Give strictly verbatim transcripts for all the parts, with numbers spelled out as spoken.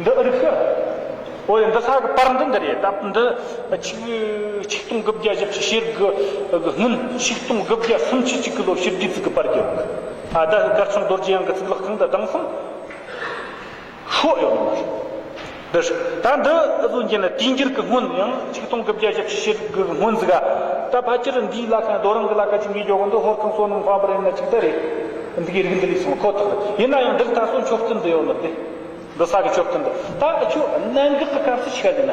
འདི་ཨ་རིག་གི། ཨོ་ཡ། འདི་ས་གི་པར་འདི་འདི་རེད། ད་འདི་ཆིག་ཆིག་སྟོང་དགུ་བརྒྱ་བཞི་བཅུ་ཞེ་དགུ་གི་སྔོན། ཆིག་སྟོང་དགུ་བརྒྱ་སུམ་ཅུ་གཅིག་གི་ལོ་ཕྱི་རྒྱལ་ཚིག་གི་པར་རྒྱབ། ཨ། ད་སྐར་ཆུང་རྡོ་རྗེ་གཡང་གི་གཙུག་ལག་ཁང་འདི་དེང་སང་ཤོག་ཡོད་ནི་མ་རེད། འདི་ད་འདི་ཨ་ཟོ་གྱི་ན་དུས་འགྱུར་གི་སྔོན་ཡང་ཆིག་སྟོང་དགུ་བརྒྱ་བཞི་བཅུ་ཞེ་དགུ་གི་སྔོན་ཟིག་ག་ད་ཕལ་ཆེར་འདིའི་ལ་ཁ་རྡོ་རིང་གི་ལ་ཁ་ཅིག་འདི་འཇོག་གི་འདུག་ཧོར་ཁང་བསོད་ནམས་དཔལ་འབར་ཡིན་ན་ཅིག་ད་རེད། འདི་གི་རིགས་འདི་ལས་སོང་ཁོ་ཐག་རེད། ཡིན་ན་ཡང་འདིར་ད་སོ་མཆོད་རྟེན་འདི་ཡོད་ནི་རེད། འདི་ས་གི་མཆོད་རྟེན་འདི་ད་ཨ་ཆོ་གནད་འགག་གི་སྐབས་སུ་ཆི་ག་ཟེར་ན།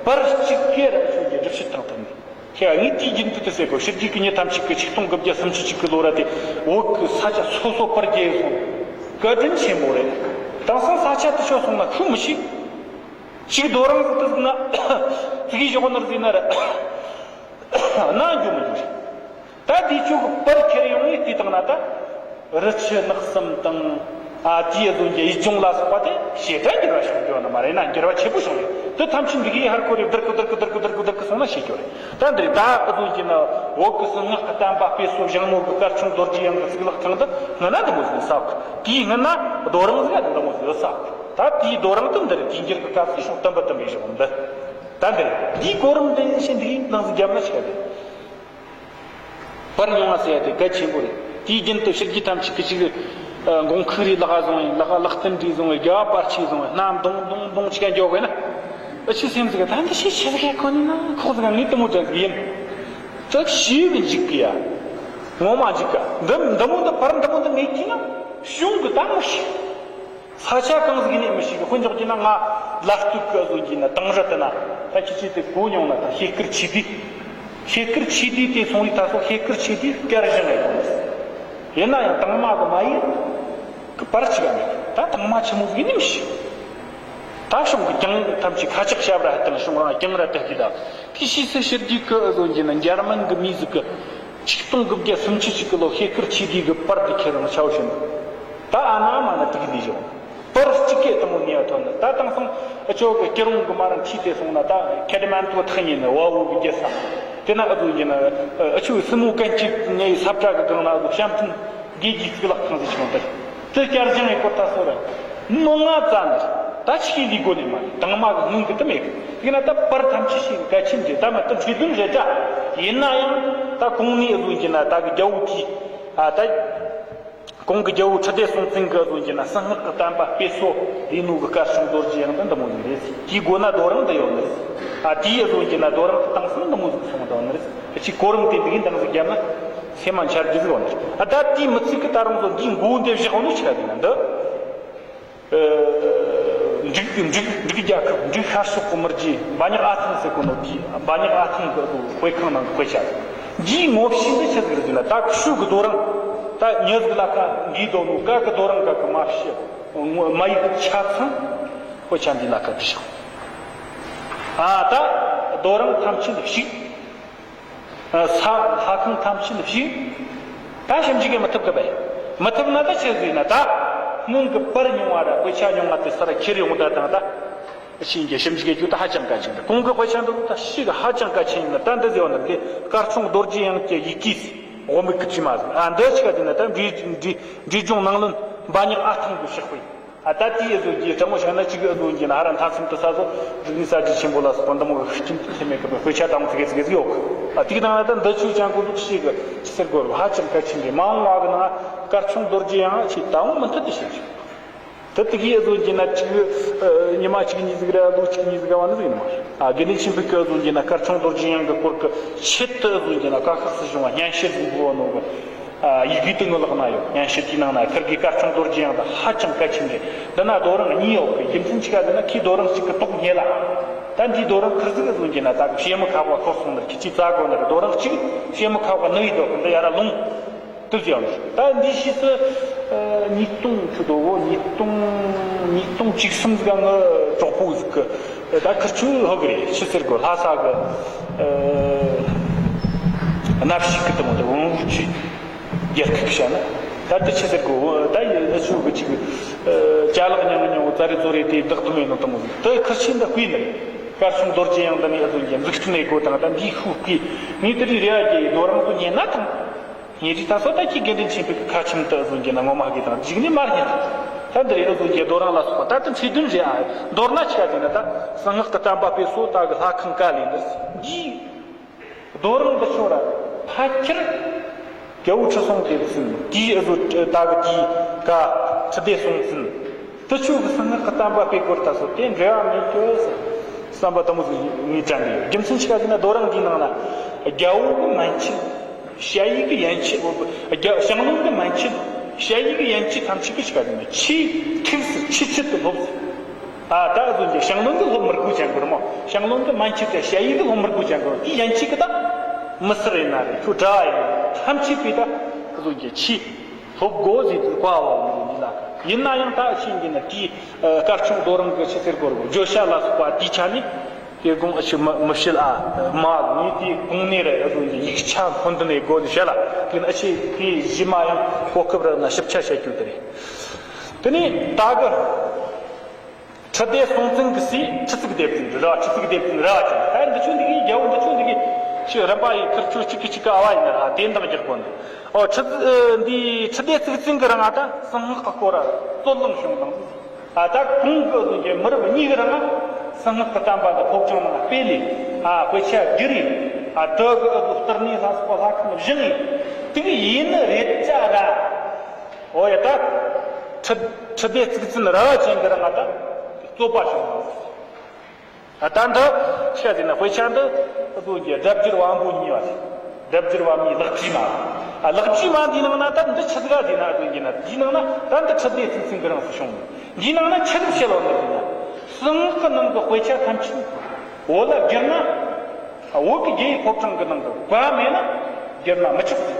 པར་གཅིག་གིས་ར་ཨ་ཆོ་གི་སྒྲུབ་བྱེད་བཏང་ཐུབ་ནི། ཁྱེད་ངས་དུས་རྒྱུན་དུ་དེ་ཟེར་གོ། ཕྱི་རྒྱལ་གི་མྱི་ཐམས་ཅད་ཀྱིས་ཆིག་སྟོང་དགུ་བརྒྱ་སུམ་ཅུ་གཅིག་གི་ལོ་ར་དེ་བོད་གི་ས་ཆ་སོ་སོ་པར་རྒྱག་སོང་། བཀའ་དྲིན་ཆེན་པོ་རེད། དེང་སང་ས་ཆ་དེ་ཆོ་སོང་ན་ཤུགས་མི་ཤིག་ཅིག་རྡོ་རིང་ཟིག་དེ་ཟིག་ན་ཙི་གི་ཞོག་ནར་ཟིག་ན་ར། ན་འགྱོ་མི་འགྱོ་རེད། ད་དེ་ཆོ་གི་པར་ཁྱེར་ཡོང་ངས་བལྟས་བཏང་ན་ད། རི་ཆུ་ནགས་གསུམ་དང་། ཨ། དེའི་ཨ་ཟོ་གྱི་ཡུལ་ལྗོངས་ལ་སོགས་པ་དེ་ཞེ་དྲག་འགྱུར་བ་བྱུང་རྒྱུ་ནི་མ་རེད་ན། འགྱུར་བ་ཆེ་པོ་བྱུང་རེད། དེ་ཐམས་ཅད་འདི་གིས་ཧར་ཁོ་རེ་བསྡུར་གི་བསྡུར་གི་བསྡུར་གི་བསྡུར་གི་བསྡུར་གི་སོང་ན་ཤེས་རྒྱུ་རེད། ད་འདིར་ད་ཨ་ཟོ་གྱི་ན་བོད་གི་གསང་སྔགས་ཀྱི་བསྟན་པ་སྤེལ་སྲོལ་བཞག་ནོ་གི་སྐར་ཆུང་རྡོ་རྗེ་གཡང་གི་གཙུག་ལག་ཁང་འདི་སྔ་ན་འདི་མོ་ཟིག་ས་གི། དེའི་སྔ་ན་རྡོ་རིང་ཟིག་འདི་མོ་ཟིག་ས་གི། ད་དེའི་རྡོ་རིང་དེ་འདིར་དུས་འགྱུར་གི་སྐབས་སུ་ཤོག་བསྟན་པ་དུ་མའི་ཞོག་འདི། ད་འདིར་དེའི་གོ་རིམ་འདི་ཤེས་འདི་གིས་ནང་ཟིག་རྒྱབ་ན་ཆི་ག་རེད། པར་ཉུང་བ་ཟེར་ཡ་དེ་གལ་ཆེན་པོ་རེད། དུས་རྒྱུན་དུ་ཕྱི་རྒྱལ་ཐམས་ཅད་ཀྱི་ཅིག་ཨ། འགོང་ཁུག་རེ་ལག་བཟུང་ཡིན། ལག་ལག་རྟེན་རེ་བཟུང་ཡིན། རྒྱ་བ་པར་ཆས་བཟུང་ཡིན། སྣ་མདུང་མདུང་མདུང་ཅིག་ག་འཇོག་དགོས་ན། ཨ་ཆི་སེམས་ཟིག་ག་ད་འདི་ཤེས་ཆེ་ཟིག་ག་གོ་ནི་ན་ཁོག་ཟིག་ག་ངས་དེ་མོ་དྲན་ཟིག་ཡིན། ཅག་ཤེས་བའི་འཇིག་གི་ཡ། ངོ་མ་འཇིག་ག་འདི་འདི་མོ་འདི་པར་འདི་མོ་འདི་མེད་ཀྱི་ན་གཞུང་གི་ད་མི་ཤེས། ས་ཆ་གང་ཟིག་ནས་མི་ཤེས་གི། དཔེ་འཇོག་རྒྱུ་ན་ང་ལ་སྟོད་གི་ཨ་ཟོ་གྱི་ན་དང་རི་དེ་ན་ད་ཁྱེད་ཆོས་དེ་གོ་མྱོང་ན། ད་ཤེལ་དཀར་ཆོས་སྡེ། ཤེལ་དཀར་ཆོས་སྡེ་དེ་སོང་བའི་ད་སོ་ཤེལ་དཀར་ཆོས་སྡེ་བསྐྱར་བཞེངས་ཡོང་ནི། ཡིན་ན་ཡང་དང་མ་གི་མ་ཡིན་གི་པར་ཆི་ག་མེད། ད་དང་མ་ཆི་མོ་ཟིག་ནས་མི་ཤེས། ད་གཞུང་གི་གྱང་ཐམས་ཅད་ཁ་ཆག་ཞབས་ར་ཧ་དང་གཞུང་རང་གྱང་ར་དག་གི། ད་དེ་ཕྱིས་སུ་ཕྱི་རྒྱལ་གི་ཨ་ཟོ་གྱི་ན་འཇར་མན་གི་མི་ཟིག་གི་ཆིག་སྟོང་དགུ་བརྒྱ་སུམ་ཅུ་ཅིག་གི་ལོ་ཤེལ་དཀར་ཆོས་སྡེ་གི་པར་དེ་ཁྱེར་རང་ཆའོ་ཞིན། ད་ཨ་ན་མ་ན་དེ་གི་ལས་བྱུང་། པར་གཅིག་གིས་དང་པོ་ནས་ཐོན་ནི། ད་དེང་སང་ཨ་ཆོ་གི་སྐྱིད་རོང་གི་མ་རང་ཁྲིད་དེ་སོང་ན། ད་ཁེ་ཏ་མན་ཏོ་ཐག་ཉེ་ནི་བ་འུ་གི་རྒྱལ་ས། དེ་ན་ཨ་ཟོ་གྱི་ན་ཨ་ཆོ་སྲིན་མོ་གན་གཅིག་ངའི་ས་བཀྲ་གི་སྒང་ན་ཨ་ཟོ་བཤམས་སྟོན་དགེ་རྒྱས་གཙུག་ལག་ཁང་ཟིག་བྱུང་། དེ་དེ་བསྐྱར་བཞེངས་ཡེ་སྐོར་ད་སོ་ར་མི་ང་ཙ་ནི་ད་ཆི་གི་ལས་དགོས་ནི་མ་རེད། དང་མ་གི་སྔོན་གི་དེ་མེད་གི། དེ་ན་ད་པར་ཐམས་ཅད་ཤེས་གལ་ཆེན་རེད། ད་མ་ད་འཕྲོས་དོན་རེད་ད། ཡིན་ན་ཡང་ད་གོང་ནས་ཨ་ཟོ་གྱི་ན་ད་གི་རྒྱལ་པོ་དེ། ཨ་ད། གོང་གི་རྒྱལ་པོ་ཁྲི་ལྡེ་སྲོང་བཙན་གྱིས་ཨ་ཟོ་གྱི་ན་གསང་སྔགས་ཀྱི་བསྟན་པ་སྤེལ་སྲོལ་ལས་ནོ་གི་སྐར་ཆུང་རྡོ་རྗེ་གཡང་འདི་འདི་མོ་ཟིག་རེད། དེའི་སྒོ་ན་རྡོ་རིང་འདི་ཡོད་ནི། ཨ་དེའི་ཨ་ཟོ་གྱི་ན་རྡོ་རིང་དེ་དེང་སང་འདི་མོ་ཟིག་སོང་འདུག་ནི་རེད། ཨ་ཅིག་གོ་རིམ་དེ་འདི་གི་འདང་ཟིག་བརྒྱབ་ན་སེམས་མ་འཆར་རྒྱུ་ཟིག་ཡོད་ནི་རེད། ཨ་ད་དེའི་མི་ཚིག་གི་ད་རུང་ཟོ་འདིའི་མགོ་འདེབས་བཞག་ནོ་ཆི་ག་ཟིག་ན་འདི། ཨ་འབྲུག་འབྲུག་འབྲུག་རྒྱལ་ཁབ་འབྲུག་ཤར་ཕྱོགས་གི་མི་རྗེ་འབའ་ཉག་ཨ་ཐང་ཟེར་གོ་ནོ་དེའི། འབའ་ཉག་ཨ་ཐང་གི་དཔེ་ཁང་ནང་གི་དཔེ་ཆ། འདིའི་ངོ་བཤུས་འདི་ཆི་ཟིག་རེད་ཟེར་ན། ད་ཤུག་གི་རྡོ་རིང་ད་མྱི་ཟིག་ལ་ཁ་འགོས་དོ་ནོ་ཀ་གི་རྡོ་རིང་ཀ་གི་མ་བཤུས་མ་ཡིག་ཆ་ཚང་དཔེ་ཆ་འདི་ལ་ཁ་བྲིས་ཤིང་། ཨ་ད་རྡོ་རིང་ཐམས་ཅད་བཤིག་ས་ལྷ་ཁང་ཐམས་ཅད་བཤིག་ད་ཞིབ་འཇུག་གི་མི་ཐུབ་གི་བས། མི་ཐུབ་ན་ད་ཆི་ཟིག་ན། ད་སྔོན་གི་པར་ཉུང་བ་ར་དཔེ་ཆ་ཉུང་བ་དེ་ས་ར་ཁྱེར་ཡོང་ད་དང་ད། ཤིང་གི་ཞིབ་འཇུག་གི་རྒྱུ་ད་ཧ་ཅང་གལ་ཆེན་འདུག་གོང་གི་དཔེ་ཆ་འདི་ད་ཤི་གི་ཧ་ཅང་གལ་ཆེན་ཡིན་ན། ད་འདི་ཟེར་བ་ན་འདི་སྐར་ཆུང་རྡོ་རྗེ་གཡང་གི་ཡི་གེ་འོ་མི་ཀི་ཅི་མ་ཟིག་ཨ་འདི་ཆི་ག་ཟིག་ན། ད་འབྲས་འབྲས་འབྲས་ལྗོངས་ནང་བློན་འབའ་ཉག་ཨ་ཐང་གི་ཕྱག་དཔེ། ཨ་ད་དེའི་ཨ་ཟོ་གྱི་དྲང་མོ་བཤད་ན་གཅིག་གི་ཨ་ཟོ་གྱི་ན་ཧ་ར་མཐའ་མཚམས་དུ་ས་ཟོ་རིག་གནས་གསར་བརྗེ་ཆེན་པོ་ལ་སོགས་པ་འདི་མོ་གི་ཤུགས་རྐྱེན་དུ་ཐེབས་མེད་གི་དཔེ་ཆ་དང་ཙི་གེ་ཙི་གེ་ཟིག་ཡོད་གི། ཨ་དེ་གི་ནང་ན་ད་འདི་ཆོས་ཅང་གོ་ཟོ་ཤེས་གི་ཅི་ཟེར་དགོས་རུ་ཧ་ཅང་གལ་ཆེན་རེད། མ་འོངས་བ་གི་ནང་སྐར་ཆུང་རྡོ་རྗེ་གཡང་ཆེ་ད་འོང་མི་མཐུན་དུ་ཤེས་ཆོག་ད་དེ་གི་ཨ་ཟོ་གྱི་ན་གཅིག་ཉི་མ་གཅིག་གཉིས་ཟིག་ར་ལོ་གཅིག་གཉིས་ཟིག་ག་བ་ནི་ཟིག་ཡིན་མ་རེད། ཨ་དགེ་འདུན་ཆོས་འཕེལ་གི་ཨ་ཟོ་གྱི་ན་སྐར་ཆུང་རྡོ་རྗེ་གཡང་གི་སྐོར་གི་ཆེད་དུ་ཨ་ཟོ་གྱི་ན་ཀ་ཁག་སྲིད་གཞུང་བ་སྙན་ཞུ་ཟིག་འབུལ་བ་ནོ་གི། ཡི་གེ་དེ་ངའི་ལག་ན་ཡོད། སྙན་ཞུ་དེའི་ནང་ན་ཁིར་གི་སྐར་ཆུང་རྡོ་རྗེ་གཡང་དེ་ཧ་ཅང་གལ་ཆེན་རེད། འདི་ན་རྡོ་རིང་གཉིས་ཡོད་གི། རྒྱུ་མཚན་ཅི་ག་ཟེར་ན་ཁིའི་རྡོ་རིང་གཅིག་གི་ཏོག་ཉེ་ལ། ད་འདིའི་རྡོ་རིང་ཁིར་ཟིག་གི་ཟོ་གྱི་ན་ད་གི་བྱེ་མི་ཁ་བ་ཁོར་སོང་ནི་རེད། ཁྱེད་ཀྱིས་བཙལ་དགོས་ནི་རེད། རྡོ་རིང་གཅིག་བྱེ་མི་ཁ་བ་ནུ་ཡི་དོ་གི་འདི་ཡ་ར་ལུང་། དུ་ཟེར་ཡང་ད་འདི་ཕྱིས་སུ་ཉིས་སྟོང་ཆུ་དོ་བོ་ཉིས་སྟོང་ཉིས་སྟོང་བཅུ་གསུམ་ཟིག་ག་ངི་གྲོགས་པོ་ཟིག་གི་ད་ཁིར་ཆུ་ཧོ་གི་རེད། ཆི་ཟེར་དགོས། ལྷ་ས་གི་གནའ་བཤིག་གི་དེ་མོ་དེ་འོང་རུ་ཆུ། རྒྱལ་ཁབ་བཤད་ན། ད་དེ་ཆི་ཟེར་གོ། ད་ཡི་ཨ་ཆུ་གི་ཅིག་ཅ་ལག་ཉང་ཉང་ཙ་རི་ཙོ་རི་དེ་བདག་ཏུ་མེད་ནོ་དང་མོ་ཟིག་ད་ཁིར་ཆེན་ད་བརྐུས་ནི། སྐར་ཆུང་རྡོ་རྗེ་གཡང་ད་ནི་ཨ་ཟོ་གྱི་འཛུགས་སྐྲུན་ནས་གོ་དང་ད་འདིའི་ཤུགས་བརྐུས། ངས་དེ་རིགས་རེ་ཨ་གྱི་རྡོ་རིང་ཚོ་ཉན་ན་དང་། ངས་ཅི་ད་སོ་ད་ཁྱི་དགེ་འདུན་ཆོས་འཕེལ་གི་ཁ་ཆེམས་ད་ཨ་ཟོ་གྱི་ན་ངོ་མ་གི་དང་འཇིགས་ནི་མར་ཉན་དང་། ད་འདི་རེད། ཨ་ཟོ་གི་རྡོ་རིང་ལ་སོགས་པ་ད་ལྟ་ཚིག་བདུན་རེད། ཨ་མདོར་ན་ཆ་ཟིན་ན་ད་གསང་སྔགས་ཀྱི་བསྟན་པ་སྤེལ་སོ་ད་གི་ལྷ་ཁང་ཀ་ལས་འདིར་འདིའི་རྡོ་རིང་འདི་ཆོ་ར་ཕལ་ཆེར་རྒྱལ་པོ་ཁྲི་སྲོང་ལྡེ་བཙན་དེའི་ཨ་ཟོ་ད་གི་དེའི་ཀ་ཁྲི་ལྡེ་སྲོང་བཙན་དེ་ཆོ་གི་གསང་སྔགས་ཀྱི་བསྟན་པ་སྤེལ་སྐོར་ད་སོ་དེ་འབྲེལ་བ་མེད་གི་བསམ་པ་དེ་མོ་ཟིག་ངས་དྲན་གི་ཡོད། རྒྱུ་མཚན་ཆི་ག་ཟིན་ན་རྡོ་རིང་འདིའི་ནང་ན་རྒྱལ་པོ་གི་མན་ཆད། ཞ་ཡི་གི་ཡན་ཆད། རྒྱ་ཞང་བློན་གི་མན་ཆད། ཞ་ཡི་གི་ཡན་ཆད་ཐམས་ཅད་ཀྱི་ཆ་ནས་ནི་ཆེས་ཐུགས་སུ་ཆེས་ཆེད་དུ་སློབ། ཨ་ད་ཨ་ཟོ་གི་ཞང་བློན་གི་སློབ་མི་དགོས་ཅན་གི་རེད་མོ། ཞང་བློན་གི་མན་ཆད་དེ་ཞ་ཡི་གི་སློབ་མི་དགོས་ཅན་གི་རེད། དེ་ཡན་ཆད་གི་ད་མི་སེར་ཡིན་ན་རེད། ཁྱོད་གྲྭ་ཡིན་ཐམས་ཅད་པས་ད་ཨ་ཟོ་གི་ཆེས་སློབ་དགོས་ཟེར་དུ་བཀའ་ཕབ་ཡོད་ལ། ཡིན་ན་ཡང་ད་ཆེས་གི་ནི་དེའི་སྐར་ཆུང་རྡོ་རིང་གི་ཆི་ཟེར་དགོས་རེད། བརྗོད་བྱ་ལ་སོགས་པ་དེའི་ཆ་ནས། དེ་དགོངས་ཨ་ཆི་མི་མི་བཤད་ཨ་མ་ངས་དེ་གོང་ནས་རེད། ཨ་ཟོ་ཡིག་ཆ་མཁོ་འདོན་ནས་དགོས་ནས་བཤད་ལ། དེ་ནི་ཨ་ཆི་དེ་གཞི་མ་ཡང་གོ་སྐབས་རག་ན་ཞིབ་ཆ་བཤད་རྒྱུ་དེ་རེད། དེ་ནས་ད་གི་ཁྲི་ལྡེ་སྲོང་བཙན་གི་སྲས་ཁྲི་གཙུག་ལྡེ་བཙན་རེད། ཁྲི་གཙུག་ལྡེ་བཙན་ར་ཅན་ད་འདི་ཆོ་འདི་གི་རྒྱལ་པོ་འདི་ཆོ་འདི་གི་ཆི་རིམ་པ་ཡི་ཁིར་ཆོ་གཅིག་གི་གཅིག་གི་ཨ་བ་ཡིན་ན་ར་དེ་འདང་རྒྱག་དགོས་ནི། ཨོ་ཁྲི་འདི་ཁྲི་ལྡེ་གཙུག་བཙན་གི་རིང་ང་ད་གསང་སྔགས་གི་སྐོར་ར་རྩོད་གླེང་བྱུང་དང་། ཨ་ད་གོང་གི་ཟིན་གྱི་མི་རབས་གཉིས་ཀྱི་རིང་ལ་གསང་སྔགས་ཀྱི་བསྟན་པ་འདི་ཕོ་བྲང་ནང་སྤེལ་ལས། ཨ་དཔེ་ཆ་བསྒྱུར་རེ། ཨ་དེ་གི་ཨ་ཟོ་གཏེར་ནས་ལྷ་ཚོགས་པ་ལྷ་ཁང་བཞེངས་ཡེ་དེ་གི་ཡིན་ནི་རེད་ཅག་ར། ཨོ་ཡ་ད་ཁྲི་ཁྲི་ལྡེ་གཙུག་བཙན་ར་བ་ཅན་གྱི་རིང་ང་ད་རྩོད་པ་བྱུང་བ། ཨ་ད་འདི་ཆི་ཟེར་ན་དཔེ་ཆ་འདི་ཨ་ཟོ་གི་སྒྲ་བསྒྱུར་དབང་པོ་ཉེ་བ་རེད། སྒྲ་བསྒྱུར་བ་མིའི་ལེགས་བྲིས་མ། ཨ་ལེགས་བྲིས་མ་འདིའི་ནང་ན་ད་འདི་ཆི་ཟིག་ག་ཟེར་ན་ཨ་ཟོ་གི་ན་འདིའི་ནང་ན་ད་འདི་ཁྲི་ལྡེ་གཙུག་བཙན་གི་རིང་དུ་བྱུང་། འདིའི་ནང་ན་ཆི་ཟིག་བཤད་ལོ་འདི་ཟེར་ན། གསང་སྔགས་ཀྱི་ནང་གི་དཔེ་ཆ་ཐམས་ཅད་བོད་ལ་བསྒྱུར་ན། བོད་ཀྱི་རྒྱལ་བའི་ཕོ་བྲང་གི་ནང་གི་བཀའ་མེད་ན་བསྒྱུར་ན་མི་ཆོག་ཟེར།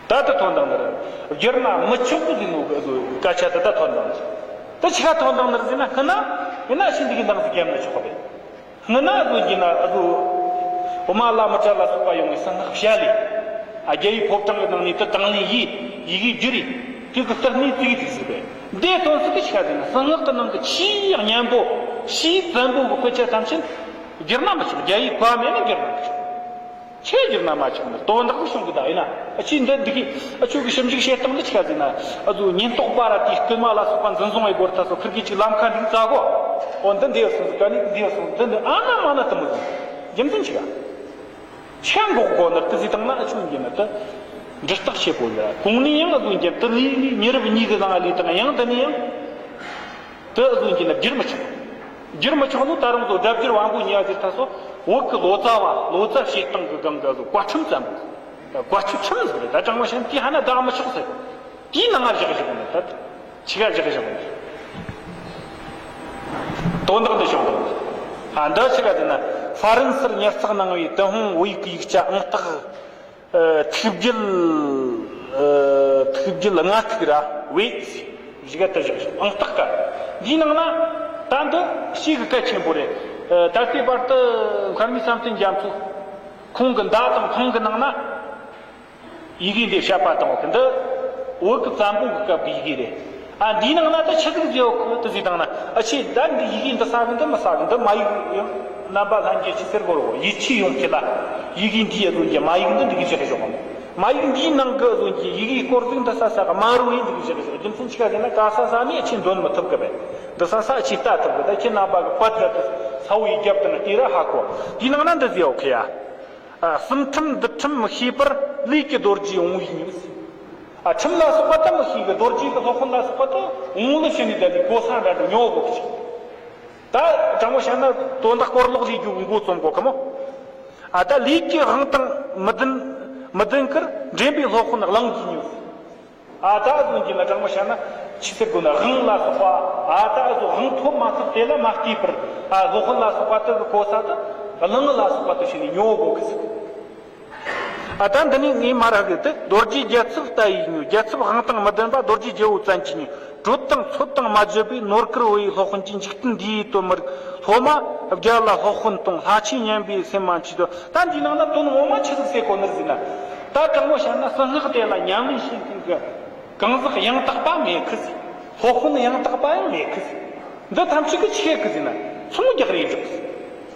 ད་ལྟ་དོན་དག་འདིར་བསྒྱུར་ན་མི་ཆོག་གི་ཟེར་ནོ་གི་སྐད་ཆ་དེ་ད་དོན་དག་འདིར། ད་ཆི་ག་དོན་དག་འདིར་ཟེར་ན་ཧི་ན་ཡིན་ན་ཤིན་ཏུ་གི་འདང་ཟིག་རྒྱབ་ན་ཆོག་གི་རེད། ཧི་ན་ཨ་ཟོ་གི་ན་ཨ་ཟོ་འོ་མ་བླ་མ་གྲྭ་ལ་སོགས་པ་ཡོང་བའི་གསང་སྔགས་བཤད་ལས། ཨ་རྒྱལ་བའི་ཕོ་བྲང་གི་ནང་ནས་དེ་དང་ལེན་ཡིས་ཡི་གེ་བསྒྱུར་རེ། དེ་གི་གཏེར་སྣེ་བཙུགས་ཡེ་ཐུག་ཟིག་པས། འདི་དོན་ཟིག་གི་ཆི་ག་ཟེར་ན་གསང་སྔགས་ཀྱི་ནང་གི་ཆེས་སྙན་པོ་ཆེས་བཙན་པོ་གི་དཔེ་ཆ་ཐམས་ཅད་བསྒྱུར་ན་མི་ཆོག་རྒྱལ་བའི་བཀའ་མེད་ན་བསྒྱུར་ན་མི་ཆོག་ཆེས་བསྒྱུར་ན་མ་ཆོག་ནི་དོན་དག་ཏུ་བྱུང་གི་ད་ཡིན་ན། ཨ་ཆི་འདི་འདི་གི་ཨ་ཆོ་གི་ཞིབ་འཇུག་བྱེད་སྟངས་འདི་ཆི་ག་ཟེར་ན། ཨ་ཟོ་ཉེན་རྟོག་པ་ར་དེའི་རྐུན་མ་ལ་སོགས་པ་འཛིན་བཟུང་བའི་སྐོར་ད་སོ་ཁིར་གི་ཅིག་ལམ་ཁ་འདི་ཙ་གོ། འོ་འདི་འདི་སོང་ཟིག་ག་ནི་འདི་སོང་འདི་འདི་ཨ་ན་མ་ན་དུ་མི་ཟིག་རྒྱུ་མཚན་ཆི་ག་ཆི་འགོག་གོ་ནི་དུ་ཟིག་དང་ན་ཨ་ཆོ་འགྱེ་ན་དུ་འདྲི་རྟགས་བྱེད་པོ་ལ་གོང་ནས་ཡང་ཨ་ཟོ་འགྱེ་དུ་ལི་ལི་མི་རབས་གཉིས་གི་ནང་ལི་དང་ཡང་དུ་ནས་ཡང་དུ་ཨ་ཟོ་འགྱེ་ན་བསྒྱུར་མི་ཆོག་བསྒྱུར་མི་ཆོག་ནོ་ད་རུང་ཟོ་སྒྲ་བསྒྱུར་དབང་པོ་ཉེ་བ་ཟེར་ད་སོ་བོད་ཀྱི་ལོ་ཙཱ་བ་ལོ་ཙཱ་བྱེད་སྟངས་ཀྱི་སྒང་གི་ཟོ་བཀའ་ཁྲིམས་ཙམ་པོ། བཀའ་ཆོས་ཁྲིམས་ཟིག་རེད། ད་དྲང་མོ་བཤད་ན་དེ་ཧ་ན་བདག་མི་ཆོག་ཟེར། དེའི་ནང་ང་བཞག་བཞག་ནི་ད་ཆི་ག་བཞག་བཞག་ནི། དོན་དག་འདི་བྱུང་དང་། ཨ་འདི་ཆི་ག་ཟེར་ན་ཧྥ་རན་སིར་ཉར་ཚགས་གནང་བའི་ཏུན་ཧོང་བོད་ཡིག་གི་ཡིག་ཆ་ཨང་རྟགས་ཨ་ཐིག་བརྒྱད་ཨ་ཐིག་བརྒྱད་ལྔ་ཐིག་ར་བེད་བཞི་ག་དུ་བཞག་བཞག་ཨང་རྟགས་ག་འདིའི་ནང་ན་ད་འདི་ཤེས་གི་གལ་ཆེན་པོ་རེད། ཨ་ད་ལྟའི་བར་དུ་མཁར་རྨེའུ་བསམ་གཏན་རྒྱ་མཚོ་ཁོང་གི་མདའ་དང་འཕང་གི་ནང་ན། ཡི་གེ་འདི་བཤད་པ་དང་འདི་བོད་ཀྱི་བཙན་པོ་གི་སྐབས་ཀྱི་ཡི་གེ་རེད། ཨ་འདིའི་ནང་ན་ད་ཆི་ཟིག་བཟོས་ཡོད་གི་དུ་ཟིག་དང་ན་ཨ་ཆེ་ད་འདི་ཡི་གེ་འདི་ས་གི་འདི་མི་ས་གི་འདི་མ་ཡིག་ཡང་རྣམ་པ་ལྷན་རྒྱས་ཆི་ཟེར་གོ་རོ་ཡིད་ཆེས་ཡོང་གི་ལ་ཡི་གེ་འདི་ཡ་ཟོ་རྒྱ་མ་ཡིག་འདི་འདི་གི་བཞག་ཞོག་མ་ཡིག་འདིའི་ནང་གི་ཟོ་རྒྱ་ཡི་གེ་སྐོར་ཟིག་འདི་ས་ས་གི་མ་རུ་ཡིན་འདི་གི་བཞག་ཞོག་རྒྱུ་མཚན་ཆི་ག་ཟེར་ན་ག་ས་ས་ནས་ཆེ་འདོན་མི་ཐུབ་གི་བས་འདི་ས་ས་ཆེ་ལྟ་ཐུབ་གི་ད་ཁྱེད་རྣམ་པ་གི་པད་ར་དུ་ས་བོའི་རྒྱབ་དུ་ན་དེ་ར་ཧ་གོ་འདིའི་ནང་ན་འདི་ཟེར་ཡོད་གི་ཡ། ཨ་གསུམ་ཁྲིམས་འདུལ་ཁྲིམས་མི་ཤེས་པར་ལས་ཀྱི་རྡོ་རྗེ་འོང་བའི་ཉིན། ཨ་ཁྲིམས་ལ་སོགས་པ་དག་མི་ཤེས་ཀྱི་རྡོ་རྗེ་གི་སློབ་དཔོན་ལ་སོགས་པ་དག་འོང་ལུགས་ཤེས་ནས་བསྡད་ནས་གོ་ས་འདྲ་འདྲ་ཉོ་དགོས་ཀྱི། ད་དྲང་མོ་བཤད་ན་དོན་དག་སྐོར་ལོག་ལས་རྒྱུ་མགོ་རྩོམ་དགོས་ཀི་མོ། ཨ་ད་ལས་ཀྱི་དབང་དང་མི་ལྡན་མི་ལྡན་ཀར་འདྲེན་པའི་སློབ་དཔོན་གླང་གིས་ཉོས། ཨ་ད་ཨ་ཟོ་གྱི་ན་དྲང་མོ་བཤད་ན་ཆི་ཟེར་དགོས་ན་དབང་ལ་སོགས་པ་ཨ་ད་ཨ་ཟོ་དབང་ཐོབ་མ་ཐོབ་དེ་ལ་མ་བལྟས་པར་ཨ་སློབ་དཔོན་ལ་སོགས་པ་དེ་གི་གོ་ས་དེ་གླང་ལ་སོགས་པ་དེ་བྱས་ནས་ཉོ་དགོས་གི་ཟེར། ཨ་ད་འདི་ནི་ངས་མ་རག་གི་དེ་རྡོ་རྗེ་རྒྱལ་ཚབ་ལྟ་ཡིས་ཉོ། རྒྱལ་ཚབ་དབང་དང་མི་ལྡན་པ་རྡོ་རྗེ་རྒྱལ་པོ་བཙན་གྱིས་ཉོ། གྲོད་དང་ཚོད་དང་མ་བརྗོད་པའི་ནོར་དཀར་བོ་ཡི་སློབ་དཔོན་གྱི་འཇིག་རྟེན་འདིའི་དོན་མར་སློབ་མ་བརྒྱ་ལ་སློབ་དཔོན་དང་ལྷ་ཆོས་ཉན་པའི་སེམས་མ་མཆིས་དོ། ད་འདིའི་ནང་ན་དོན་ངོ་མ་ཆི་ཟིག་ཟེར་གོ་ནི་རེད་ཟེར་ན། ད་དྲང་མོ་བཤད་ན་གསང་སྔགས་དེ་ལ་ཉམས་ལེན་བྱེད་མཁན་གྱི་གང་ཟག་ཡང་དག་པ་མེད་གི་ཟེར། སློབ་དཔོན་ཡང་དག་པ་ཡང་མེད་གི་ཟེར། འདི་ཐམས་ཅད་ཀྱི་ཆེད་གི་ཟེར་ན་ཚོང་རྒྱག་རེས་འཇོག་ཟེར།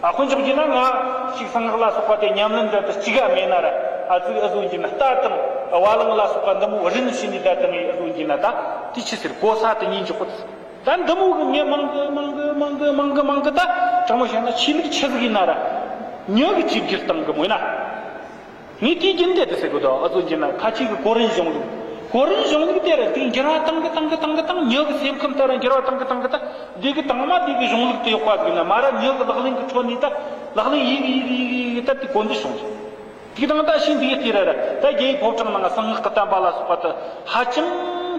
ཨ་དཀོན་མཆོག་གིས་ན་ང་ཞིག་གསང་སྔགས་ལ་སོགས་པ་དེ་ཉམས་ལེན་འདྲ་དུ་གཅིག་ག་མེད་ན་ར་ཨ་ཙི་ཨ་ཟོ་གྱི་ན་རྟ་དང་ བ་ལང་ལ་སོགས་པ་འདི་མོ་རིན་བྱས་ནས་ད་དང་ངས་བཟོ་གྱིན་ན། ད་དེ་ཆི་ཟེར་གོ་ས་དེ་ཉིད་འཇོག་གོ། ད་འདི་མོ་གི་མྱི་མང་གི་མང་གི་མང་གི་མང་གི་མང་གི། ད་དྲང་མོ་བཤད་ན་ཆོས་ལུགས་ཆི་ཟིག་ཡིན་ན་ར་མྱི་གི་ཇེ་བསྒྱུར་བཏང་གི་མོ་ཡིན་ན། ངས་དེའི་རྒྱུན་དེ་དུ་ཟེར་གི་འདུག་ཨ་ཟོ་གྱིན་ན་ཁ་ཆེ་གི་གོ་རིམ་གཞུང་ལུགས། གོ་རིམ་གཞུང་ལུགས་དེ་ར་དེ་འགྱུར་བ་བཏང་གི་བཏང་གི་བཏང་གི་བཏང་། མྱི་གི་སེམས་ཁམས་ལྟར་འགྱུར་བ་བཏང་གི་བཏང་གི། ད་དེ་གི་དང་མ་དེ་གི་གཞུང་ལུགས་དེ་ཡོད་པ་ཟིག་ཡིན་ན་མ་ར་མྱི་གི་ལག་ལེན་གི་ཁྲོད་ནས་ད་ལག་ལེན་ཡིག་ཡིག་ཡིག་ཡིག་ད་དེ་གོ་འདི་བྱུང་ཟིག་དེ་དང་ད་ཤིན་ཏུ་ཡག་དེ་ར་ར། ད་རྒྱ་ཡིག་ཕོ་བྲང་ནང་ང་གསང་སྔགས་ཀྱི་བསྟན་པ་ལ་སོགས་པ་དེ་ཧ་ཅང་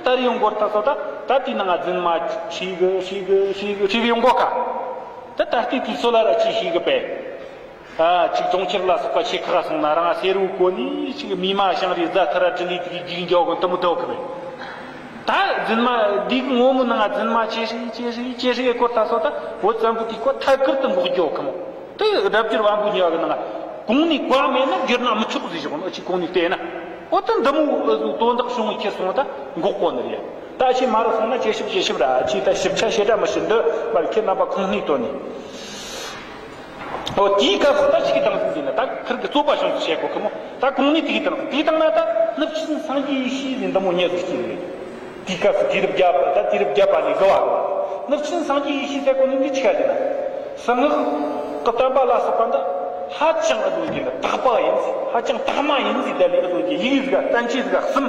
དར་ཡོང་གོ་ད་སོ། ད་ད་དེའི་ནང་ང་རྫུན་མ་ཤི་གི་ཤི་གི་ཤི་གི་ཤི་གི་ཡོང་གོ་ཀ་ད་ད་ལྟའི་དུས་ཚོད་ལ་ར་ཅི་ཤི་གི་པས། ཨ་ཅིག་གྲོང་ཁྱེར་ལ་སོགས་པ་ཆེ་ཁག་སོང་ན་རང་སེར་བོ་གོན་ནས་ཅིག་མི་མ་ཞང་རེ་རྫ་ཐ་ར་དྲི་ལི་དེ་གི་རྒྱུག་འགྱོ་གི་འདི་མོ་དོ་གི་པས། ད་རྫུན་མ་འདི་གི་ངོ་མ་ནང་ང་རྫུན་མ་ཅི་ཤི་ཅི་ཤི་ཅི་ཤི་ཡེ་སྐོར་ད་སོ། ད་བོད་བཙན་པོ་དེ་ཁོ་ཐད་ཀར་དུ་འགོག་འགྱོ་གི་མོ། དེ་སྒྲ་བསྒྱུར་བ་འབུ་ཉོ་གི་ནང་གོང་ནས་བཀའ་མེད་ན་བསྒྱུར་ན་མི་ཆོག་ཟེར་བཞག་ནོ། ཅིག་གོང་ནས་བལྟས་ན། འོ་ད་འདི་མོ་དོན་དག་བྱུང་ཁྱེར་སོང་ད་འགོག་གོ་ནི་རེད། ད་ཅི་མ་རུ་སོང་ན་ཅེ་ཞིབ་ཅེ་ཞིབ་ར་ཅི་ད་ཞིབ་ཆ་ཞེ་དྲག་མི་ཤེས་འདི་མར་ཁྱེད་རྣམ་པ་ཁུངས་སྣེ་བཏོན་ནས། འོ་དེའི་སྐབས་སུ་ད་ཅིག་གི་དང་ཟིན་ཟིན་ན་ད་ཁིར་གི་རྩོད་པ་བྱུང་ཟིག་བྱེད་གོ་གི་མོ། ད་གོང་ནས་དེ་གི་དང་ཟིན་དེ་དང་ན་ད་ནུབ་ཆིན་སངས་རྒྱས་ཡེ་ཤེས་ཟིན་འདི་མོ་ཉེ་ཟིག་སྐྱེས་རེད། དེའི་སྐབས་སུ་དུས་རབས་བརྒྱད་པ་ད་དུས་རབས་བརྒྱད་པ་ནས་དགུ་བ་གི་བར་ནུབ་ཆིན་སངས་རྒྱས་ཡེ་ཤེས་ཟེར་གོ་ནི་འདི་ཆི་ག་ཟིན་ན། གསང་སྔགས་ཀྱི་བསྟན་པ་ལ་སོགས་པ་འདི་ཧ་ཅང་ཨ་ཟོ་གི་ན་དག་པ་ཡིན་ཟིག་ཧ་ཅང་དག་མ་ཡིན་ཟིག་ད་ལས་ཨ་ཟོ་གི་ཡི་གེ་ཟིག་ག་བསྟན་བཅོས་ཟིག་ག་གསུམ།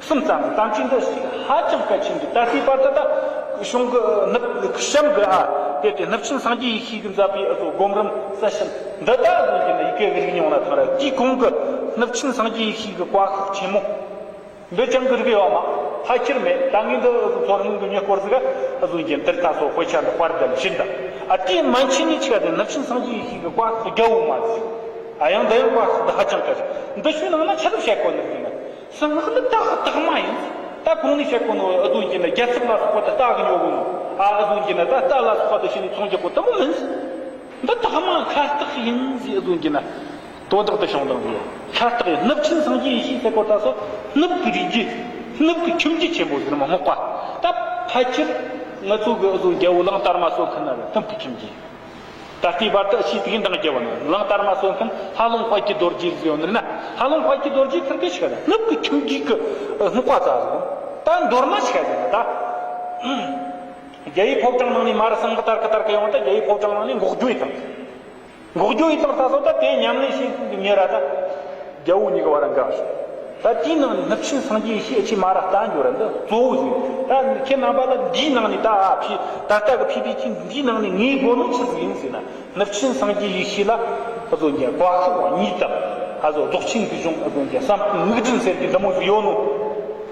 གསུམ་ཙམ་གྱི་གཏམ་ཅི་འདི་ཞིག་ཧ་ཅང་གལ་ཆེན་གྱི་ད་ལྟའི་བར་དུ་ད་གཞུང་གི་ནུབ་གཤམ་གི་ཨ་དེ་དེ་ནུབ་ཆིན་སངས་རྒྱས་ཡེ་ཤེས་ཀྱི་མཛད་པའི་ཨ་ཚོ་སྒོམ་རིམ་གསལ་བྱེད་འདི་ད་ཨ་ཚོ་གྱི་ནི་ཡི་གེ་གི་རིག་མྱོང་ན་ཐང་ར་དེའི་གོང་གི་ནུབ་ཆིན་སངས་རྒྱས་ཡེ་ཤེས་ཀྱི་བཀའ་ཤོག་ཆེན་མོ་འདི་ཅང་གི་རིག་ཡོད་མ་ཕལ་ཆེར་མེད། ད་ངས་འདི་ཨ་ཚོ་ཚོར་སྣང་གི་ཉེ་སྐོར་ཟིག་ཨ་ཚོ་གྱི་འདིར་ད་སོ་དཔེ་ཆ་འདི་དཔར་བརྒྱབ་ཕྱིན་ད་ཨ་དེའི་མན་ཆད་ནས་ཆི་ག་དེ་ནུབ་ཆིན་སངས་རྒྱས་ཡེ་ཤེས་ཀྱི་བཀའ་ཤོག་རྒྱ་བོ་མ་ཟིག་ཨ་ཡང་འདི་ཡང་བཀའ་ཤོག་འདི་ཧ་ཅང་གལ་ཆེ། འདི་ཤུལ་ནང་ན་ཆ་རབས་བཤད་གོ་ནི་ཟིག་ན། གསང་སྔགས་ནི་དག་དག་མ་ཡིན། ད་གོང་ནས་བཤད་གོ་ནོ་ཨ་ཟོ་གྱི་ན་རྒྱལ་ཚབ་ལ་སོགས་པ་དེ་ལྟ་གི་ཉོ་གོ་ནོ། ཨ་ཨ་ཟོ་གྱི་ན་ད་ལྟ་ལ་སོགས་པ་དེ་ཤི་ནས་ཚོང་རྒྱག་གོ་དེ་མོ་མིན། འདི་དག་མ་ཤ་སྟག་ཡིན་ཟེར་ཨ་ཟོ་གྱི་ན། དོན་དག་དེ་བྱུང་དང་ཟེར། ཤ་སྟག་ཡིན། ནུབ་ཆིན་སངས་རྒྱས་ཡེ་ཤེས་ཟེར་གོ་ད་སོ། ནུབ་ཀྱི་རིགས་རྒྱུད། ནུབ་ཀྱི་ཁྱིམ་རྒྱུད་ཆེན་པོ་ཟེར་མ་སྔོག་པ། ད་ཕལ་ཆེར་ང་ཚོ་གི་ཨ་ཟོ་རྒྱལ་བོ་གླང་དར་མ་གསོལ་མཁན་ན་རེད། ནུབ་ཀྱི་ཁྱིམ་རྒྱུད། ད་ལྟའི་བར་དུ་ཕྱིའི་དུས་འདང་རྒྱབ་པ་ན་གླང་དར་མ་གསོལ་མཁན་ལྷ་ལུང་དཔལ་གྱི་རྡོ་རྗེ་ཟེར་ཡོད་ནི་རེད་ན། ལྷ་ལུང་དཔལ་གྱི་རྡོ་རྗེ་ཁིར་གི་ཆི་ག་ནུབ་ཀྱི་ཁྱིམ་རྒྱུད་ཀྱི་སྔོག་པ་ཙ་ཟིག་ད་མདོར་ན་ཆི་ག་ཟིག་ད་རྒྱ་ཡིག་ཕོ་བྲང་ནང་ནས་མར་སང་གི་དར་གི་དར་གི་ཡོང་ད་རྒྱ་ཡིག་ཕོ་བྲང་ནང་ནས་འགོག་རྒྱུ་ཡི་དང་། འགོག་རྒྱུ་ཡི་དང་ད་སོ་ད་དེ་ཉམས་ལེན་བྱེད་མཁན་གྱི་མི་ར་ད། རྒྱལ་བོ་གཉིས་ཀ་བར་འགའ་ཞིག་ད་དེའི་ནང་ནས་ནུབ་ཆིན་སངས་རྒྱས་ཡེ་ཤེས་ཨ་ཆི་མ་ར་ལྟ་འགྱུར་ར་འདི་གཙོ་བོ་ཟིག་ད་ཁྱེད་རྣམ་པ་ལ་འདིའི་ནང་ནས་ད་ཨ་ཕི་ད་ལྟ་གི་ཕི་ཕི་ཁྱི་འདིའི་ནང་ནས་ངའི་དགོས་ནོ་ཆི་ཟིག་ཡིན་ཟེར་ན། ནུབ་ཆིན་སངས་རྒྱས་ཡེ་ཤེས་ལ་ཨ་ཟོ་རྒྱ་བཀའ་ཤོག་གཉིས་དང་ཨ་ཟོ་རྫོགས་ཆེན་གྱི་གཞུང་ཨ་ཟོ་རྒྱ་བསམ་གཏན་དངོས་འབྲེལ་ཟེར་གྱི་འདི་མོ་ཟིག་ཡོད་ནོ།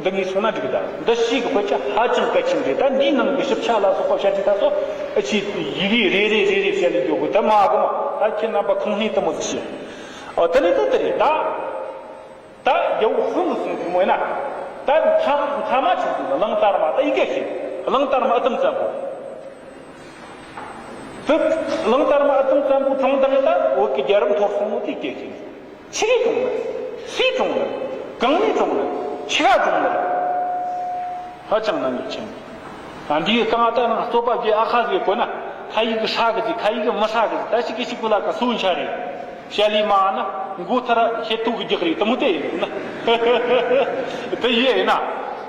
འདི་ངས་སོང་ན་འགྲིག་གི་ད་འདི་ཤེས་གི་དཔེ་ཆ་ཧ་ཅང་གལ་ཆེན་རེད། ད་འདིའི་ནང་གི་ཞིབ་ཆ་ལ་སོགས་པ་བཤད་དུས་ད་སོ་ཨ་ཆི་ཡི་གེ་རེ་རེ་རེ་རེ་བཤད་ལས་འགྱོ་གི་ད་མ་གི་མ་ད་ཁྱེད་རྣམ་པ་ཁུངས་སྣེ་དེ་མོ་ཟིག་བཤད། ཨོ་དེ་ནས་ད་དེ་རེད་ད། ད་རྒྱལ་བོ་གསུམ་གྱི་གསུང་གི་མོ་ཡིན་ན། ད་མཐའ་མཐའ་མ་ཆི་ཟེར་ན་གླང་དར་མ་ད་ཡི་གེ་ཤེས། གླང་དར་མ་ཨ་དམ་བཙན་པོ། དེ་གླང་དར་མ་ཨ་དམ་བཙན་པོ་གྲོངས་དང་ད་བོད་ཀྱི་རྒྱལ་རབས་འཐོར་སོང་ནོ་དེ་ཡི་གེ་ཤེས། ཆི་གིས་གྲོངས་ནི། སུས་གྲོངས་ནི། གང་ནས་གྲོངས་ནི། ཆི་ག་གྲོངས་ནི། ཧ་ཅང་ནང་གི་ཆེན། ད་འདིའི་རྐང་ལྟ་ནང་རྩོད་པ་བརྒྱུད་ཨ་ཁ་ཟིག་གོ་ན་ཁ་ཡིག་གི་ཧྲ་གི་ཟིག་ཁ་ཡིག་གི་མི་ཧྲ་གི་ཟིག་ད་ཞིག་གི་ཞིག་གོ་ལ་ཀ་སུན་ཆ་རེད། ཞལ་ལས་མ་ན་མགོ་ཐར་ཤེད་ཐུག་གི་རྒྱག་རེད་དེ་མོ་དེ་ཡིན་ན། དེ་ཡེ་ཡིན་ན་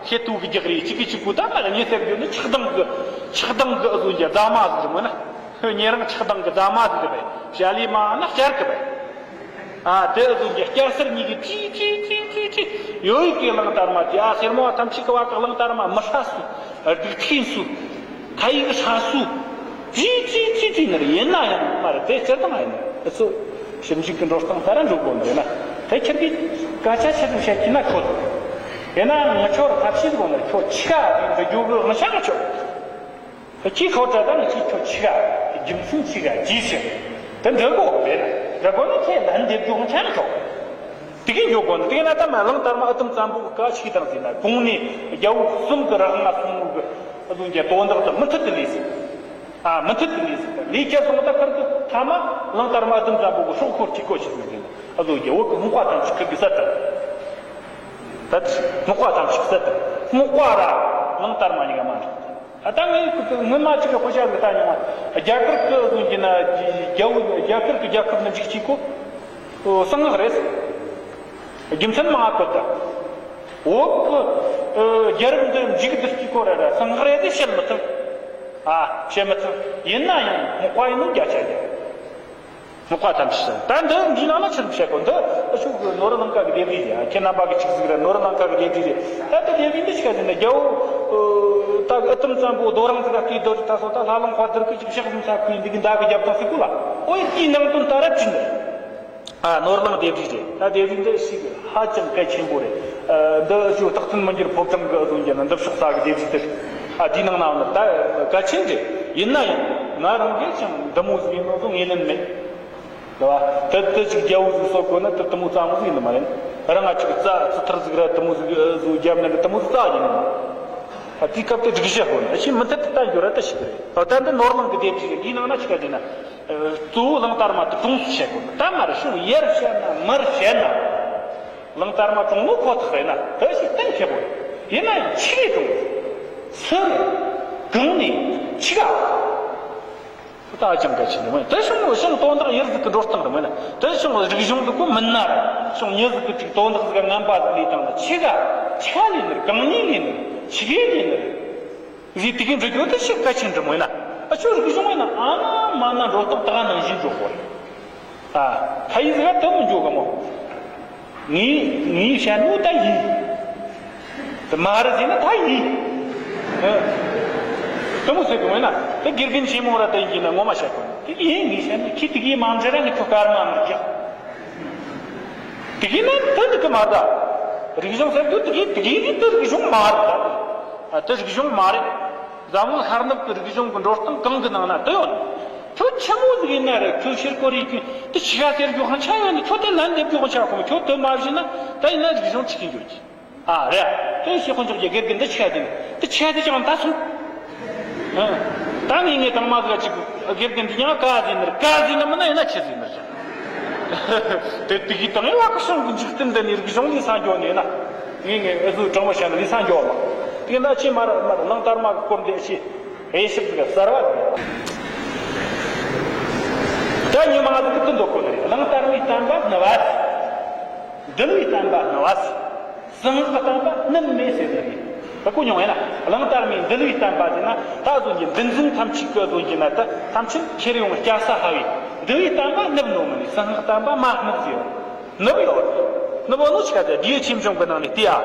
ཤེད་ཐུག་གི་རྒྱག་རེད་ཅིག་གི་ཅིག་གོ་ད་ང་ལ་ཉེ་སེར་རྒྱུ་ནི་ཆགས་སྡང་གི་ཆགས་སྡང་གི་ཨ་ཟོ་རྒྱ་རྫ་མ་ཟིག་རེད་མོ་ན། ཉེ་རང་ཆགས་སྡང་གི་རྫ་མ་ཟིག་རེད་པས། ཞལ་ལས་མ་ན་བསྐྱར་གི་པས། ཨ་དེ་ཨ་ཟོ་གི་སྐྱ་སེར་གཉིས་ཀྱི་ཁྲི་ཁྲི་ཁྲི་ཁྲི་ཁྲི་ཡོད་ཡོད་ཀྱི་གླང་དར་མ་དེ་ཨ་སེར་མོ་ཐམས་ཅད་ཀྱི་བ་ག་གླང་དར་མ་མི་ཧྲ་སུ་སྡིག་ཐིག་སུ་ཁ་ཡིག་ཧྲ་སུ་ཁྲི་ཁྲི་ཁྲི་ཁྲི་ནི་རེད། ཡིན་ན་ཡང་མ་རེད། དེ་སྤྱིར་བཏང་ཨ་ཡིན་ཨ་ཚོ་ཞིབ་འཇུག་གི་འགྲོ་སྟངས་ལྟར་འགྲོ་དགོས་འདུག་ན་དེ་ཁྱེད་ཀྱིས་སྐད་ཆ་ཆེ་རུ་བཤད་ཀྱི་ན་ཁོ་ཡིན་ན་ང་ཁྱོད་ཐབས་ཤེས་དགོས་ན་ཁྱོད་ཆི་ག་འདི་འགྲོ་རྒྱུ་གི་དབང་ཆ་ང་ཁྱོད། ཁྱི་ཁོ་ཏྲ་དང་ཁྱི་ཁྱོ་ཆི་ག་རྒྱུ་མཚན་ཆི་ག་ཅི་ཟེར། དེ་འདྲ་གོ་རེད་ན་ར་གོ་ན་ཁྱེད་ལན་འདེབས་རྒྱུ་ཆང་ཆོག་དེ་གི་འཇོག་གོ་ན་དེ་གི་ན་ད་མ་གླང་དར་མ་ཨ་དམ་བཙན་པོ་གི་བཀའ་ཆིག་དང་ཟེར་ན་གོང་ནས་རྒྱལ་བོ་གསུམ་གི་རང་ང་སོང་ནོ་གི་ཨ་ཟུང་གི་དོན་དག་དེ་མུ་མཐུད་དུ་ལས་ཟེར། ཨ་མུ་མཐུད་དུ་ལས་ཟེར་ལས་ཁྱེད་སོང་ད་ཁར་དུ་ཐ་མ་གླང་དར་མ་ཨ་དམ་བཙན་པོ་གི་སྲོག་འཁོར་གཅིག་གོ་ཆིག་ཟེར་ན་ཨ་ཟུང་གི་བོད་གི་སྔོག་པ་དང་ཆིག་ཁུར་གི་ས་དང་། ད་སྔོག་པ་དང་ཆིག་ས་དང་སྔོག་པ་ར་གླང་དར་མ་གཉིས་ཀ་མ་འགྲིག་ཨ་ད་ངས་སྔོན་མ་ཅིག་གི་དཔེ་ཆ་གི་ལྟ་མྱོང་བ། རྒྱ་གར་གི་ཟུང་གི་ན་རྒྱ་བོད་རྒྱ་གར་གི་རྒྱལ་ཁབ་ནི་འཇིག་གཅིག་གོ། གསང་སྔགས་རེད། རྒྱུ་མཚན་མང་བ་བཀོད་ད། བོད་ཀྱི་ཨ་རྒྱལ་རབས་འདི་མཇུག་བསྡུ་རྒྱུའི་སྐོར་ར་ར་གསང་སྔགས་རེད་དེ་བཤད་མི་ཐུབ། ཨ། བཤད་མི་ཐུབ། ཡིན་ན་ཡང་སྔགས་པ་ཡིན་ནོ་བརྒྱ་ཆ་བརྒྱ། སྔགས་པ་ཐམས་ཅད་ཟེར། ད་འདི་འདིའི་ནང་ལ་ཆི་ཟིག་བཤད་གོ། འདི་ཨ་ཤུག་གི་ནོར་བུ་ལང་ཀ་གི་ལྡེབས་རིས་རེད། ཨ། ཁྱེད་རྣམ་པ་གི་ཆི་ཟིག་རེད། ནོར་བུ་ལང་ཀ་གི་ལྡེབས་རིས་རེད། ད་ལྟ་ལྡེབས་རིས་འདི་ཆི་ག་ཟེར་ན། རྒྱལ་པོ་ད་གི་ཨུ་དུམ་བཙན་པོ་རྡོ་རིང་ཟིག་ག་བརྐོས་སྡོད་རྒྱུ་ད་སོ། ད་ལྷ་ལུང་དཔལ་རྡོར་གི་ཅིག་ཕྱག་ཟུམ་ས་ཁུའི་འདི་གི་མདའ་གི་རྒྱབ་ཐང་ཟིག་གོ་ལ། ཨོ་ཡ། དེའི་ནང་དོན་ད་རབ་ཅིག་འདི། ཨ། ནོར་བུ་ལང་ལྡེབས་རིས་རེད། ད་ལྡེབས་རིས་འདི་ཞིག་ཧ་ཅང་གལ་ཆེན་པོ་རེད། ཨ། འདི་ཞུ་སྟག་ཚང་མི་འགྱུར་ཕོ་བྲང་གི་ཨ་ཟུང་གི་ན་འདི་ཕྱོགས་ས་གི་ལྡེབས་རིས་དེ། ཨ། འདིའི་ནང་ན་འོ་ན་ད་གལ་ཆེན་རེད། ཡིན་ན་ཡང་ང་རང་གིས་ཀྱང་འདི་མོ་ཟིག་ཡིན་ནོ་ཟིག་ངོས་ལེན་མེད། རེད་བ། དེ་དེ་ཅིག་རྒྱལ་པོ་ཟིག་གསོད་དགོས་ན་དེ་དེ་མོ་རྩ་མོ་ཟིག་ཡིན་ནི་མ་རེད། རང་ང་ཅིག་རྩ་རྩི་ཐར་ཟིག་ར་དེ་མོ་ཟིག་ཨ་ཟུང་རྒྱབ་ན་གི་དེ་མོ་ཟིག་རྩ་ཡིན་ནི་མ་རེད། ཨ། དེའི་སྐབས་དེ་སྒྲིག་གཞི་དགོས་ན་ཨ་ཤི་མུ་མཐུད་དུ་ད་འགྱུར་ར་ད་ཞིག་རེད། ད་ལྟ་འདི་ནོར་གླིང་གི་ལྡེབས་རིས་རེད། འདིའི་ནང་ན་ཆི་ག་བྱས་ན། ཨ། གཙོ་བོ་གླང་དར་མ་དེ་གྲོངས་སུ་བཤད་དགོས་ན། ད་མར་ཤོང་ཡར་བཤད་ན་མར་བཤད་ན། གླང་དར་མ་གྲོངས་ནོ་ཁོ་ཐག་རེད་ན་དེ་ཞིག་གཏན་འཁེལ་དགོས། ཡིན་ན་ཡང་ཆི་གིས་གྲོངས། སུ་རེད། གང་ནས། ཆི་ག། ད་ཅང་གལ་ཆེ་ནི་མིན། དེ་བྱུང་བྱུང་དོན་དག་ཡུལ་ཟིག་གི་འགྲོ་སྟངས་རེད་མིན། དེ་བྱུང་རིག་གཞུང་འདི་ཀོ་མིན་ན་ར། བྱུང་མྱི་ཟིག་གི་ཅིག་དོན་དག་ཟིག་ག་ངན་པ་ཟིག་ལས་བཏང་ན་ཆི་ག་ཆ་ལས་ནི་རེད། གང་ཉིད་ལས་ནི་རེད། ཆི་གེ་ལས་ནི་རེད། ཟིག་དེ་གི་འགྲོ་རྒྱུ་དེ་ཞིག་གལ་ཆེན་འདྲ་མོ་ཡིན་ན། ཨ་ཆོ་རིག་གཞུང་ཡིན་ན་ཨ་ན་མ་ན་འགྲོ་སྟངས་ད་ག་ནང་བཞིན་འགྲོ་དགོས་རེད། ཨ། ཁ་ཡི་ཟིག་ག་དེ་མི་འགྱོ་ག་མོ། ངའི་ངའི་བཤད་ནོ་ད་ཡིན། དེ་མ་རེད་ཟེར་ན་ད་ཡིན། ཨ། དེ་མོ་ཟེར་གི་མེད་ན་དེ་དགེ་རྒན་ཆེན་མོ་ར་དེ་ཡིན་གྱི་ན་ངོ་མ་བཤད་གོ་ནི་དེ་ཡིན། ངའི་བཤད་ནོ་ཁྱི་དེ་གིས་མ་འཇལ་ར་ངས་ཁྱོད་སྐར་མ་མི་རྒྱག་དེ་གིས་ན་དེ་འདི་གི་མ་ད། རིག་གཞུང་ཟེར་དུས་དེ་གིས་དེ་གིས་ནི་དེ་རིག་གཞུང་མ་རེད་ད། ཨ། དེ་རིག་གཞུང་མ་རེད། འཛམ་བུ་ཤར་ནུབ་ཀྱི་རིག་གཞུང་གི་འགྲོ་སྟངས་གང་གི་ནང་ན་དེ་ཡོད། ཁྱོད་ཆི་མོ་ཟིག་ཡིན་ན་རེད། ཁྱོད་ཕྱིར་སྐོར་ཡིན་ཁྱོད་དེ་ཆི་ག་ཟེར་རྒྱུ་ཧང་ཆ་ཡོད་ནི། ཁྱོད་དེ་ལན་འདེབས་རྒྱུ་ཧང་ཆ་ཁོ་མོ། ཁྱོད་དེ་མ་བྱིན་ན་ད་ཡིན་ན་རིག་གཞུང་ཆི་གི་འགྱོ་གི། ཨ་རེད། དེ་ཤེས་ཁོ་ཆོག་གི་དགེ་རྒན་འདི་ཆི་ག་དེ་ནི་དེ་ཆི་ག་དེ་ཅང་ད་སོང་། ཨ། ད་ངས་ངས་དང་མ་ཟིག་ཅིག་དགེ་རྒན་འདི་ཉག་ག་ཟིན་ནི་རེད། ག་ཟིན་ནི་མིན་ན་ཡིན་ན་ཆི་ཟིན་ནི་རེད། དེ་དེ་གི་དང་ཡ་བ་ཀ་སོང་གི་འཇིག་རྟེན་འདི་ནི་རིག་གཞུང་ལས་ས་འགྱོ་ནི་ཡིན་ན། ངས་ངས་ཨ་ཟུ་དྲང་མོ་བཤད་ན་ལས་ས་འགྱོ་བ་མ། དེ་ན་ཅི་མ་ར་མ་ར་གླང་དར་མ་གི་སྐོར་འདི་ཨ་ཤི་དབྱེ་ཞིབ་ཟིག་གསར་བ་ཟིག་ད་ཉི་མ་ཟིག་གི་དུ་འདོད་གོ་ནི་རེད། གླང་དར་མའི་བསྟན་པ་བསྣུབས་པ། འདུལ་བའི་བསྟན་པ་བསྣུབས་པ། གསང་སྔགས་བསྟན་པ་བསྣུབས་མེད་ཟེར་ནི་རེད། ད་གོ་མྱོང་ཡིན་ན། གླང་དར་མའི་འདུལ་བའི་བསྟན་པ་ཟེར་ན་ད་གཟོད་ཀྱི་འདུལ་འཛིན་ཐམས་ཅད་ཀྱི་གཟོད་ཀྱི་ན་ད་ཐམས་ཅད་ཁྱེར་ཡོང་སྐྱ་ས་ཧ་བའི་འདུལ་བའི་བསྟན་པ་བསྣུབས་ནོ་མིན་ནི། གསང་སྔགས་བསྟན་པ་མ་བསྣུབས་ཟེར། བསྣུབས་ཡོད། བསྣུབས་ནོ་ཆི་ག་ཟེར། འདིའི་ཆེ་ཆུང་གི་ནང་ནས་བལྟས་ཨ།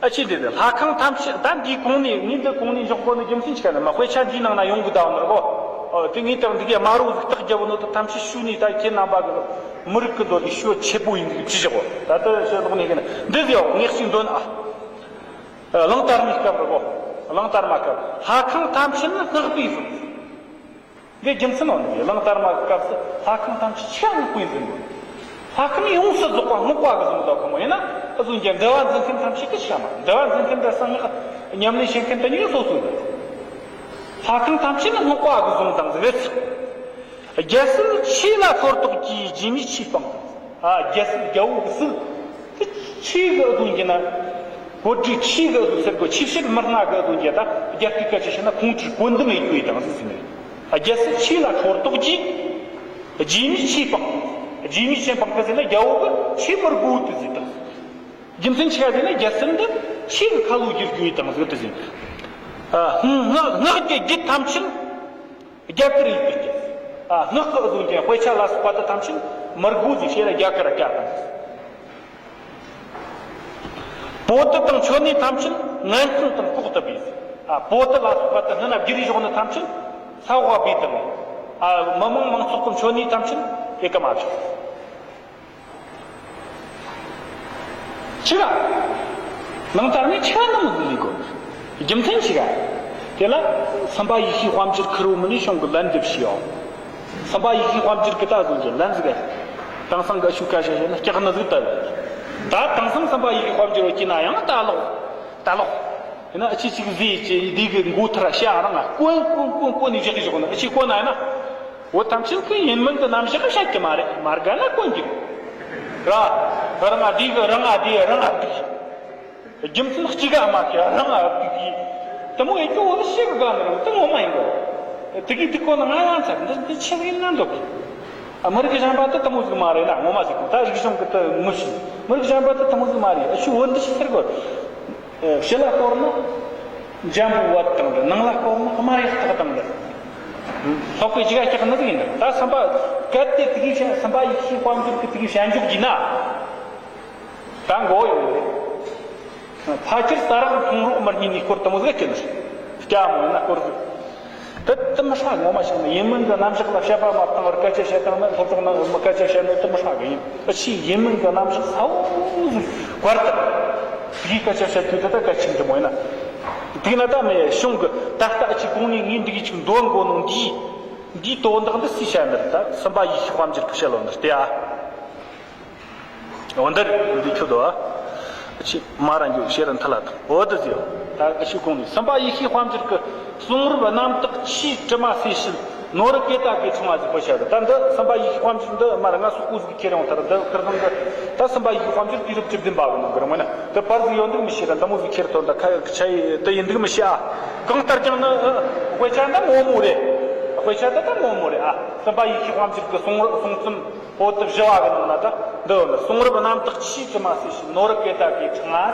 ཨ་ཅེ་འདི་ནི་ལྷ་ཁང་ཐམས་ཅད་ད་འདིའི་གོང་ནས་ངས་འདི་གོང་ནས་འཇོག་གོ་ནི་རྒྱུ་མཚན་ཆི་ག་ནི་མ། དཔེ་ཆ་འདིའི་ནང་ན་ཡོང་གི་ད་འོ་ནོ་ར་གོ། ཨོ་དེ་ངས་ད་འདི་གའི་དམར་རོ་ཟིག་རྟགས་རྒྱབ་ནོ་ད་ཐམས་ཅད་ཤུ་ནས་ད་ཁྱེད་རྣམ་པ་གི་མི་རིགས་གི་ལོ་ནས་ཤུ་ཆེ་པོ་ཡིན་འདུག་ཅི་བཞག་གོ། ད་ལྟ་ཞེ་ལོག་ནས་གི་ན་འདི་ཟེར་ཡོ་ངས་ཅིག་འདོན་ཨ། གླང་དར་མའི་སྐབས་ར་གོ། གླང་དར་མ་སྐབས་ལྷ་ཁང་ཐམས་ཅད་ནི་སྔགས་པས་བཟུང་། འདི་རྒྱུ་མཚན་འོང་ནི་གླང་དར་མ་གི་སྐབས་སུ་ལྷ་ཁང་ཐམས་ཅད་ཆ་སྔགས་པས་འཛིན་དགོས། ལྷ་ཁང་ཡོངས་སུ་རྫོགས་པ་སྔགས་པ་གིས་བཟུང་དགོས་ཁོ་མོ་ཡིན་ན། ཨ་ཟུང་གི་འདུལ་བ་འཛིན་མཁན་ཐམས་ཅད་ཀྱི་ཆ་མ། འདུལ་བ་འཛིན་མཁན་དང་གསང་སྔགས་ཉམས་ལེན་བྱེད་མཁན་དེ་གཉིས་ཀྱི་སོ་སོའི་འདུལ། ལྷ་ཁང་ཐམས་ཅད་ནི་སྔགས་པ་གིས་བཟུང་དང་ཟེར། རྒྱལ་སྲིད་ཆོས་ལ་འཁོར་གཏོགས་ཀྱི་རྗེ་མི་ཆོས་སྤངས། ཨ། རྒྱལ་སྲིད་རྒྱལ་པོ་གི་སྲིད་དེ་ཆོས་གི་ཨ་ཟུང་གི་ན། བོད་ཀྱི་ཆོས་གི་ཨ་ཟུང་ཟེར་དགོས། ཆོས་སྲིད་མི་སྣ་གི་ཨ་ཟུང་གི་ད་རྒྱལ་ཁའི་སྐད་ཆ་བཤད་ན་ཁོང་ཁྲོའི་བཀོད་འདོམས་ཡེད་རྒྱུ་ཡི་དང་ཟེར་ཟིན་ནས། རྒྱལ་སྲིད་ཆོས་ལ་འཁོར་གཏོགས་ཀྱི། རྗེ་མི་ཆོས་སྤངས། རྗེ་མི་ཆོས་སྤངས་ཀྱི་ཟེར་ན་རྒྱལ་པོ་གི་ཆོས་མི་དགོས་དུ་ཟེར་དང་། རྒྱུ་མཚན་ཆི་ག་ཟེར་ན་རྒྱལ་སྲིད་འདི་ཆོས་ཀྱི་ཁ་ལོ་བསྒྱུར་རྒྱུ་ཡི་དང་ཟེར་དུ་ཟིན། སྔགས་སྔགས་ཀྱི་རྒྱུད་ཐམས་ཅད་རྒྱ་གར་ཡིག་ཏུ་བསྒྱུར། སྔགས་ཀྱི་ཨ་ཟུང་གི་དཔེ་ཆ་ལ་སོགས་པ་དེ་ཐམས་ཅད་མི་དགོས་ཟེར་ཤེས་ར་རྒྱ་གར་ར་བསྒྱུར་དང་། པོ་ཏི་དང་མཆོད་གནས་ཐམས་ཅད་ངན་སོང་དང་ལྐོག་ཏུ་སྦས། ཨ། པོ་ཏི་ལ་སོགས་པ་དེ་སྔ་ན་བསྒྱུར་རེ་བཞག་ནི་ཐམས་ཅད་ས་འོག་སྦས་དང་། ཨ། མི་མང་མང་ཚོགས་ཀྱི་མཆོད་གནས་ཐམས་ཅད་དེ་ཀ་མ་བྱུང་། ཆི་ག་གླང་དར་མས་ཆི་ག་ནང་འཛུལ་ལས་གོ། རྒྱུ་མཚན་ཆི་ག་དེ་ལ་སམ་བྷ་ཡེ་ཤེས་དཔལ་འབྱོར་ཁུར་བོ་མི་ནི་གཞུང་གི་ལན་འདེབས་ཤིའོ། སམ་བྷ་ཡེ་ཤེས་དཔལ་འབྱོར་གི་ད་ཟུང་གི་ལན་ཟིག་དེང་སང་གི་ཤུགས་ཁ་ཤས་ཤེས་ན་སྐྱག་ནི་ཟིག་ད། ད་དེང་སང་སམ་བྷ་ཡེ་ཤེས་དཔལ་འབྱོར་བ་སྐྱེས་ན་ཡང་ད་ལོག་ད་ལོག་ཡིན་ན་ཨ་ཅེ་ཅིག་ཟེ་ཅེ་དེ་གི་མགོ་ཐུར་ཤ་རང་ང་ཀོན་ཀོན་ཀོན་ཀོན་ནི་བཞག་གི་བཞག་ན་ཨ་ཅེ་ཀོན་ན་ཡིན་ན། འོ་ཐམས་ཅད་ཀྱི་ཡིན་མིན་གྱི་རྣམ་གཞག་བཤད་ཀྱི་མ་རེད། མ་དགའ་ན་ཀོན་གྱི་རེད། ར། རང་ང་དེ་གི་རང་ང་དེ་རང་ང་དེ། རྒྱུ་མཚན་གཅིག་ག་མ་ཁྱེད་རང་ང་དེ་གི། དེ་མོ་ཡེ་ཀྱོ་འོ་ཤེས་གི་དགའ་མི་རུང་དེ་ངོ་མ་ཡིན་གོ། དེ་གི་དེ་ཀོན་ན་ང་ཡང་ཚར་འདི་འདི་ཆི་ཡིན་ན་འདོད་གི། ཨ། མི་རིགས་གཞན་པ་དེ་དེ་མོ་ཟིག་མ་རེད་ན་ངོ་མ་ཟིག་ད་རིག་གཞུང་གི་དེ་མི་ཤེས། མི་རིགས་གཞན་པ་དེ་དེ་མོ་ཟིག་མ་རེད། ཨ། ཆུ་བོ་འདི་ཤི་ཟེར་གོ། ཕྱི་ལ་སྐོར་ན་འཇམ་པོ་བ་དང་འདྲ། ནང་ལ་སྐོར་ན་དམར་ཡག་ཐག་དང་འདྲ། ལྷག་པའི་ཅི་ག་ཀྱག་ནི་ཟིག་ཡིན་ན། ད་སམ་པ་གལ་ཏེ་དེ་གི་བཤད། སམ་པ་ཡེ་ཤེས་དཔལ་འབྱོར་གི་དེ་གི་བཤད་འཇོག་གྱིས་ན། ད་མགོ་ཡོང་གི་རེད། ཕལ་ཆེར་ས་རག་ཕུང་རོགས་མི་གཉིས་ནས་སྐོར་དེ་མོ་ཟིག་སྐྱེ་ནི་རེད། སྐྱ་མོ་ཡིན་ན་སྐོར་ཟིག་དེ་དེ་མི་ཧྲ། ངོ་མ་བཤད་ན་ཡིན་མིན་གྱི་རྣམ་གཞག་ལ་དཔྱད་པ་མ་བཏང་བར་སྐད་ཆ་བཤད་བཏང་ན། སློབ་གྲོགས་རྣམས་སྐད་ཆ་བཤད་ནོ་དེ་མི་ཧྲ་གི་ཡིན། ཨ་ཕྱིས་ཡིན་མིན་གྱི་རྣམ་གཞག་གསལ་བོ་ཟིག་བཀར་ཏེ། དེའི་སྐད་ཆ་བཤད་དུས་དེ་ད་གལ་ཆེན་གྱི་མོ་ཡིན་ན། དེ་ན་ད་མི་ཡ་གཞུང་གི་ད་ལྟ་ཨ་ཕྱི་གོང་ནས་ངས་འདི་གི་ཅིག་འདོན་དགོས་ནོ་འདིའི་འདིའི་དོན་དག་འདི་སུས་བཤད་ནི་རེད། ད་སམ་པ་ཡེ་ཤེས་དཔལ་འབྱོར་གི་བཤད་ལོ་འདི་སྟེ། ཨ། འོ་འདིར་འདི་ཁྱོད་དོ། ཨ། ཨ་ཕྱི་མ་ར་འགྱོ་ཤེས་ར་མཐའ་ལ་དང་། འོ་དེ་ཟེར། ད་ཨ་ཕྱི་གོང་ནས་སམ་པ་ཡེ་ཤེས་དཔལ་འབྱོར་གི་གསུང་རབ་རྣམ་དག་ཆོས་དྲི་མ་སེལ་ཕྱིར། ནོར་བུ་ཀེ་ཏ་གི་ཕྲེང་བ་ཟེར་བ་བཤད་དོ། ད་འདི་སམ་པ་ཡེ་ཤེས་དཔལ་འབྱོར་འདི་མར་ང་སུ་ཀུ་ཟིག་ཁྱེར་ཡོང་ཐལ། འདི་ཁིར་ཚང་གི་ད་སམ་པ་ཡེ་ཤེས་དཔལ་འབྱོར་དུས་རབས་བཅུ་བདུན་པ་གི་ནང་གི་རང་ཡིན་ན། དེ་པར་ཟིག་ཡོད་འདུག་མི་ཤེས་ར། འདི་མོ་ཟིག་ཁྱེར་ཐོན་ད་ཁ་ཆ་ཡི་དེ་ཡིན་འདུག་མི་ཤེས། ཨ། གང་ལྟར་ཀྱང་ནི་དཔེ་ཆ་འདི་ངོ་མ་རེད། དཔེ་ཆ་འདི་ད་ངོ་མ་རེད། ཨ། སམ་པ་ཡེ་ཤེས་དཔལ་འབྱོར་གི་གསུང་གསུང་རྩོམ་པོ་ཏི་བཞི་བ་གི་ནང་ན་ད་འདི་ཡོད་ནི། གསུང་རབ་རྣམ་དག་ཆོས་དྲི་མ་སེལ་ཕྱིར། ནོར་བུ་ཀེ་ཏ་གི་ཕྲེང་བ།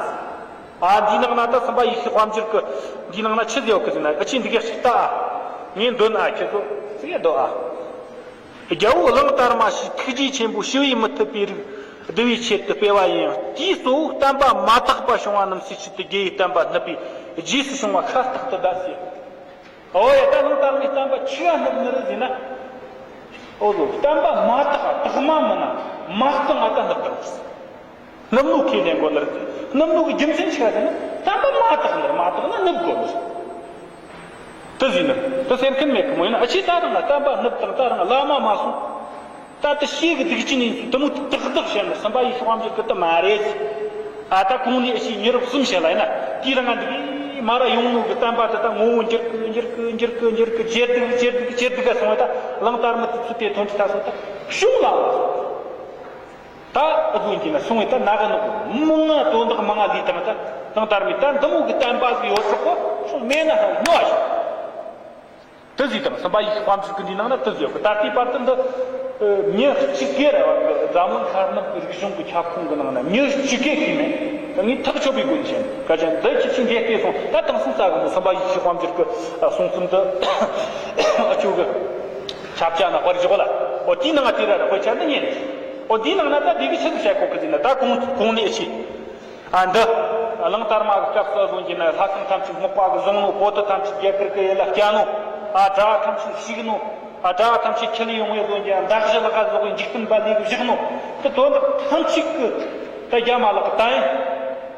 ཨ། འདིའི་ནང་ན་ད་སམ་པ་ཡེ་ཤེས་དཔལ་འབྱོར་གི་འདིའི་ནང་ན་ཆི་ཟིག་ཡོད་གི་ཟེར་ན། ཨ་ཕྱི་འདི་ག་ཞིག་ལྟ། ཨ། ངས་འདོན། ཨ། ཁྱེད་ཚོ་ཟིག་ཡ་འདོད། ཨ། རྒྱལ་པོ་གླང་དར་མ་ཞེས་ཐུགས་རྗེ་ཆེན་པོས་ཞི་བས་མི་ཐུབ་པའི་རིགས་བསྡུ་བའི་ཆེད་དུ་སྤེལ་བ་ཡིན་ཡང་། དེའི་གཙོ་བོ་བསྟན་པ་མ་དག་པ་བྱུང་བ་རྣམས་སེལ་ཆེད་དུ་རྒྱལ་བའི་བསྟན་པ་བསྣུབས་པས་རྗེས་སུ་བྱུང་བ་ཤ་སྟག་ཏུ་གདའ་ཟེར། ཨོ་ཡ། ད་གླང་དར་མའི་བསྟན་པ་ཆི་ག་བསྣུབས་ནི་རེད་ཟེར་ན། ཨོ་ལོ། བསྟན་པ་མ་དག་དག་མ་མིན་ན་མ་གཙང་ང་ད་བསྣུབས་དང་། བསྣུབས་ནོ་ཁས་ལེན་དགོས་ནི་རེད། བསྣུབས་ནོ་གི་རྒྱུ་མཚན་ཆི་ག་ཟེར་ན། བསྟན་པ་མ་དག་ནི་རེད། མ་དག་ན་བསྣུབས་དགོས་ནི་རེད། དེ་ཟེར་ནི་དེ་ཟེར་མཁན་མེད་གི་མོ་ཡིན་ན། ཨ་ཕྱི་ད་རང་ལ་བསྟན་པ་བསྣུབས་དང་། ད་རང་བླ་མ་མ་སོང་། ད་དེ་ཤེས་གི་འདུག་ཅི་ནས་དེ་མོ་ཏག་ཏག་བཤད་ན་སམ་པ་ཡེ་ཤེས་དཔལ་འབྱོར་གི་དེ་མ་རེད། ཨ། ད་གོང་ནས་ཨ་ཕྱི་མི་རབས་གསུམ་བཤད་ལ་ཡིན་ན། དེའི་རིང་ང་འདི་གི་མ་ར་ཡོང་ནོ་གི་བསྟན་པ་དེ་ད་ངོ་བོ་འགྱུར་གི་འགྱུར་གི་འགྱུར་གི་འགྱུར་གི་ཇེ་སྡུག་ཇེ་སྡུག་ཇེ་སྡུག་ག་སོང་བ། ད་གླང་དར་མ་དེ་ཚུར་དེ་ཐོན་དུས་ད་སོང་ད་གཞུང་ལ་བ་སོང་། ད་ཨ་ཟུང་གི་ན་སོང་བས་ད་ན་གི་ནོ་མི་ང་དོན་དག་མི་ང་ལས་དང་། ད་གླང་དར་མས་ད་འདི་མོ་གི་བསྟན་པ་ཟིག་ཡོད་ཆོག་གོ་སོང་མེད་ན་ཧ་ཉོ་བ་ཞིག་དེ་ཟིག་དང་། སམ་པ་ཡེ་ཤེས་དཔལ་འབྱོར་གི་འདི་ནང་ན་དེ་ཟིག་ཡོད་གི། ད་ལྟའི་བར་དུ་འདི་མྱི་གཅིག་གིས་ར་བ་གི་འཛམ་གླིང་ཤར་ནུབ་ཀྱི་རིག་གཞུང་གི་ཁྱབ་ཁོངས་གི་ནང་ན་མྱི་གཅིག་གིས་ཤེས་མེད། ད་ངས་ཐག་ཆོད་པའི་སྒོ་ནས་བཤད། ག་ཅན་འདི་ཅི་ཅི་འདི་ལྟས་སོང་། ད་དེང་སང་ས་གི་མོ་སམ་པ་ཡེ་ཤེས་དཔལ་འབྱོར་གི་གསུང་རྩོམ་འདི་ཨ་ཅོ་གི་ཁྱབ་བྱ་ན་དཔར་བཞག་ལ། ཨོ་དེའི་ནང་ང་དེ་ར་ར་དཔེ་ཆ་འདི་ཉན། ཨོ་དེའི་ནང་ན་ད་འདི་གི་ཆི་ཟིག་བཤད་གོ་གི་ཟེར་ན། ད་གོང་གོང་ནས་ཨ་ཕྱི། ཨ། འདི་གླང་དར་མ་གི་སྐབས་སུ་ཨ་ཟུང་གི་ན་ལྷ་ཁང་ཐམས་ཅད་སྔགས་པ་གིས་བཟུང་ནོ། པོ་ཏི་ཐམས་ཅད་རྒྱ་གར་གི་ཡུལ་ལ་བསྐྱལ་ནོ། ཨ། གྲྭ་བ་ཐམས་ཅད་བཤིག་ནོ། ཨ། གྲྭ་བ་ཐམས་ཅད་ཁྲིད་ལས་ཡོང་བའི་ཨ་ཟུང་གི་ན་མདའ་བཞི་ལག་ག་བཟུང་བའི་འཇིག་རྟེན་པ་ལས་གི་བཞག་ནོ། དེ་དོན་དག་ཐམས་ཅད་གི་ད་རྒྱ་མ་ལག་གི་ད་ཡིན།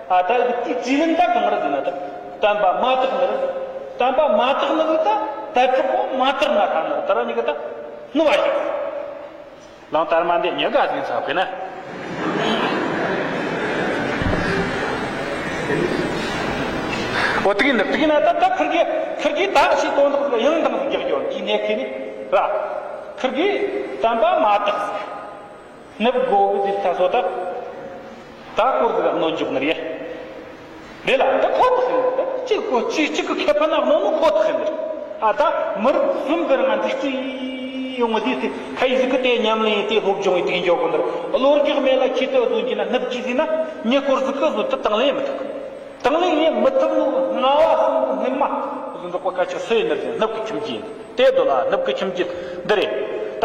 ཨ། ད་དེའི་དྲིས་ལན་ད་གང་རེད་ཟེར་ན། ད་བསྟན་པ་མ་དག་ནི་རེད། བསྟན་པ་མ་དག་ནི་རེད། ད་དད་གྲོགས་པོ་མ་དར་ན་ད་ནི་རེད། ད་ར་ཉི་ག་ད་ནུ་བ་ཞིག་གླང་དར་མ་འདི་མྱི་དགའ་ཟིན་ཚ་གི་ན། འོ་དེ་གི་ནི་དེ་གི་ན་ད་ད་ཁིར་གི་ཁིར་གི་ད་ཤི་དོན་དག་ཡང་དང་རྒྱག་རྒྱུ་འདི་ནས་ཁེ་ནི་ར། ཁིར་གི་བསྟན་པ་མ་དག་ཟིག་ནུབ་དགོ་གི་ཟིག་ད་སོ་ད། ད་སྐོར་ཟིག་གནོན་འཇུག་ནི་རེད། རེད་ལ། ད་ཁོ་ཐག་ཡིན། ད་གཅིག་གོ་གཅིག་གཅིག་གི་ཁེ་ཕན་ན་གནོད་ནོ་ཁོ་ཐག་ཡིན། ཨ། ད་མི་རབས་གསུམ་གི་རིང་ང་འཛུགས་སྐྲུན་ཡོང་བ་དེ་དེ་ཁ་ཡི་ཟིག་གི་དེ་ཉམས་ལེན་ཡིན་ཏེ་སློབ་སྦྱོང་ཡིན་ཏེ་འཇོག་གི་འདིར་བློ་རྒྱག་མེད་ལ་ཁྱི་ལྟ་བཟོ་གྱི་ན། ནུབ་ཀྱི་ཟིན་ན་མྱི་སྐོར་ཟིག་གི་བཟོ་དེ་དང་ལེན་མི་ཐུབ། དང་ལེན་ཡེ་མི་ཐུབ་ནོ་ལྔ་བ་གསུམ་གི་སྔོན་མ་བཟོ་འདྲ་པོ་ཁ་ཆེ་སུ་ཡིན་ནི་ཟིན། ནུབ་ཀྱི་ཁྱིམ་རྒྱུད་ཡིན་དེ་དོ་ལ། ནུབ་ཀྱི་ཁྱིམ་རྒྱུད་འདི་རེད་ད།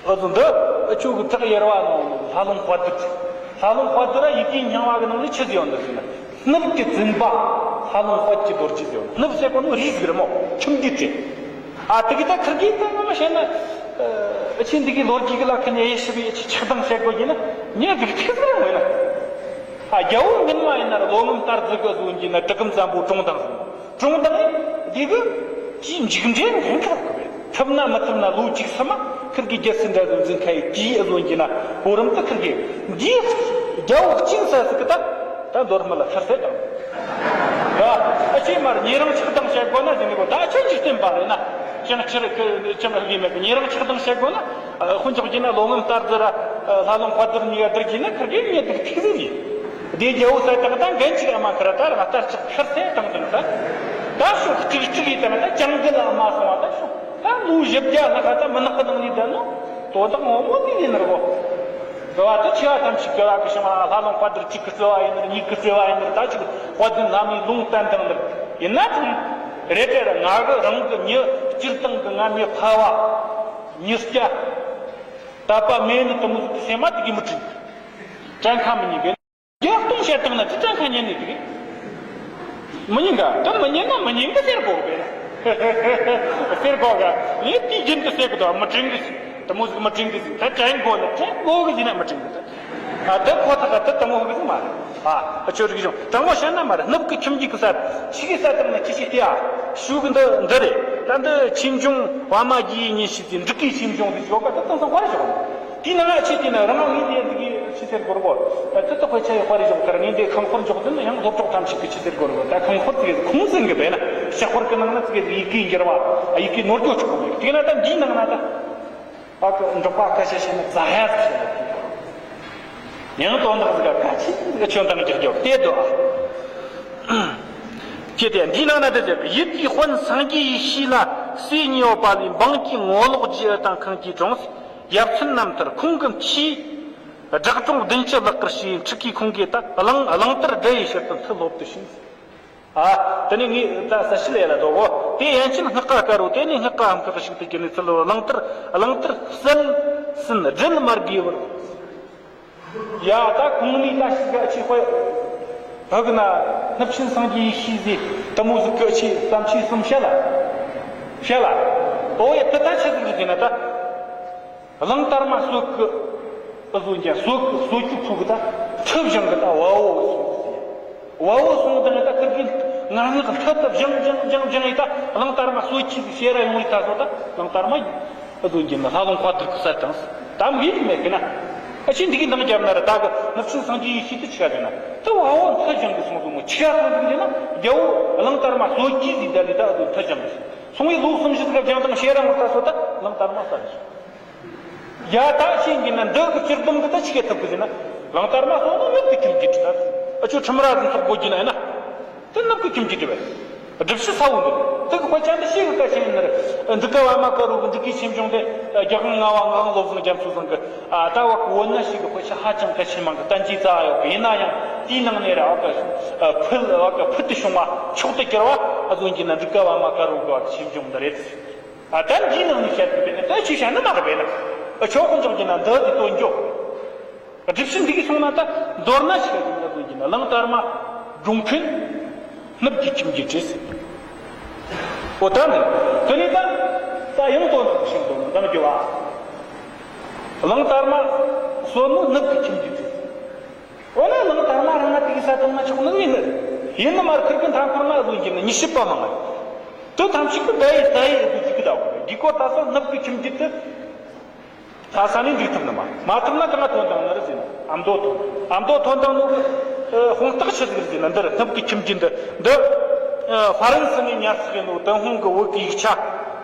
ཨ་ཙི་འདི་ཨ་ཅོ་གི་ཐག་ཡེར་བ་ནང་ལྷ་ལུང་དཔལ་སྡུད། ལྷ་ལུང་དཔལ་སྡུད་ར་ཡི་གེ་རྙིང་བ་གི་ནང་ནས་ཆི་ཟིག་ཡོད་འདི་ཟེར་ན། ནུབ་ཀྱི་འཛིན་པ་ལྷ་ལུང་དཔལ་གྱི་རྡོ་རྗེ་ཟེར་ཡོད། ནུབ་ཟེར་གོ་ནོ་རིགས་ཟིག་རེད་མོ། ཁྱིམ་རྒྱུད་རེད། ཨ་དེ་གི་ད་ཁིར་གི་ད་ངོ་མ་བཤད་ན། ཨ་ཆེ་འདི་གི་ལོ་རྒྱུས་གི་ལ་ཁ་ནས་དབྱེ་ཞིབ་ཡེ་ཆི་ཆགས་སྡང་བྱེད་དགོས་ཀྱི་ན་ངས་སྡུག་ཐིག་ཟིག་རེད་མོ་ཡིན་ན། ཨ་རྒྱལ་པོ་སྔོན་མ་ཡིན་ན་ར་ལོ་ངམ་སྟར་ཟིག་གི་བཟོ་གྱི་ན་དྲི་གམ་ཙམ་པོ་གྲོང་དང་ཟིག་མོ། གྲོང་དང་འདི་གི་ཅིའི་མཇུག་འབྲས་ངན་ཁག་གི་བས། ཐུབ་ན་མི་ཐུབ་ན་ལོ་བཅུ་གསུམ་མ་ཁིར་གི་རྒྱལ་སྲིད་འདྲ་བཟོ་འཛིན་ཁ་ཡི་དེའི་ཨ་བཟོ་གྱི་ན་གོ་རིམ་དུ་ཁིར་གི་འདིའི་རྒྱལ་པོ་གཅིག་ས་ཟིག་གི་ད་ད་མདོ་སྨད་ལ་ཤར་སེ་དང་། ད་ཨ་ཆེ་མར་ཉེ་རིང་ཆགས་སྡང་བྱེད་དགོས་ན་ཟིན་གི་གོ། ད་ཆེ་འཇིག་རྟེན་པ་རེད་ན་ཅང་ཆེར་ཅང་ཨ་གི་མེད་གི། ཉེ་རིང་ཆགས་སྡང་བྱེད་དགོས་ན། ཨ་དཔེ་འཇོག་རྒྱུ་ན་ལོ་ངམ་སྟར་ཟིག་ར་ཨ་ལྷ་ལུང་དཔལ་སྡུད་གཉིས་ཀ་བསྡུར་རྒྱུ་ན་ཁིར་གི་ངས་སྡུག་ཐིག་ཟིག་ཡིན། དེ་རྒྱལ་པོ་ས་དང་ད་འགན་ཅིག་ཨ་མ་ཁིར་ད་ར་སྟར་ཆགས་ཁིར་སེ་དང་དང་ད་ད་ཤོག་ཅིག་ཅིག་ཡིན་དང་ད་ཅང་གི་ལ་ཨ་མ་སོང་བ་ད་ཤོག་ད་ལོ་བཞི་བརྒྱ་ལྷག་ད་མི་ནག་གི་ནང་ནས་ད་ནོ། འོ་ད་ངོ་མ་དེ་ཡིན་ནར་གོ། འགྲོ་བ་དུ་ཆེ་བ་ཐམས་ཅད་ག་བ་གི་ཤི་མ་ལྷ་ལུང་པ་དར་གཅིག་གི་རྩེ་བ་ཡིན་ནར། གཉིས་ཀྱི་རྩེ་བ་ཡིན་ནར། ད་ཅིག་དཔལ་ལྡན་ལྷ་མོའི་ལུང་བསྟན་དང་ནར་ཡིན་ན་ཐང་། རེ་ཏྲེ་ར་ང་གི་རང་གི་མྱི་སྤྱིར་བཏང་གི་ང་མི་ཕ་བ་མྱི་སྐྱ་དད་པ་མེད་ནི་དུ་མོ་ཟིག་སེམས་མ་དེ་གི་མི་དྲན། དྲན་ཁ་མི་ཉན་གི། རྒྱག་སྟོང་བཤད་བཏང་ན་ཅི་ཙམ་ཁ་ཉན་ནས་དེ་རེད། མི་ཉན་ག་ད་མི་ཉན་ན་མི་ཉན་གི་ཟེར་དགོས་པས་ན། ཟེར་དགོས་ག་ངས་དུས་རྒྱུན་དུ་ཟེར་གི་འདུག་མི་དྲན་གི་ཟེར། དེ་མོ་ཟིག་མི་དྲན་གི་ཟེར། ད་དྲན་དགོས་ན་དྲན་དགོས་གི་ཟེར་ན་མི་དྲན་གི་ད། ཨ་ད་ཁོ་ཐག་ག་ད་དེ་མོ་གི་ཟིག་མ་རེད། ཨ་ཨ་ཆོས་རིག་གཞུང་དྲང་མོ་བཤད་ན་མ་རེད། ནུབ་ཀྱི་ཁྱིམ་རྒྱུད་ཀྱི་ས་ཕྱི་གི་ས་དང་ནི་ཅི་ཞིག་སྟེ། ཨ་ཤུག་གི་འདི་འདི་རེད། ད་འདི་ཆོས་འབྱུང་བ་མ་རྒྱུད་ཡིན་ཉིན་ཤི་ཟིན་འབྲུག་གི་ཆོས་འབྱུང་ཟིག་ཡོད་ག་ད་དེང་སང་དཔར་བཞག་དེའི་ནང་ང་ཆེ་དེ་ནི་རང་ངོས་ནས་འདི་གི་ཆི་ཟེར་དགོས་རེད་གོ། ད་དེ་དག་དཔེ་ཆ་ཡི་དཔར་རེ་བཞག་དེར་ངས་འདི་ཁང་དཔར་འཇོག་དུས་ནི་ཡང་སློབ་གྲོགས་ཐམས་ཅད་ཀྱི་ཆི་ཟེར་དགོས་རེད་གོ། ད་ཁང་དཔར་དེ་གི་ཁུངས་ཟིན་གི་བས་ན་ཕྱག་དཔར་གི་ནང་ན་དེ་གི་ཡི་གེ་འགྱུར་བ་ཡི་གེ་ནོར་འགྱོ་ཆོག་གི་མེད། དེ་ན་ད་འདིའི་ནང་ན་ད་ཨ་ཀི་འབྲོག་པ་སྐད་ཆ་བཤད་ན་རྫ་ཡ་ཟིག་བཤད་ན་དེ་ཡང་དོན་དག་ཟིག་ག་ག་ཆི་ཟིག་ཆོན་ཐང་རྒྱག་རྒྱོབ་དེ་དོ་ཨ། ཁྱེད་དེ་འདིའི་ནང་ན་དེ་ཟེར་ཡུལ་གྱི་དཔོན་སངས་རྒྱས་ཡེ་ཤེས་ལ་སྲས་གཉིས་ཡོད་པ་ལས་འབངས་ཀྱི་ངོ་ལོག་རྒྱུ་དང་ཁང་གི་གྲོང་ཡབ་ཆེན་རྣམ་ཐར་ཁོང་གི་མཆིས། སྦྲག་གྲོང་བདུན་ཅུ་ལག་བཀར་བྱས། ཕྲུ་གུའི་ཁོང་གིས་ད་གླང་གླང་དར་སྒྲ་ཡི་ཕྱིར་དུ་མཐུ་སློབ་ཏུ་ཕྱིན། ཨ་དེ་ནས་ངས་ད་ས་ཕྱི་ལས་ལ་དོ་གོ། དེ་ཡན་ཆད་སྔགས་ཀ་དཀར་རོ། དེ་ནས་སྔགས་ཀ་ཧམ་ཁག་ཞིག་ཏུ་གྱུར་ནས་ཚུལ་ལོ་གླང་དར་གླང་དར་གསལ་ཟིན་སྒྲིལ་མ་དགོས་པར། ཡ་ད་གོང་ནས་ད་ཞིག་ག་ཆེ་དཔེ་བག་ན་སྣབས་ཆེན་སངས་རྒྱས་ཡེ་ཤེས་ཟེར་དེ་མོ་ཟིག་གི་ཆེ་བརྩམས་ཆོས་གསུམ་བཤད་ལ་བཤད་ལ། ཨོ་ཡ་དེ་ད་ཆི་ཟིག་རེད་ཟེར་ན་ད། གླང་དར་མ་གསོད་གི་ཨ་ཟོ་ཀྱང་གསོད་གི་གསོད་རྒྱུ་ཁུ་གི་ད་མཐུ་བཞེངས་གི་ད་བ་བོ་སོང་ཟེར། བ་བོ་སོང་དང་ད་ཁིར་གི་ངར་སྔགས་མཐུ་ད་བཞེངས་བཞེངས་བཞེངས་བཞེངས་ཡི་ད་གླང་དར་མ་གསོད་ཀྱི་ཟེར་ཤེས་ར་ཡོང་ཡི་ད་སོ་ད་གླང་དར་མ་ཨ་ཟོ་ཀྱི་ན་ལྷ་ལུང་དཔལ་དར་གི་ས་དང་ད་མི་ཡིན་མེད་གི་ན། ཨ་ཆེ་འདི་གི་འདང་རྒྱབ་ན་ར་ད་གི་སྣབས་ཆེན་སངས་རྒྱས་ཡེ་ཤེས་དུ་ཆི་ག་ཟེར་ན་ད་བ་བོ་མཐུ་བཞེངས་གི་སོང་ཟོ་མོ་ཆི་ག་སོང་ཟིག་ཟེར་ན་རྒྱལ་བོ་གླང་དར་མ་གསོད་ཀྱི་ཟེར་ད་ལི་ད་ཨ་ཟོ་མཐུ་བཞེངས་གི་སོང་བའི་ལོ་གསུམ་བཞི་ཟིག་ག་བཞེངས་དང་ཤེས་ར་ངོ་ད་སོ་ད་གླང་དར་མ་ས་ཟིག་ཡ་ད་ཤེས་ཀྱི་ན་འདི་གི་སྤྱིར་བཏང་གི་ད་ཆི་གེ་ཐུབ་གི་ཟེར་ན། གླང་དར་མ་སོགས་ནི་ནུབ་ཀྱི་ཁྱིམ་གྱི་དྲི་ད། ཨ་ཆོ་ཁྲིམས་ར་ཟིན་ཚོགས་དགོས་ཀྱི་ན་ཡིན་ན། དེ་ནུབ་ཀྱི་ཁྱིམ་གྱི་དྲི་བས། སྒྲུབ་བྱེད་ས་བོ་འདི། དེ་གི་དཔེ་ཆ་འདི་ཤེས་གི་ཀ་ཆེན་ཡིན་ན་རེད། འདི་ཀ་བ་མ་ཀ་རུ་གི་འདི་གི་ཆེན་ཆུང་དེ། རྒྱ་གང་ང་བ་ང་གང་སློབ་ཟིང་རྒྱ་མཚོ་ཟིང་གི། ཨ་ད་བ་གི་བོད་ན་ཤེས་གི་དཔེ་ཆ་ཧ་ཅང་གལ་ཆེན་མང་གི་བསྟན་བཅོས་རྩ་བ་ཡོད་གི་ཡིན་ན་ཡང་དེའི་ནང་ནས་ར་བ་ཀ་ཕུལ་བ་ཀ་ཕུལ་དུ་བྱུང་བ་མཆོག་ཏུ་གྱུར་བ་ཨ་ཟོན་གྱི་ན་འདི་ཀ་བ་མ་ཀ་རུ་གི་བ་ཆེན་ཆུང་འདི་རེད། ཨ་ད་འདིའི་ནང་ནས་བཤད་དགོས་པས་ན་ད་ཆོས་བཤད་ན་མ་རེད་པས་ན། ཨ་ཆོག་གི་འཇོག་གི་ན་འདི་དེ་དོན་འཇོག་སྒྲུབ་བྱེད་འདི་གི་སོང་ན་ད་མདོར་ན་ཆི་ག་ཡིན་ན་དོན་གྱི་ན་གླང་དར་མ་སྒྲུང་མཁན་ནུབ་ཀྱི་ཁྱིམ་གྱི་བྲིས། ཨོ་ད་ནི་དེ་ནི་ད་ད་ཡང་དོན་དག་ཤིང་དོན་འདང་རྒྱུ་བ། གླང་དར་མ་གསོད་ནོ་ནུབ་ཀྱི་ཁྱིམ་གྱི་བྲིས། འོ་ན་གླང་དར་མ་རང་ང་དེ་གི་ས་དང་ང་ཆོག་ནི་ཡིན་ནི། ཡིན་ནི་མར་ཁིར་གི་མཐའ་འཁོར་ང་བཟོ་གྱི་ནི་ཉི་ཤུ་པ་མང་ང་། དུ་ཐམས་ཅད་ཀྱི་ད་ཡི་ད་ཡི་དུ་ཅིག་གི་ད་གོ་གི་གོ་ད་སོ་ནུབ་ཀྱི་ཁྱིམ་གྱི་དུ། ད་ས་ནས་འགྲིག་ཐུབ་ནི་མ་མ་ཐུབ་ན་གང་ང་ཐོན་དང་ནི་རི་ཟིན་ཨ་མདོ་ཐོན་ཨ་མདོ་ཐོན་དང་ནོ་གི་དཔང་རྟགས་ཆི་ཟིག་རེད་ཟེར་ན་འདིར་ནུབ་ཀྱི་ཁྱིམ་གྱི་འདི་འདི་ཧྥ་རན་སི་ནས་ཉར་ཚགས་ཡིན་ནོ་ཏུན་ཧོང་གི་བོད་ཀྱི་ཡིག་ཆ་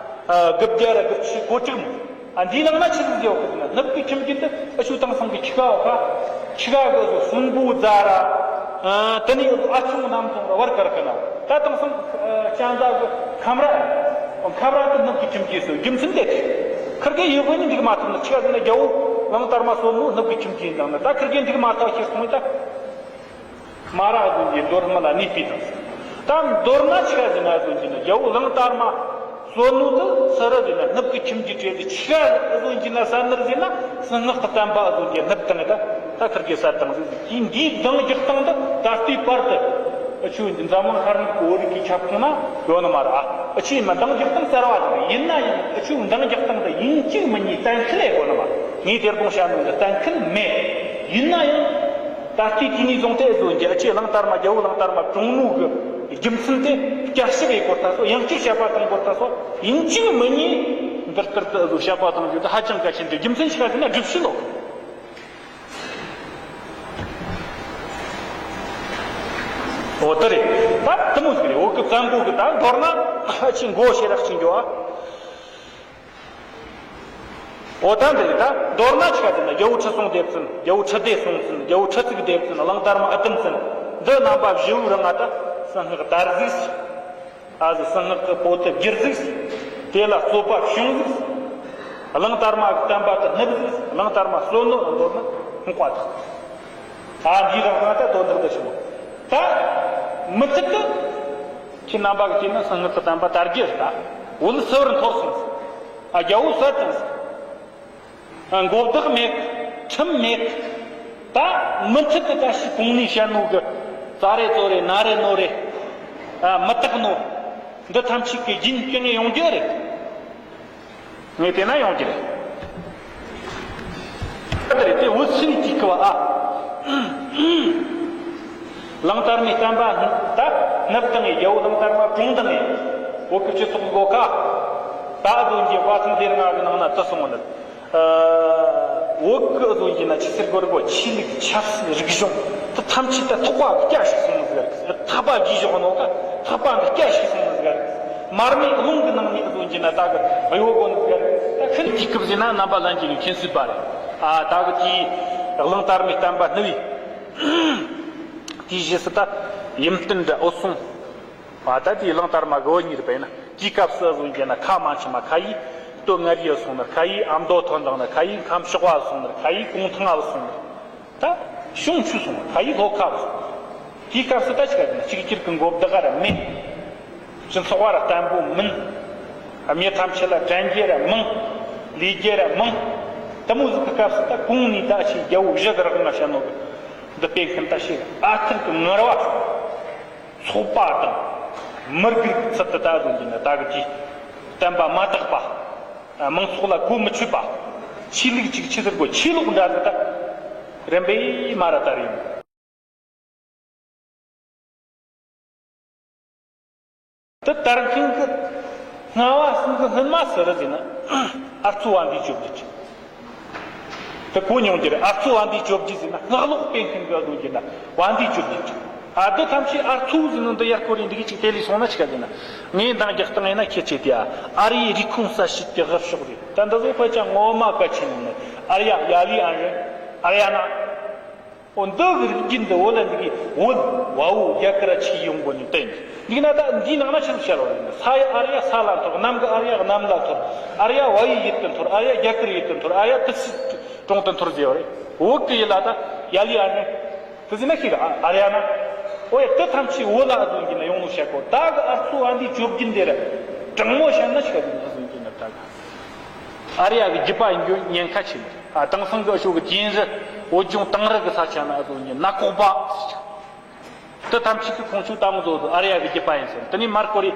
དགུ་བརྒྱ་ར་དགུ་བཅུ་གོ་དྲུག་མོ། ཨ་འདིའི་ནང་ན་ཆི་ཟིག་ཟེར་བ་ཟེར་ན་ནུབ་ཀྱི་ཁྱིམ་གྱི་འདི་ཨ་ཆུ་དེང་སང་གི་ཁྱི་ཁ་བ་ཁ་ཁྱི་ཁ་གི་གསོན་པོ་རྫ་ར། ཨ་དེ་ནས་ཨ་ཆུང་རྣམ་ཚོང་ར་བར་དཀར་གི་ན་ད་དེང་སང་ཨ་ཅང་ཟ་གི་ཁམ་ར། ཁམ་ར་གི་ནུབ་ཀྱི་ཁྱིམ་གྱི་སོ་རྒྱུ་མཚན་དེ། ཁིར་གེ་ཡོད་དགོས་ནི་འདུག་མ་ཐུབ་ན་ཆི་ག་ཟེར་ན་རྒྱལ་བོ་གླང་དར་མ་གསོད་ནོ་ནུབ་ཀྱི་ཁྱིམ་གྱི་ཡིན་དང་ན་ད་ཁིར་གེ་འདུག་མ་ཐག་ཁྱེར་སོང་ད། མ་ར་ཨ་ཟོན་གྱི་མདོར་མ་ལ་གནས་པའི་དང་། ད་མདོར་ན་ཆི་ག་ཟེར་ན་ཨ་ཟོན་གྱི་ན་རྒྱལ་བོ་གླང་དར་མ་གསོད་ནོ་དུ་ས་ར་ཟེར་ན་ནུབ་ཀྱི་ཁྱིམ་གྱི་གྲས་དེ་ཆི་ག་ཨ་ཟོན་གྱི་ན་ས་ནར་ཟེར་ན་སུན་སྔགས་ཀྱི་བསྟན་པ་ཨ་ཟོན་གྱི་ནུབ་དང་ད་ད་ཁིར་གེ་ས་དང་ཟེར་གྱི་འདིའི་གདངས་རྒྱག་སྟངས་དུ་ད་ལྟའི་བར་དུ། ཨ་ཆུ་འཛམ་གླིང་ཤར་ནུབ་ཀྱི་བོད་རིགས་ཀྱི་ཁྱབ་ཁོངས་ན་ཡོད་ནི་མ་རེད། ཨ་ཆུའི་མི་འདང་རྒྱག་སྟངས་གསར་བ་དང་ཡིན་ན་ཡང་ཨ་ཆུ་འདང་རྒྱག་སྟངས་དེ་ཡིན་གཅིག་མིན་གཉིས་གཏན་འཁེལ་ཡོད་ནི་མ་ངས་དེར་དགོངས་བཞག་ནོ་འདི་གཏན་འཁེལ་མེད། ཡིན་ན་ཡང་ད་ལྟའི་དུས་ནས་བཟུང་སྟེ་བཟོ་རྒྱུ་ཨ་ཆུའི་གླང་དར་མ་རྒྱལ་བོ་གླང་དར་མ་གྲོངས་ནོ་གི་རྒྱུ་མཚན་དེ་བསྐྱར་ཞིབ་ཡེད་དགོས་ད་སོ་ཡང་གཅིག་བཤད་པ་གཏོང་དགོས་ད་སོ་ཡིན་གཅིག་མིན་གཉིས་འདིར་ལྟར་དུ་བཟོ་བཤད་པ་གཏོང་རྒྱུ་དེ་ཧ་ཅང་གལ་ཆེན་དེ་རྒྱུ་མཚན་ཆི་ག་ཟེར་ན་སྒྲུབ་བྱེད་ལོ། འོ་དེ་རེད། ད་དེ་མོ་ཟིག་རེད། འོ་གི་བཙན་པོ་གི་ད་མདོར་ན་ཨ་ཆི་མགོ་ཤེས་རག་ཅིག་འགྱོ་ཨ། འོ་ད་འདི་རེད། ད་མདོར་ན་ཆི་ག་ཟེར་ན་རྒྱལ་བོ་ཁྲི་སྲོང་ལྡེ་བཙན། རྒྱལ་བོ་ཁྲི་ལྡེ་སྲོང་བཙན། རྒྱལ་བོ་ཁྲི་གཙུག་ལྡེ་བཙན། གླང་དར་མ་ཨ་དམ་བཙན། འདི་རྣམ་པ་བཞི་བོའི་རིང་ང་ད་གསང་སྔགས་དར་ཟིག་ཨ་ཟི་གསང་སྔགས་ཀྱི་པོ་ཏི་བསྒྱུར་ཟིག་དེ་ལ་རྩོད་པ་བྱུང་ཟིག་གླང་དར་མ་གི་བསྟན་པ་དེ་སྣུབ་ཟིག་གླང་དར་མ་གསོད་ནོ་རང་འདོར་ན་ཁུངས་པ་དང་། ད་འདིའི་རང་དབང་ད་དོན་དག་ད་ཞིག་མོ། ད་མུ་མཐུད་དུ་ཁྱེད་རྣམ་པ་གི་དུས་ན་སང་ངི་ཚོ་བསྟན་པ་དར་རྒྱས་རེད། ད་བོད་སིལ་བུར་འཐོར་སོང་ཟིག་ཨ་རྒྱལ་པོ་གསོད་བཏང་ཟིག་ཨ་མགོ་བདག་མེད། ཁྲིམས་མེད། ད་མུ་མཐུད་དུ་ད་ཞིག་གོང་ནས་བཤད་ནོ་གི་ཙ་རེ་ཙོ་རེ་ན་རེ་ནོ་རེ། ཨ་མི་དག་ནོ། འདི་ཐམས་ཅད་ཀྱི་རྒྱུན་སྐྱོང་ཡོང་རྒྱུ་རེད། ངས་བལྟས་ན་ཡོང་རྒྱུ་རེད། ད་རེད་དེ་བོད་སིལ་བུའི་དུས་སྐབས་ཨ། གླང་དར་མའི་བསྟན་པ་ད་སྣུབས་བཏང་ངས་རྒྱལ་པོ་གླང་དར་མ་བཀྲོངས་བཏང་ངས་བོད་ཀྱི་སྤྱི་ཚོགས་སྒོ་ཁ། ད་ཨ་ཟོ་གི་བཀའ་ཐང་སྡེ་ལྔ་གི་ནང་ན་བརྩི་སོང་བ་ནི། ཨ་བོད་ཀྱི་ཨ་ཟོ་གི་ན་ཆི་ཟེར་དགོས་རེད་གོ་ཆོས་ལུགས་ཆབ་སྲིད་རིག་གཞུང་དེ་ཐམས་ཅད་ད་ཐོག་པ་སྐྱ་ཞིག་སོང་ནི་ཟེར་གི་ཐག་པ་བགོས་བཞག་ནོ་ཀ་ཐག་པ་འདི་སྐྱ་ཞིག་སོང་ནི་ཟེར་གི་མར་མེ་རླུང་གི་ནང་ནས་ཨ་ཟོ་གི་ན་ད་གི་གཡོ་དགོས་ནི་ཟེར་གི་ད་ཤིན་ཏུ་དུས་སྐབས་ཟེར་ན་རྣམ་པ་ལྷན་རྒྱས་ཀྱི་མཁྱེན་སྲིད་པ་རེད། ཨ་ད་གི་དེའི་གླང་དར་མའི་བསྟན་པ་བསྣུབས་པའི་དེའི་རྗེས་སུ་ད་ཡུམ་བསྟན་འདྲ་འོད་སྲུང་། ཨ་ད་དེའི་གླང་དར་མ་གི་བུ་གཉིས་རེད་པས་ན་དེའི་སྐབས་སུ་ཨ་ཟོ་གི་ན་ཁ་མ་ཆེ་མ་ཁ་ཡིས་སྟོད་མངའ་རིས་སོང་ནི་ཁ་ཡིས་ཨ་མདོ་ཐོན་དང་ནི་ཁ་ཡིས་ཁམས་ཕྱོགས་པ་སོང་ནི་ཁ་ཡིས་གུང་ཐང་ཨ་སོང་ནི། ད་གཞུང་ཆུ་སོང་ཁ་ཡི་ལྷོ་ཁ་བ་སོང་། དེའི་སྐབས་སུ་ད་ཅི་ག་ཟེར་ན་གཅིག་གྱུར་གྱི་མགོ་བདག་ར་མེད། སྤྱི་ཚོགས་པ་ར་བརྟན་པོ་མིན། མི་ཐམས་ཅད་ལ་དྲན་རྒྱུ་ར་མང་། ལས་རྒྱུ་ར་མང་། དེ་མོ་ཟིག་གི་སྐབས་སུ་ད་གོང་ནས་ད་ཆེ་རྒྱལ་པོ་བཞི་གི་རིང་ང་བཤད་ནོ་གི་འདི་སྤེལ་མཁན་ད་ཤེས་ཨ་ཐུར་གི་ངར་བ་སོང་། ཚོགས་པ་དང་། མི་སྒེར་གྱི་ཚུལ་དུ་ད་ཟོ་གི་ན་ད་གི་དེའི་བསྟན་པ་མ་དག་པ། མང་ཚོགས་ལ་གོ་མི་ཆོད་པ། ཆོས་ལུགས་ཅིག་ཆི་ཟེར་དགོས་ཆོས་ལུགས་འདྲ་ཟིག་ད། རིམ་པས་མ་ར་དར་ཡོང་། དེ་དར་མཁན་གི་སྔ་བ་གསུམ་གི་སྔོན་མ་སུ་རེད་ཟེར་ན། ཨ་ཙུ་བ་འདིའི་བཅོ་བརྒྱད་ཅིག་དེ་གོ་མྱོང་རྒྱུ་རེད། ཨ་ཙུ་བ་འདིའི་བཅོ་བརྒྱད་ཟེར་ན་སྔགས་ལོག་སྤེལ་མཁན་གི་ཨ་ཟོ་གི་ན་བ་འདིའི་བཅོ་བརྒྱད་ཅིག་ཨ་དེ་ཐམས་ཅད་ཨ་ཙུ་ཟེར་ནོ་འདི་ཡར་སྐོར་རེ་འདི་གི་ཅིག་དེ་ལས་སོང་ན་ཆི་ག་ཟེར་ན། ངས་འདང་རྒྱག་སྟངས་ཡིན་ན་ཁྱེད་ཆེ་དེ་ཨ་ཨ་རིའི་རིགས་ཁོངས་གསལ་བྱེད་ཀྱི་དབུ་ཕྱོགས་རེད། ད་འདི་ཟོ་ཕལ་ཆེར་ངོ་མ་གལ་ཆེ་ནི་ཨ་རི་ཡ་ཡ་ལི་ཨན་རེད། ཨ་རི་ཡ་ན། འོ་འདི་གི་རིགས་རྒྱུད་འདི་འོ་ལ་འདི་གི་བོད་བ་བོ་རྒྱ་གར་ཆི་ཡོང་གོ་ནི་བསྟན་གི་འདུག་ན། ད་འདིའི་ནང་ན་ཆི་ཟིག་བཤད་ལོ་རེད། ས་ཡི་ཨ་རི་ཡ་ས་ལ་འཐོར། གནམ་གི་ཨ་རི་ཡ་གནམ་ལ་འཐོར། ཨ་རི་ཡ་བ་ཡི་ཡུལ་དུ་འཐོར། ཨ་རི་ཡ་རྒྱ་གར་ཡུལ་དུ་འཐོར། ཨ་རི་ཡ་ཏི་སི་གྲོང་དུ་འཐོར་ཟེར་བ་རེད། བོད་གི་ཡུལ་ལ་ད་ཡ་ལི་ཨ་ནི་དེ་ཟེར་ན་ཤི་ག་ཨ་རི་ཡ་ན། འོ་ཡ་དེ་ཐམས་ཅད་བོད་ལ་ཨ་ཟོ་གི་ན་ཡོང་ནོ་བཤད་གོ་ད་གི་ཨ་ཙུ་ཨ་འདིའི་བཅོ་བརྒྱད་འདི་ར་དྲང་མོ་བཤད་ན་ཤི་ག་ཟེར་ན་ཨ་ཟོ་གི་ན་ད་གི་ཨ་རི་ཡ་གི་རྒྱུད་པ་ཡིན་རྒྱུ་ཉེན་ཁ་ཆེ་ནི། ཨ་དེང་སང་གི་ཨ་ཤོ་གི་དུས་ཡུན་རི་བོད་ལྗོངས་དེང་རབས་གི་ས་ཆ་ན་ཨ་ཟོ་ཉི་ན་ཁོག་པ། དེ་ཐམས་ཅད་ཀྱི་ཁོང་ཆོ་ད་མོ་ཟོ་ཟོ་ཨ་རི་ཡ་གི་རྒྱུད་པ་ཡིན་ཟེར། དེ་ནས་མར་ཀོ་རི་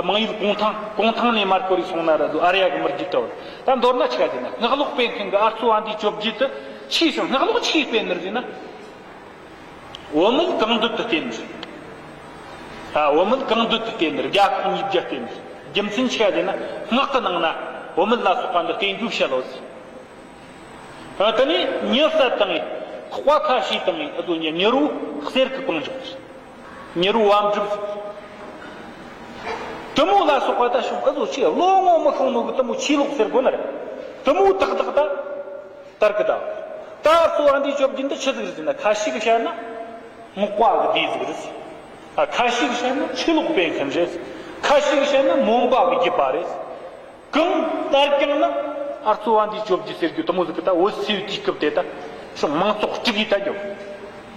མང་ཡུལ་གུང་ཐང་གུང་ཐང་ནས་མར་ཀོ་རི་སོང་ན་ར་ཟོ་ཨ་རི་ཡ་གི་མི་རྒྱུད་དོ། ད་མདོར་ན་ཆི་ག་ཟེར་ན་སྔགས་ལོག་སྤེལ་མཁན་གི་ཨ་ཙུ་ཨ་འདིའི་བཅོ་བརྒྱད་དེ་ཆི་ཞིག་སྔགས་ལོག་ཆི་སྤེལ་ནི་རེད་ཟེར་ན། བུད་མེད་གང་འདོད་དུ་བསྟེན་ནི། ཨ་བུད་མེད་གང་འདོད་དུ་བསྟེན་ནི། རྒྱ་ཁོག་གཉིས་བརྒྱ་བསྟེན་ནི། རྒྱུ་མཚན་ཆི་ག་ཟེར་ན་སྔགས་ཀྱི་ནང་ན་བུད་མེད་ལ་སོགས་པ་འདི་བསྟེན་རྒྱུ་བཤད་ལོ་ཟེར། ཨ་དེ་ནས་མྱི་བསད་བཏང་ངས་ཁོག་པ་ཁ་ཕྱེས་བཏང་ངས་ཨ་ཟོ་ཉི་མྱི་རོ་གསེར་གི་བང་འཇོག་ཟེར། མྱི་རོ་བམ་སྒྲུབ་ཟེར། དེ་མོ་ལ་སོགས་པ་ད་བྱུང་ཨ་ཟོ་ཆི་བློ་ངོ་མི་ཤོང་ནོ་གི་དེ་མོ་ཆོས་ལོག་ཟེར་དགོས་ནི་རེད། དེ་མོ་ཏག་ཏག་ད། དར་གི་དང་། ད་ཨ་ཙུ་ཨ་འདིའི་བཅོ་བརྒྱད་འདི་ཆི་ཟིག་རེད་ཟེར་ན་ཁ་ཤས་ཀྱིས་བཤད་ན་སྔགས་པ་གི་སྡེ་ཟིག་རེད་ཟེར། ཨ་ཁ་ཤས་ཀྱིས་བཤད་ན་ཆོས་ལོག་སྤེལ་མཁན་རེད་ཟེར། ཁ་ཤས་ཀྱིས་བཤད་ན་མོན་པ་གི་རྒྱུད་པ་རེད་ཟེར། གང་ལྟར་ཀྱང་ན་ཨ་ཙུ་ཨ་འདིའི་བཅོ་བརྒྱད་ཟེར་རྒྱུ་དེ་མོ་ཟིག་གི་ད་བོད་སིལ་བུའི་དུས་སྐབས་དེ་ད་ཕྱོགས་མང་ཚོགས་དཀྲུགས་ཡི་ད་རྒྱུ།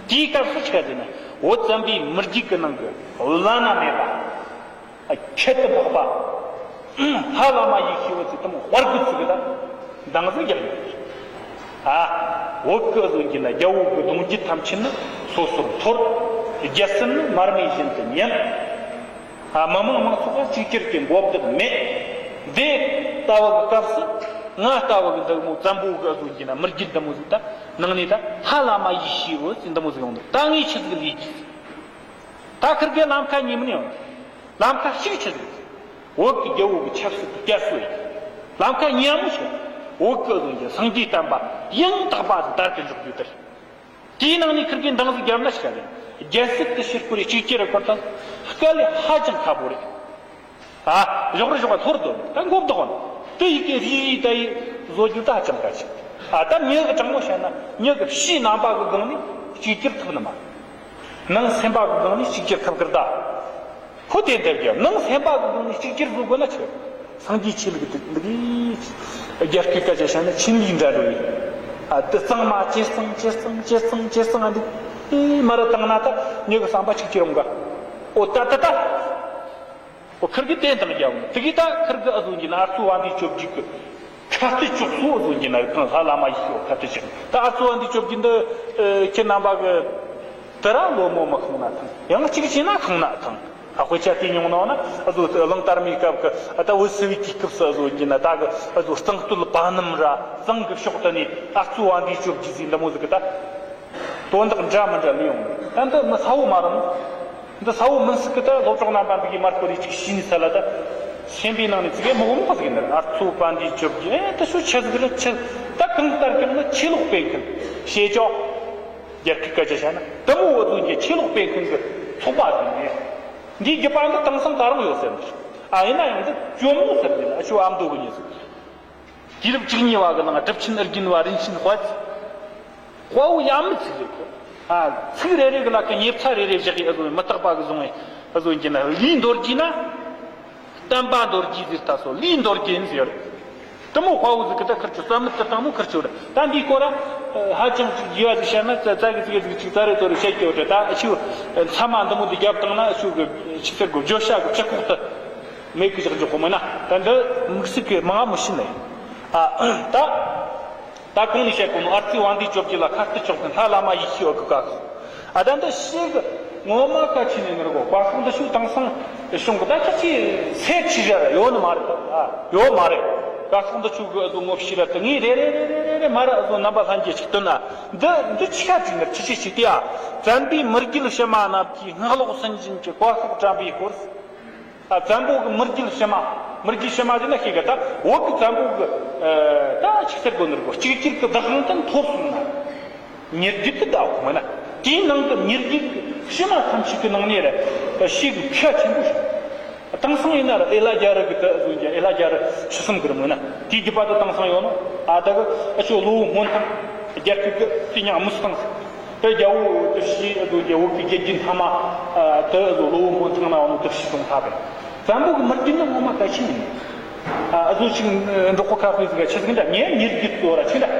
དེའི་སྐབས་སུ་ཆི་ག་ཟེར་ན་བོད་བཙན་པོའི་མི་རྒྱུད་ཀྱི་ནང་གི་བླ་ན་མེད་པ། ཁྱད་དུ་འཕགས་པ། ལྷ་བླ་མ་ཡེ་ཤེས་འོད་ཟེར་དེ་མོ་དཔའ་རྒོད་ཟིག་གི་ད་འདང་ཟིག་རྒྱག་ཡོད། ཨ་བོད་ཀྱི་ཨ་ཟོ་གི་ན་རྒྱལ་པོ་གི་གདུང་རྒྱུད་ཐམས་ཅད་ནི་སོ་སོར་འཐོར། རྒྱལ་སྲིད་ནི་མར་མེ་བཞིན་དུ་ཉམས། ཨ་མི་མང་མང་ཚོགས་ལ་གཅིག་གྱུར་གྱི་འགོ་བདག་མེད། འདི་ལྟ་བུ་གི་སྐབས་སུ་ང་ལྟ་བུ་གི་འདི་མོ་བཙན་པོ་གི་ཨ་ཟོ་གི་ན་མི་རྒྱུད་འདི་མོ་ཟིག་ད་ནང་ནས་ད་ལྷ་བླ་མ་ཡེ་ཤེས་འོད་ཟེར་འདི་མོ་ཟིག་ཡོང་འདུག་ད་ངས་ཆི་ཟིག་ལས་རྒྱུ། ད་ཁིར་གེ་ལམ་ཁ་གཉིས་མིན་ཡང་། ལམ་ཁ་གཅིག་ཆི་ཟིག་བོད་ཀྱི་རྒྱལ་པོ་གི་ཆབ་སྲིད་དུ་བསྐྱར་གསོ་ཡིན། ལམ་ཁ་གཉིས་མོ་ཆི། བོད་ཀྱི་ཨ་ཟོ་གི་སངས་རྒྱས་བསྟན་པ་ཡང་དག་པ་དར་དུ་འཇུག་རྒྱུ་དེ་རེད། དེའི་ནང་ནས་ཁིར་གེ་འདང་ཟིག་བརྒྱབ་ན་ཆི་ག་རེད། རྒྱལ་སྲིད་དུ་ཕྱིར་བསྐོར་རེ་གཅིག་གྱུར་རེ་བསྐོར་དང་དཀའ་ལས་ཧ་ཅང་ཁག་པོ་རེད། ཨ། ཞོག་རེ་ཞོག་པ་ཐོར་དོ། ད་མགོ་བདག་ཧོན། དེ་ཡི་གེ་རི་རི་ད་ཡི་བཟོ་རྒྱུ་ད་ཅང་ག་ཆེ། ཨ་ད་མྱི་གི་དྲང་མོ་བཤད་ན་མྱི་གི་ཕྱིའི་རྣམ་པ་གི་སྒང་ནས་གཅིག་གྱུར་ཐུབ་ནི་མ། ནང་སེམས་པ་གི་སྒང་ནས་གཅིག་གྱུར་ཐུབ་གི་ར་ད། ཁོ་དེ་འདེབས་རྒྱུ་ནང་སེམས་པ་གི་སྒང་ནས་གཅིག་གྱུར་བཟོ་དགོས་ན་ཆི། སངས་རྒྱས་ཆོས་ལུགས་དེ་འདི་གའི་རྒྱ་སྐད་སྐད་ཆ་བཤད་ན་ཆིན་ལི་འདྲ་འགྲོ་ཡིན། ཨ་དེ་གཙང་མ་ཇེ་གཙང་ཇེ་གཙང་ཇེ་གཙང་ཇེ་གཙང་ཨ་འདི་ཨེ་མ་ར་བཏང་ན་ད་ཉེ་གི་བསམ་པ་ཆིག་ཁྱེར་འོང་ག་ཨོ་ད་ད་ད། ཨོ་ཁིར་གི་བསྟན་དང་རྒྱབ་དེ་གི་ད་ཁིར་གི་ཨ་བཟོ་གྱི་ན་ཨ་ཚོ་བ་འདི་བཅོ་བརྒྱད་གི་ཁ་གཏད་གཅོག་སོ་ཨ་བཟོ་གྱི་ན་གང་ལྷ་བླ་མ་ཡིས་ཤོག་ཁ་གཏད་གཅོག་ད་ཨ་ཚོ་བ་འདི་བཅོ་བརྒྱད་འདི་ཁྱེད་རྣམ་པ་གི་དེ་ར་ལོ་མོ་མ་ཁང་ན་ཐང་ཡང་གཅིག་བྱས་ན་ཁང་ན་ཐང་། ཨ་དཔེ་ཆ་དེ་མྱོང་ན་ན་ཨ་ཟོ་གླང་དར་མའི་སྐབས་ཀྱི་ཨ་ད་བོད་སིལ་བུའི་དུས་སྐབས་སུ་ཨ་ཟོ་གྱི་ན་ད་གི་ཨ་ཟོ་གཙང་སྟོད་པ་སྣམ་ར་གཙང་གི་ཕྱོགས་དུ་ནས་ཨ་གཙོ་བ་འདིའི་བཅོ་བརྒྱད་ཟིག་འདི་མོ་ཟིག་གི་ད་དོན་དག་འདྲ་མི་འདྲ་ལས་ཡོང་། ད་འདི་མི་ས་བོ་མ་རུང་། འདི་ས་བོ་མིན་སྲིད་གི་ད་སློབ་གྲོགས་རྣམ་པ་འདི་གི་མར་ཁོ་རེ་ཅིག་ཤི་ནས་ས་ལ་ད་སེམས་པའི་ནང་ནས་ཙི་གེ་མི་འོང་པ་ཟིག་ཡིན་ནི་ཨ་གཙོ་བ་འདིའི་བཅོ་བརྒྱད་ཨེ་ད་ཤུ་ཆི་ཟིག་རེད་ཆི་ད་གང་ལྟར་ཀྱང་ན་ཆོས་ལུགས་སྤེལ་མཁན་ཞེས་ཀྱང་རྒྱ་སྐད་སྐད་ཆ་བཤད་ན་དེ་མོ་བོ་ཟིག་གི་ཆོས་ལུགས་སྤེལ་མཁན་གི་ཚོགས་པ་ཟིག་ཡིན། འདིའི་རྒྱུད་པ་འདི་དེང་སང་ད་རུང་ཡོད་ཟེར་འདུག་ཨ་ཡིན་ན་ཡང་འདི་ཇོ་མོ་ཟེར་ནས་ཨ་ཆོ་ཨ་མདོ་གི་མྱི་ཟིག་དུས་རབས་བཅུ་གཉིས་པ་གི་ནང་གྲུབ་ཆེན་ཨེ་རྒྱན་པ་རིན་ཆེན་དཔལ། དཔའ་བོ་ཡ་མི་ཚིག་རེད་ཁོ། ཨ་ཚིག་རེ་རེ་གི་ལ་ཁ་ཉེ་ཚ་རེ་རེ་བཞག་གི་ཨ་ཟོ་མི་རྟག་པ་གི་བཟུང་བའི་ཨ་ཟོ་གྱི་ན་ལུས་མདོར་བགྱིས་ན། བསྟན་པ་མདོར་བགྱིས་ཟེར་ད་སོ་ལུས་མདོར་བགྱིས་ཟེར། དེ་མོ་དཔའ་བོ་ཟིག་གི་ད་ཁིར་ཆོ་རྩ་མི་དེ་དང་མོ་ཁིར་ཆོ་རེད་ད་འདིའི་སྐོར་ཨ་ཧ་ཅང་ཅིག་རྒྱས་པ་ཟིག་བཤད་ན་ཙ་ཙ་གི་ཙི་གི་ཟིག་ཅིག་ཙ་རེ་ཏོ་རེ་བཤད་ཀྱི་ཡོད་རེད་ད་ཨ་ཆུ་མཚམས་མ་འདི་མོ་འདི་རྒྱབ་བཏང་ན་ཨ་ཆུ་གི་ཆི་ཟེར་གོ་བརྗོད་བྱ་གི་སྤྱི་ཁོག་ཏུ་མེད་གི་བཞག་འཇོག་གོ་མིན་ན་ད་འདི་དམིགས་བསལ་གི་མང་མོ་ཤི་ནས་ཨ་ད། ད་གོང་ནས་བཤད་གོ་ནོ་ཨར་ཙི་དབང་འདུས་བཅོ་བརྒྱད་ལ་ཁ་གཏད་གཅོག་མཁན་ལྷ་བླ་མ་ཡེ་ཤེས་འོད་ཀྱི་བཀའ་ཤོག་ཨ་ད་འདི་ཤེས་གི་ངོ་མ་གལ་ཆེ་ནི་ནོར་གོ་བཀའ་ཤོག་འདི་ཤུགས་དྭངས་སང་བྱུང་གི་ད་ཁྱེད་ཀྱིས་སེ་ཆི་བཞག་ཡོད་ནི་མ་རེད་ཨ་ཡོད་མ་རེད། བཀའ་ཤོག་འདི་ཆུ་གི་ཨ་ཟོ་ངོ་ཤེས་ར་དེ་ངས་རེ་རེ་རེ་རེ་རེ་མ་ར་ཨ་ཟོ་རྣམ་པ་ལྷན་རྒྱས་ཅིག་སྟོན་ན་འདི་འདི་ཆི་ཁ་ཅིག་ནི་ཆི་ཆི་ཞིག་དེ་ཨ་བཙན་པོའི་མི་རྒྱུད་ཕྱི་མ་རྣམས་ཀྱིས་སྔགས་ལོག་སུན་འབྱིན་གྱི་བཀའ་ཤོག་དྲངས་པའི་སྐོར། ཨ་བཙན་པོ་གི་མི་རྒྱུད་ཕྱི་མ། མི་རྒྱུད་ཕྱི་མ་ཟེར་ན་ཤེས་གི་ད་བོད་ཀྱི་བཙན་པོ་གི་ཨ་ད་ཆི་ཟེར་དགོས་ནི་རེད་གོ་གཅིག་གྱུར་གྱི་བདག་དབང་དུ་འཐོར་སོང་ན། མྱི་རྒྱུད་དུ་ད་འོག་མིན་ན་དེའི་ནང་གི་མྱི་རྒྱུད་ཀྱི་ཕྱི་མ་ཐམས་ཅད་ཀྱི་ནང་ནས་རེད་ཤེས་གི་ཁྱད་ཆེན་པོ་ཞིག་དེང་སང་ཡིན་ན་ར་ཨེ་ལ་རྒྱ་རི་གི་ད་བཟོ་རྒྱ་ཨེ་ལ་རྒྱ་རི་ཆུ་གསུམ་གི་རི་མིན་ན་དེའི་རྒྱུད་པ་དུ་དེང་སང་ཡོད་ནོ་ཨ་ད་གི་ཨ་ཆོ་ལོ་བོ་སྔོན་ཐང་རྒྱ་སྐད་ཀྱི་དེ་ཉག་མུ་སྟངས། དེ་རྒྱལ་བོ་དེ་ཕྱིའི་ཨ་ཟོ་རྒྱལ་བོ་གི་རྒྱལ་རྒྱུད་མཐའ་མ་ཨ་དེ་ཨ་ཟོ་ལོ་བོ་མོ་ཐང་ན་འོ་ནོ་དེ་ཕྱིའི་གདོང་ཐག་པས། བཙན་པོ་གི་མི་རྒྱུད་ནི་ངོ་མ་གལ་ཆེན་ཡིན། ཨ་ཨ་ཟོ་ཅིག་འབྲོག་པ་ཁ་ཤས་ཟིག་ག་ཆི་ཟིག་འདྲ་ངའི་མྱི་རྒྱུད་གཙོ་ར་ཆི་འདྲ།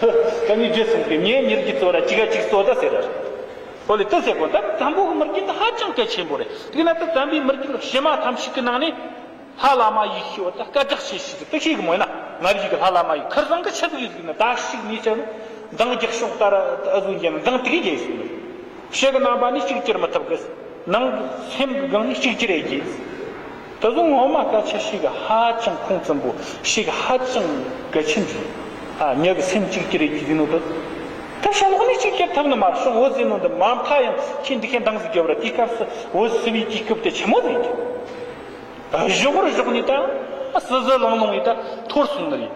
ཧི་ད་ནི་རྗེས་སོང་གི་ངའི་མྱི་རྒྱུད་གཙོ་ར་གཅིག་ག་གཅིག་གཙོ་ད་ཟེར་ར། ཨོ་ལེ་དེ་ཟེར་གོ་ད་བཙན་པོ་གི་མི་རྒྱུད་ནི་ཧ་ཅང་གལ་ཆེན་པོ་རེད། དེ་ན་ད་བཙན་པོའི་མི་རྒྱུད་ཕྱི་མ་ཐམས་ཅད་ཀྱི་ནང་ནས། ལྷ་བླ་མ་ཡེ་ཤེས་འོད་ད་སྐད་གྲགས་ཆེ་ཤོས་དེ་ཤེས་གི་མོད་ན་ང་རིག་གི་ལྷ་བླ་མ་ཡེ་ཁར་སང་གི་ཆི་ཟིག་ཡིན་ཟིག་ན་ད་ཞིག་ནས་ཆ་ནི་མདང་རྒྱག་ཤོག་ལྟར་ཨ་ཟུག་འགྱེད་ན་མདང་དེ་གི་རྒྱས་ཤིག་ནི་ཕྱི་གི་རྣམ་པ་ནི་གཅིག་གྱུར་མི་ཐུབ་གི་ནང་གི་སེམས་གི་སྒང་ནི་གཅིག་གྱུར་ཡེ་རྒྱས་ད་ཟུག་ངོ་མ་སྐད་ཆ་ཤིག་གི་ཧ་ཅང་ཁུངས་བཙུན་པོ་ཤིག་གི་ཧ་ཅང་གལ་ཆེན་ཟིག་ཨ་མྱི་གི་སེམས་གཅིག་གྱུར་ཡེ་རྒྱས་ཟིན་ནོ་ད་ད་ཤ་ལོག་ནི་གཅིག་གྱུར་ཐུབ་ནི་མ་རེད་ཤོག་འོ་ཟིན་ནོ་ད་མ་མཐའ་ཡང་ཁྱེད་འདི་ཁྱེད་མདང་ཟིག་རྒྱབ་ར་དེའི་སྐབས་སུ་འོ་ཟིན་བའི་དུས་སྐབས་དེ་ཆི་མོ་ཟིག་ཡིན་གི། གཞོགས་རུ་གཞོགས་ནས་ད་སི་ཟི་ལང་ལོང་ཡིས་ད་འཐོར་སོང་ནི་རེད།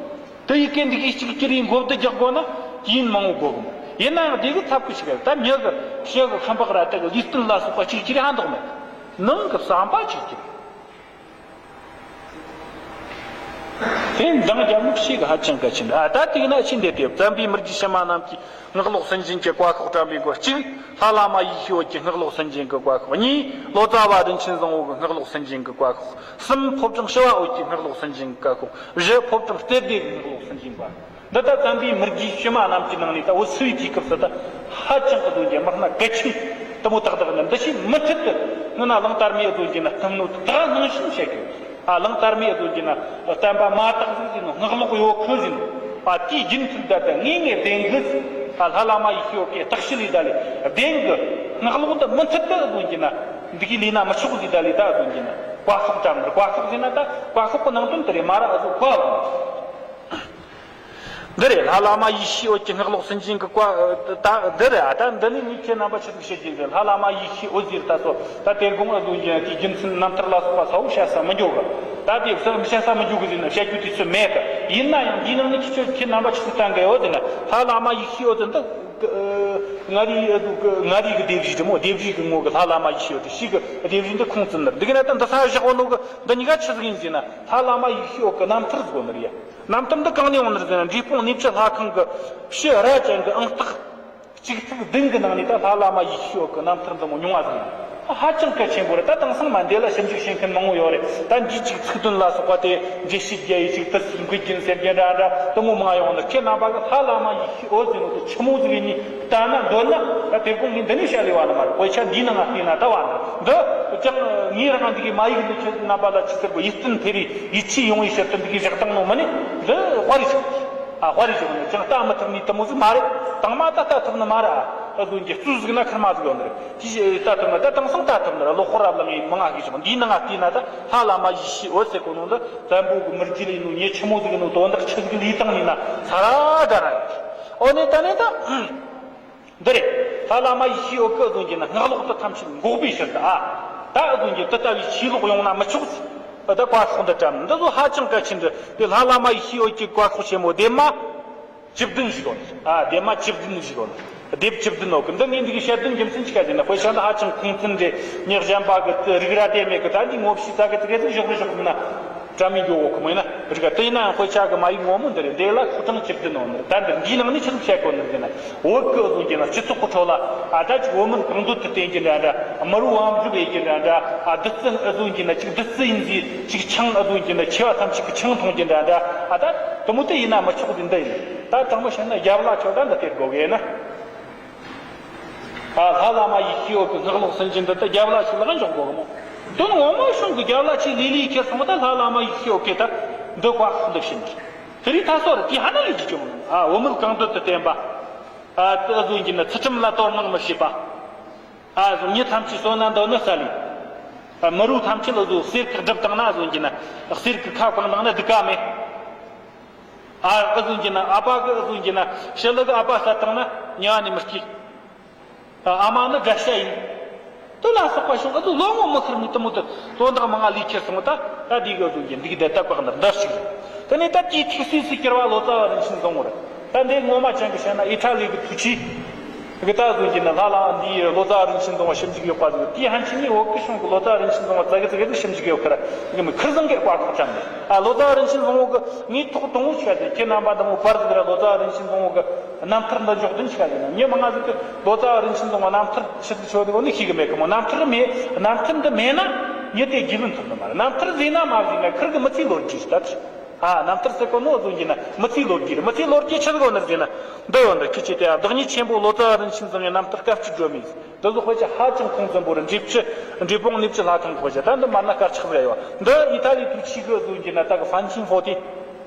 དེ་ཡི་གེ་འདི་གའི་གཅིག་གྱུར་ཡིན་མགོ་བདེ་རྒྱག་དགོས་ན་དུས་ཡུན་མང་བོ་དགོས་གི་མོད། ཡིན་ན་ཡང་དེ་གི་ཚབ་ཀྱི་ཞིག་རེད་ད་མྱི་གི་ཕྱི་གི་ཁམས་པགས་ར་ད་གི་ལུས་རྟེན་ལ་སོགས་པ་གཅིག་གྱུར་ཧ་འདོགས་མེད། ནང་གི་བསམ་པ་གཅིག་གྱུར། དེ་འདང་རྒྱབ་ནི་ཞིག་ཧ་ཅང་གལ་ཆེན་རེད་ཨ་ད་དེ་ན་ཕྱིན་དེ་དེ་བཙན་པོའི་མི་རྒྱུད་ཕྱི་མ་རྣམས་ཀྱིས། སྔགས་ལོག་སུན་འབྱིན་གྱི་བཀའ་ཤོག་དྲངས་པའི་མགོ་གཅིག་ལྷ་བླ་མ་ཡེ་ཤེས་འོད་ཀྱི་སྔགས་ལོག་སུན་འབྱིན་གྱི་བཀའ་ཤོག་གཉིས་ལོ་ཙཱ་བ་རིན་ཆེན་བཟང་བོ་གི་སྔགས་ལོག་སུན་འབྱིན་གྱི་བཀའ་ཤོག་གསུམ་ཕོ་བྲང་ཞི་བ་འོད་ཀྱི་སྔགས་ལོག་སུན་འབྱིན་གྱི་བཀའ་ཤོག་བཞི་ཕོ་བྲང་གཏེར་སྡེ་གི་སྔགས་ལོག་སུན་འབྱིན་པ། འདི་ལྟར་བཙན་པོའི་མི་རྒྱུད་ཕྱི་མ་རྣམས་ཀྱི་ནང་ནས་ད་འུ་ཚོའི་དུས་སྐབས་སུ་ད་ཧ་ཅང་གི་དོན་གྱི་དམག་སྣ་གལ་ཆེན་དུ་མོ་ཏག་ཏག་ནི་འདི་ཕྱིའི་མུ་མཐུད་དུ་སྔོན་ན་གླང་དར་མའི་དོན་གྱི་ན་སྣང་ནོ་ད་སྣང་བཞིན་བཤད་དགོས། ཨ་གླང་དར་མའི་ཨ་ཟོ་གྱི་ན་བསྟན་པ་མ་དག་ཟིག་ཟིན་ནོ་སྔགས་ལོག་ཡོད་ཁུལ་ཟིན་ནོ། ཨ་དེའི་རྒྱུན་མཐུད་ད་ལྟ་ངེས་ངེས་བདེན་གི། ཨ་ལྷ་བླ་མ་ཡེ་ཤེས་འོད་ཀྱི་བརྟག་དཔྱད་ལས་ད་ལས་བདེན་གི། སྔགས་ལོག་འདི་མུ་མཐུད་དུ་ཨ་ཟོ་གྱི་ན་འདི་གི་ལས་ན་མི་ཆོག་ཟིག་ད་ལས་ད་ཨ་ཟོ་གྱི་ན་བཀའ་ཤོག་ཙམ་རེད། བཀའ་ཤོག་ཟིན་ན་ད་བཀའ་ཤོག་གི་ནང་དོན་དེ་རེད་མ་ར་ཨ་ཟོ་བཀའ་ལོག་འདི་རེད། ལྷ་བླ་མ་ཡེ་ཤེས་འོད་ཀྱི་སྔགས་ལོག་སུན་འབྱིན་གྱི་བཀའ་ད་འདི་རེད། ཨ་ད་འདི་ནི་ངས་ཁྱེད་རྣམ་པ་ཆི་ཟིག་བཤད་ཀྱི་རེད། ལྷ་བླ་མ་ཡེ་ཤེས་འོད་ཟེར་ད་སོ་ད་དེ་དགོང་ཨ་ཟོ་འཇིན་དེའི་རྒྱུ་མཚན་རྣམ་ཐར་ལ་སོགས་པ་ས་བོ་བཤད་ས་མི་འགྱོ་གི། ད་དེ་ས་མི་བཤད་ས་མི་འགྱོ་གི་ཟེར་ན་བཤད་རྒྱུ་དུས་ཚོད་མེད་གི། ཡིན་ན་ཡང་འདིའི་ནང་ནས་ཁྱེད་ཚོས་ཁྱེད་རྣམ་པ་ཆི་ཟིག་བསྟན་གི་ཡོད་ཟེར་ན་ལྷ་བླ་མ་ཡེ་ཤེས་འོད་ཟེར་འདི་ང་རིའི་ང་རིའི་གི་སྡེ་བཞི་དེ་མོ་སྡེ་བཞི་གི་ངོ་གི་ལྷ་བླ་མ་ཡེ་ཤེས་འོད་དེ་ཞིག་གི་སྡེ་བཞི་འདི་ཁུངས་བཙུན་ནི་རེད། འདི་གི་ན་ད་འདི་ས་བཞག་འོ་ནོ་གི་འདི་གཉིས་ཀ་ཆི་ཟིག་ཡིན་ཟེར་ན་ལྷ་བླ་མ་ཡེ་ཤེས་འོད་གི་རྣམ་ཐར་ཟིག་ཡོད་ནི་རེད། རྣམ་ཐར་འདི་གང་ནས་ཡོང་ནི་རེད་ཟེར་ན་འབྲས་སྤུངས་གནས་བཅུ་ལྷ་ཁང་གི་ཕྱི་ར་ཅན་གྱི་ཨང་རྟགས་གཅིག་ཚིག་བདུན་གྱི་ནང་ནས་ད་ལྷ་བླ་མ་ཡེ་ཤེས་འོད་ཀྱི་རྣམ་ཐར་འདི་མོ་ཉུང་བ་ཟིག་ཡིན། ཧ་ཅང་གལ་ཆེན་པོ་རེད། ད་དེང་སང་མ་འདི་ལ་ཞིབ་འཇུག་བྱེད་མཁན་མང་བོ་ཡོད་རེད། ད་འདིའི་ཅིག་ཚིག་དོན་ལ་སོགས་པ་དེ་འགྲེལ་བཤད་རྒྱག་ཡས་ཅིག་དུ་སུ་མཁས་རྒྱུན་ཟེར་རྒྱུ་འདྲ་འདྲ་དུ་མོ་མང་ཡོང་ནི། ཁྱེད་རྣམ་པ་གི་ལྷ་བླ་མ་ཡེ་ཤེས་འོད་ཟེར་གོ་ནོ་དེ་ཆི་མོ་ཟིག་ཡིན་ནི་ལྟ་ན་འདོད་ན། ད་དེ་དགོང་ངས་འདི་ནས་བཤད་ལས་བ་ནི་མ་རེད། དཔེ་ཆ་འདིའི་ནང་ང་བལྟས་ན་ད་བ་ནི་འདི་ཀྱང་ངས་རང་འདི་གི་མ་ཡིག་འདི་ཁྱེད་རྣམ་པ་ལ་ཅི་ཟེར་གོ། ཡིད་བརྟན་འཕེར་རེ་ཡིད་ཆེས་ཡོང་བའི་ཕྱིར་དུ་འདི་གི་བཞག་སྟངས་ནོ་མ་ནི་འདི་དཔའ་རེ་ཞིག་ཨ་དཔའ་རེ་ཞིག་ནི་ཅང་ལྟ་མི་ཐུབ་ནི་དུ་མོ་ཟིག་མ་རེད། དང་མ་ད་ལྟ་ཐུབ་ནི་མ་རེད། ཨ་ཨ་ཟོ་འགྱེལ་རྩུབ་ཟིག་ན་ཁར་མ་ཟིག་ཡོང་ནི་རེད། ཅི་ཞིག་ལྟ་ཐུབ་ན་ད་དེང་སང་ལྟ་ཐུབ་ནི་ར། ལོ་ཁོ་ར་ལ་ངས་མང་ང་གི་ཞིག་འདིའི་ནང་ང་བལྟས་ན་ད་ལྷ་བླ་མ་ཡེ་ཤེས་འོད་ཟེར་གོ་ནོ་འདི་བཙན་པོ་གི་མི་རྒྱུད་ལ་ཡིན་ནོ་ཉེ་ཆི་མོ་ཟིག་ཡིན་ནོ་དོན་དག་ཆི་ཟིག་ལས་བཏང་ནི་ན་ས་ར་དྲ་ར་ཡོད། ཨོ་ནི་ད་ནི་ད་འདི་རེད། ལྷ་བླ་མ་ཡེ་ཤེས་འོད་ཀྱིས་ཨ་ཟོ་འགྱེལ་ན་སྔགས་ལོག་ཏུ་ཐམས་ཅད་འགོག་པའི་ཕྱིར་དུ་ཨ། ད་ཨ་ཟོ་འགྱེལ་དེ་ལྟ་བུའི་ཆོས་ལོག་ཡོང་ན་མི་ཆོག་ཟེར། ད་བཀའ་ཤོག་འདི་བཀྲམ་འདི་ཚོ་ཧ་ཅང་གལ་ཆེན་འདི། དེ་ལྷ་བླ་མ་ཡེ་ཤེས་འོད་ཀྱི་བཀའ་ཤོག་ཆེན་མོ་ལྡེབ་མ་བཅུ་བདུན་ཞིག་ཡོད། ཨ་ལྡེབ་མ་བཅུ་བདུན་ཞིག་ཡོད། ལྡེབ་བཅུ་བདུན་ཡོད་གི། འདི་ངས་འདི་གི་བཤད་དོན་རྒྱུ་མཚན་ཅི་ག་ཟེར་ན། དཔེ་ཆ་འདི་ཧ་ཅང་ཁུངས་བཙུན་རེད། ངས་གཞན་པ་གི་རིགས་ར་དེ་མེད་གི། ད་འདི་ངོ་ཤེས་ཙག་གི་ཙིག་གེ་ཟིག་ཞོག་རེ་ཞོག་ན་བཀྲམ་མི་འགྱོ་གོ་གི་མོ་ཡིན་ན་རིག་ག་དེ་ཡིན་ནའང་དཔེ་ཆ་གི་མ་ཡིག་ངོ་མ་འདི་རེད། འདི་ལ་ཤོག་གྲངས་བཅུ་བདུན་ཡོད་ནི་རེད། ད་འདི་འདིའི་ནང་ནས་ཆི་ཟིག་བཤད་གོ་ནི་རེད་ཟེར་ན། བོད་གི་ཨ་ཟོ་འགྱེལ་ན་སྤྱི་ཚོགས་གི་ཁྲོད་ལ་ཨ་ད་ཅིག་བོད་མིར་གང་འདོད་དུ་བསྟེན་རྒྱུ་འདྲ་འདྲ། དམུ་རུ་དབང་སྒྲུབ་ཡེད་རྒྱུ་འདྲ་འདྲ། ཨ་བདུད་རྩི་ཨ་ཟོ་འགྱེལ་ན་ཅིག་བདུད་རྩི་ཡིན་ཟེར། ཅིག་ཆང་ཨ་ཟོ་འགྱེལ་ན་མཆེ་བ་ཐམས་ཅད་ཀྱི་ཆང་འཐུང་རྒྱུ་འདྲ་འདྲ། ཨ་ད་དུ་མོ་དེ་ཡིན་ན་མི་ཆོག་ཟེར་འདི་ཡིན། ད་དྲང་མོ་བཤད་ན་རྒྱབ་ལ་ཆོག་ད་འདི་སྟེར་དགོ་གི་ཡིན་ན། ཨ་ལྷ་བླ་མ་ཡེ་ཤེས་འོད་ཀྱི་སྔགས་ལོག་སུན་འབྱིན་འདི་ད་རྒྱབ་ལ་ཆོག་ལ་གང་འཇོག་དགོ་གི་མོ། དོན་ངོ་མ་གཞུང་གི་རྒྱབ་ལ་ཆོག་ལི་ལི་ཁྱེར་སོང་ད་ལྷ་བླ་མ་ཡེ་ཤེས་འོད་ཀྱི་ད་འདི་བཀའ་ཤོག་འདི་བྱིན། དེ་རིང་ད་སོ་རེད། དེ་ཧ་ན་ལས་ཀྱི་ཅུང་ཨ་བོད་མིར་གང་འདོད་དུ་བསྟེན་པ། ཨ་ཨ་ཟོ་འགྱེལ་ན་ཚུལ་ཁྲིམས་ལ་དོ་སྣང་མི་བྱེད་པ། ཨ་ཟོ་མྱི་ཐམས་ཅད་གསོད་ན་འདོད་ནི་ས་ལས། ཨ་དམུ་རུ་ཐམས་ཅད་ལ་ཟོ་གསེར་གྱི་སྒྲུབ་བཏང་ན་ཨ་ཟོ་འགྱེལ་ན་གསེར་གྱི་ཁ་བཀང་བཏང་ན་སྡིག་ག་མེད། ཨ་ཨ་ཟོ་འགྱེལ་ན་ཨ་ཕ་གི་ཨ་ཟོ་འགྱེལ་ན་ཞི་ལུ་གི་ཨ་ཕ་བསད་བཏང་ན་དམྱལ་བ་ནས་མི་སྐྱེ། ཨ་མ་ནི་དགྲ་ཤ་ཡིན། དེ་ལ་སོགས་པ་བྱུང་། ཨ་ཟོ་ལོ་ངོ་མི་ཤོར་མི་དུ་མོ་དུ་དོན་དག་མང་ང་ལས་ཁྱེར་སོང་། ད་ད་འདི་གི་ཨ་ཟོ་འགྱེལ་འདི་གི་དེ་ལྟ་བཀག་ནི་འདི་ཞིག་རེད། དེ་ནས་ད་དེའི་ཐུགས་སྲས་སུ་གྱུར་བ་ལོ་ཙཱ་བ་རིན་ཆེན་བཟང་བོ་རེད། ད་འདི་ངོ་མ་ཅན་གྱི་བཤད་ན་ཨི་ཊ་ལི་གི་ཐུགས་ཆེ་གི་ད་ཨ་ཟོ་འགྱེལ་ན་ལྷ་ལ་འདི་ལོ་ཙཱ་བ་རིན་ཆེན་བཟང་བོ་ཞིབ་འཇུག་ཡོད་པ་ཟིག་དེའི་ཕན་ཆད་ནས་བོད་ཀྱི་གཞུང་གི་ལོ་ཙཱ་བ་རིན་ཆེན་བཟང་བོ་ཙག་གི་ཙག་གི་ཞིབ་འཇུག་ཡོད་ཁར་འདི་གི་མི་ཁིར་བཟང་གི་བཀའ་ཁོག་བཀྲམ་ནས། ཨ་ལོ་ཙཱ་བ་རིན་ཆེན་བཟང་བོ་གི་ངའི་ཐོག་དང་པོ་ཆ་དེ་ཁྱེད་རྣམ་པ་འདི་མོ་པར་ཟིག་ར་ལོ་ཙཱ་བ་རིན་ཆེན་བཟང་བོ་གི་རྣམ་ཐར་འདི་འཇོག་དོན་ཆ་ཡིན་ན། མྱི་མང་ང་ཟིག་གི་ལོ་ཙཱ་བ་རིན་ཆེན་བཟང་བོ་རྣམ་ཐར་ཆི་ཟིག་ཆོད་དེ་གོ་ནི་ཤེས་གི་མེད་གི་མོ། རྣམ་ཐར་མེད། རྣམ་ཐར་འདི་མེད་ན་མྱི་དེ་རྒྱུས་ལོན་ཐུབ་ནི་མ་རེད། རྣམ་ཐར་ཟིན་ན་མ་ཟིན་ན་ཁིར་གི་མི་ཚེའི་ལོ་རྒྱུས་ཤིག་ད། ཨ་རྣམ་ཐར་ཟེར་གོ་ནོ་ཨ་ཟོ་འགྱེལ་ན་མི་ཚེའི་ལོ་རྒྱུས་རེད། མི་ཚེའི་ལོ་རྒྱུས་ཆི་ཟིག་ཡོད་ནི་ཟེར་ན་འདི་ཡོད་འདི། ཁྱི་ཆེ་དེ་ཡང་བདག་ཉིད་ཆེན་པོ་ལོ་ཙཱ་བ་རིན་ཆེན་བཟང་བོའི་རྣམ་ཐར་སྐར་གཅིག་སྒྲོན་མེ་ཟེར། འདི་ཚོ་དཔེ་ཆ་ཧ་ཅང་ཁུངས་བཙུན་པོ་རེད། འབྲས་ཆུ་འབྲས་སྤུངས་གནས་བཅུ་ལྷ་ཁང་གི་དཔེ་ཆ། ད་འདི་མར་ན་དཀར་ཆག་ཟིག་ཡོད། འདི་ཨི་ཐ་ལི་ཐུགས་ཆེ་གི་ཨ་ཟོ་འགྱེལ་ན་ད་གི་ཧྥན་ཆིན་ཧྥོ་ཏི།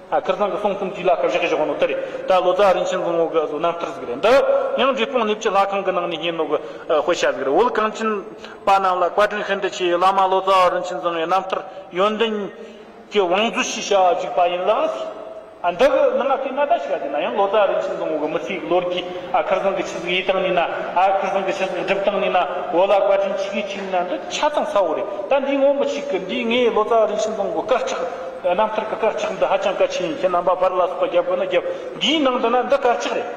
ཨ་ཁིར་ཚང་གི་གསུང་རྩོམ་དེ་ལ་ཁ་བཞག་བཞག་ནོ་དེ་རེད། ད་ལོ་ཙཱ་བ་རིན་ཆེན་བཟང་བོ་གི་ཨ་ཟོ་རྣམ་ཐར་ཟིག་རེད། འདི་ཡང་འབྲས་སྤུངས་གནས་བཅུ་ལྷ་ཁང་གི་ནང་ནས་རྙེད་ནོ་གི་ཨ་དཔེ་ཆ་ཟིག་རེད། བོད་གངས་ཅན་པ་རྣམས་ལ་བཀའ་དྲིན་ཤིན་ཏུ་ཆེ་བའི་བླ་མ་ལོ་ཙཱ་བ་རིན་ཆེན་བཟང་བོའི་རྣམ་ཐར་ཡོན་ཏན་གྱི་བང་མཛོད་ཞེས་བྱ་བ་བརྒྱུད་པ་ཡིན་ལ། ཨ་འདི་གི་ནང་ང་བལྟས་ན་ད་ཞིག་ག་ཟེར་ན་ཡང་ལོ་ཙཱ་བ་རིན་ཆེན་བཟང་བོ་གི་མི་ཚེའི་ལོ་རྒྱུས། ཨ་ཁིར་ཚང་གི་ཆི་ཟིག་ཡེད་བཏང་ནི་ན། ཨ་ཁིར་ཚང་གི་ཆི་ཟིག་སྒྲུབ་བཏང་ནི་ན། བོད་ལ་བཀའ་དྲིན་ཆེ་གི་ཆེ་ནི་ན། འདི་ཆ་ཚང་གསལ་བོ་རེད། ད་འདི་ངོ་མི་ཆིག་གི་འདི་ངས་ལོ་ཙཱ་བ་རིན་ཆེན་བཟང་བོ་གི་དཀར་ཆག་རྣམ་ཐར་གི་དཀར་ཆག་འདི་ཧ་ཅང་གལ་ཆེ་ཡིན། ཁྱེད་རྣམ་པ་པར་ལ་སོགས་པ་རྒྱབ་དགོས་ན་རྒྱབ། འདིའི་ནང་དུ་ན་འདི་དཀར་ཆག་རེད།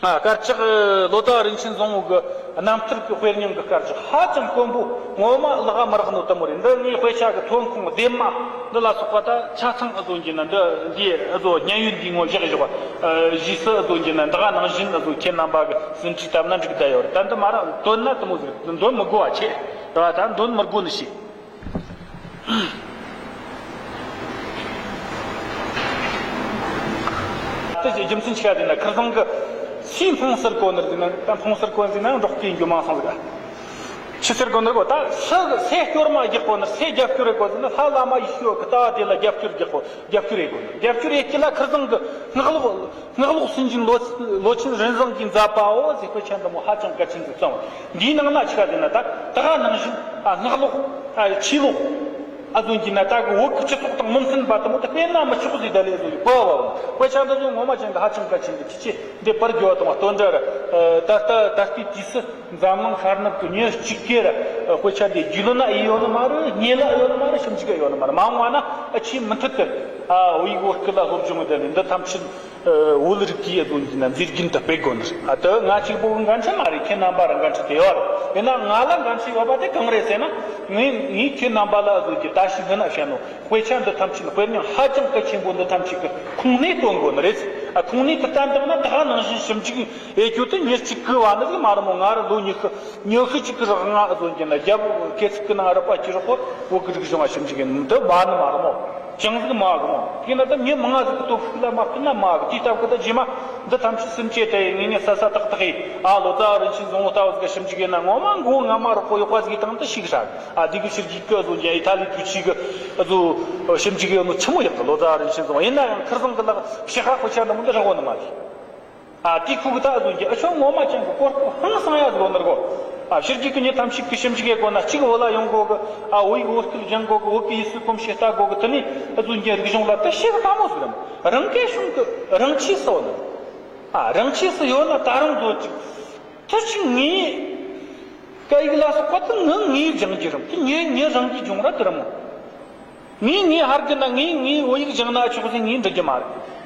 ཨ་དཀར་ཆག་ལོ་ཙཱ་བ་རིན་ཆེན་བཟང་བོ་གི་རྣམ་ཐར་གི་དཔེ་རྙིང་གི་དཀར་ཆག་ཧ་ཅང་དཀོན་པོ། ངོ་མ་ལག་མི་རག་ནོ་དེ་མོ་རེད། འདི་ངའི་དཔེ་ཆ་གི་ཐོན་ཁུངས་ལྡེབ་མ་འདི་ལ་སོགས་པ་ད་ཆ་ཚང་ཨ་ཟོ་འགྱེལ་ན་འདི་འདི་ཨ་ཟོ་སྙན་ཡོད་འདི་ངོ་བཞག་བཞག་པ། ཨ་རྗེས་སུ་ཨ་ཟོ་འགྱེལ་ན་འདི་ག་ནང་བཞིན་ཨ་ཟོ་ཁྱེད་རྣམ་པ་གི་ཟིན་བྲིས་བཏབ་ན་འགྲིག་བསྡད་ཡོད་རེད། ད་འདི་མ་ར་འདོན་ན་དེ་མོ་ཟིག་འདོན་མི་དགོས་པ་ཆེ་ར། ད་འདོན་མི་དགོས་ནི་ཞིག་དེ་རྒྱུ་མཚན་ཆི་ག་ཟེར་ན་ཁིར་ཚང་གི་སུས་འཕུང་སར་གོ་ནི་ཟེར་ན། ད་འཕུང་སར་གོ་ཟེར་ན་འབྲོག་སྐད་འགྱུར་མང་སང་ཟིག་ཆི་ཟེར་གོ་ནི་གོ། ད་སུ་གི་སེ་སྐྱོར་མ་རྒྱག་གོ་ནི། སེ་རྒྱབ་སྐྱོར་རེ་གོ་ཟེར་ན་ལྷ་བླ་མ་ཡེ་ཤེས་འོད་ཀྱི་ལྟ་བ་དེ་ལ་རྒྱབ་སྐྱོར་རྒྱག་གོ། རྒྱབ་སྐྱོར་རེ་གོ་ནི། རྒྱབ་སྐྱོར་རེ་སྐྱེ་ལ་ཁིར་ཚང་གི་སྔགས་ལོག་སྔགས་ལོག་སུན་འབྱིན་ལོ་ལོ་ཆེན་རིན་བཟང་གིས་མཛད་པའོ་ཟེར། དཔེ་ཆ་འདི་མོ་ཧ་ཅང་གལ་ཆེན་དུ་བརྩམས། འདིའི་ནང་ན་ཆི་ག་ཟེར་ན་ད་ད་ག་ནང་བཞིན་ཨ་སྔགས་ལོག་ཨ་ཆོས་ལོག་ཨ་ཟོ་འགྱེལ་ན་ད་གི་བོད་ཀྱི་སྤྱི་ཚོགས་དང་མི་མཐུན་པ་དེ་མོ་དེ་སྤེལ་ན་མི་ཆོག་ཟེར་ད་ལས་ཟོ་ཡི་པོ་བ། དཔེ་ཆ་འདི་ཚོ་ངོ་མ་ཅན་གི་ཧ་ཅང་གལ་ཆེན་གི་ཁྱི་ཆེ་འདི་པར་རྒྱུ་བ་དང་བ་སྟོན་འདྲ་ར། ད་ལྟ་ད་ལྟའི་དུས་སུ་འཛམ་གླིང་ཤར་ནུབ་ཀྱི་མྱི་གཅིག་གིས་ར་དཔེ་ཆ་འདི་རྒྱུས་ལོན་ན་ཨེ་ཡོད་ནི་མ་རེད། རྙེད་ལ་ཨེ་ཡོད་ནི་མ་རེད། ཞིབ་འཇུག་ཨེ་ཡོད་ནི་མ་རེད། མ་འོངས་བ་ན་ཨ་ཆེས་མུ་མཐུད་དུ་ཨ་བོད་ཡིག་བོད་སྐད་ལ་སློབ་སྦྱོང་ཡོད་ལས་འདི་ཐམས་ཅད་བོད་རིགས་ཀྱི་ཨ་ཟོ་འགྱེལ་ན་མཛེས་རྒྱན་དུ་སྤེལ་དགོས་ནི་རེད། ཨ་དེ་ང་གཅིག་པོ་གི་འགན་འཁྲི་མ་རེད། ཁྱེད་རྣམ་པ་ར་འགན་འཁྲི་དེ་ཡོད་རེད། ཡིན་ན་ང་ལ་འགན་འཁྲི་ཡོད་པ་དེ་གང་རེད་ཟེར་ན། ངས་ངས་ཁྱེད་རྣམ་པ་ལ་ཨ་ཟོ་འགྱེལ་ད་ཞིག་འདི་ན་བཤད་ནོ། དཔེ་ཆ་འདི་ཐམས་ཅད་དཔེ་རྙིང་ཧ་ཅང་གལ་ཆེན་པོ་འདི་ཐམས་ཅད་ཀྱི་ཁུངས་སྣེ་སྟོན་དགོས་ནི་རེད། ཁོང་ནས་དེ་བསྟན་བཏང་ན་ད་ག་ནང་བཞིན་ཞིབ་འཇུག་ཡེ་རྒྱུ་དེ་མྱི་གཅིག་གི་བ་ནི་ཟིག་མ་རེད་མོ། ང་ར་ལོ་ཉི་ཤུ་ཉི་ཤུ་གཅིག་གི་རག་ང་ཨ་ཟོ་གྱི་ན་རྒྱ་བོད་ཁེ་ཚིག་གི་ནང་ར་པ་ཅི་རོགས་པོ་བོད་གི་རིག་གཞུང་ང་ཞིབ་འཇུག་ཡེ་ནི་འདི་བ་ནི་མ་རེད་མོ། ཅང་ཟིག་མ་གི་མོ། དེ་ན་ད་མྱི་མང་ང་ཟིག་གི་སྟོབས་ཤུགས་ལ་མ་བསྟུན་ན་མ་གི། དེའི་སྟབས་གི་ད་རྗེས་མ་འདི་ཐམས་ཅད་སེམས་ཅན་དེ་ཡི་ངེས་ངེས་ས་ས་ཏག་ཏག་ཡིན། ཨ་ལོ་ཙཱ་བ་རིན་ཆེན་བཟང་བོ་ལྟ་བུ་ཟིག་ག་ཞིབ་འཇུག་ཡེ་ན་ངོ་མ་མགོ་རྔ་མ་རོགས་པོ་ཡོད་པ་ཟིག་དང་ད་ཤི་གི་ཧྲ་གི། ཨ་དེ་གི་ཕྱིར་གྱི་སྐད་བཟོ་རྒྱ་ཨི་ཐ་ལི་དུས་ཆེ་གི་བཟོ་ཞིབ་འཇུག་ཡེ་ནོ་ཆི་མོ་ཡག་གི། ལོ་ཙཱ་བ་རིན་ཆེན་བཟང་བོ་ཡིན་ན་ཡང་ཁིར་བཟང་གི་ལག་ཕྱི་ཧ་ཁོ་ཆ་འདི་མོ་འདི་རག་གོ་ནི་མ་རེད། ཨ་དེ་ཁུ་གི་ད་ཨ་ཟོ་གྱི་ཨ་ཆོ་ངོ་མ་ཅན་གི་གོ་སྐབས་ཧང་སང་ཡ་ཟིག་ལོ་ནི་ར་གོ། ཨ་ཕྱིར་གྱི་གི་མྱི་ཐམས་ཅད་གི་ཞིབ་འཇུག་ཡེ་གོ་ན་གཅིག་བོད་ལ་ཡོང་གོ་གི། ཨ་བོད་ཡིག་བོད་སྐད་སྦྱང་གོ་གི། བོད་གི་ཡིག་གཟུགས་གོམས་གཤིས་ལྟ་གོ་གི། དེ་ནས་ཨ་ཟོ་གྱི་རིག་གཞུང་ལ་ད་ཤེས་གི་དཀའ་མོ་ཟིག་རམ། རང་སྐད་གཞུང་གི་རང་ཆས་སུ་ཡོད་ནི། ཨ་རང་ཆས་སུ་ཡོད་ན་ད་རུང་བཟོ་ཅིག་ཐུ་ཅིག་ངས་སྐད་ཡིག་ལ་སོགས་པ་དེ་ངས་ངས་སྦྱང་རྒྱུ་རམ། དེ་ངས་ངས་རང་གིས་སྦྱོང་ར་དེ་ར་མོ། ངས་ངས་ཧར་གི་ན་ངས་ངས་བོད་ཡིག་སྦྱང་ན་ཆོག་ཟེར་ངས་འདྲི་རྒྱུ་མ་རེད།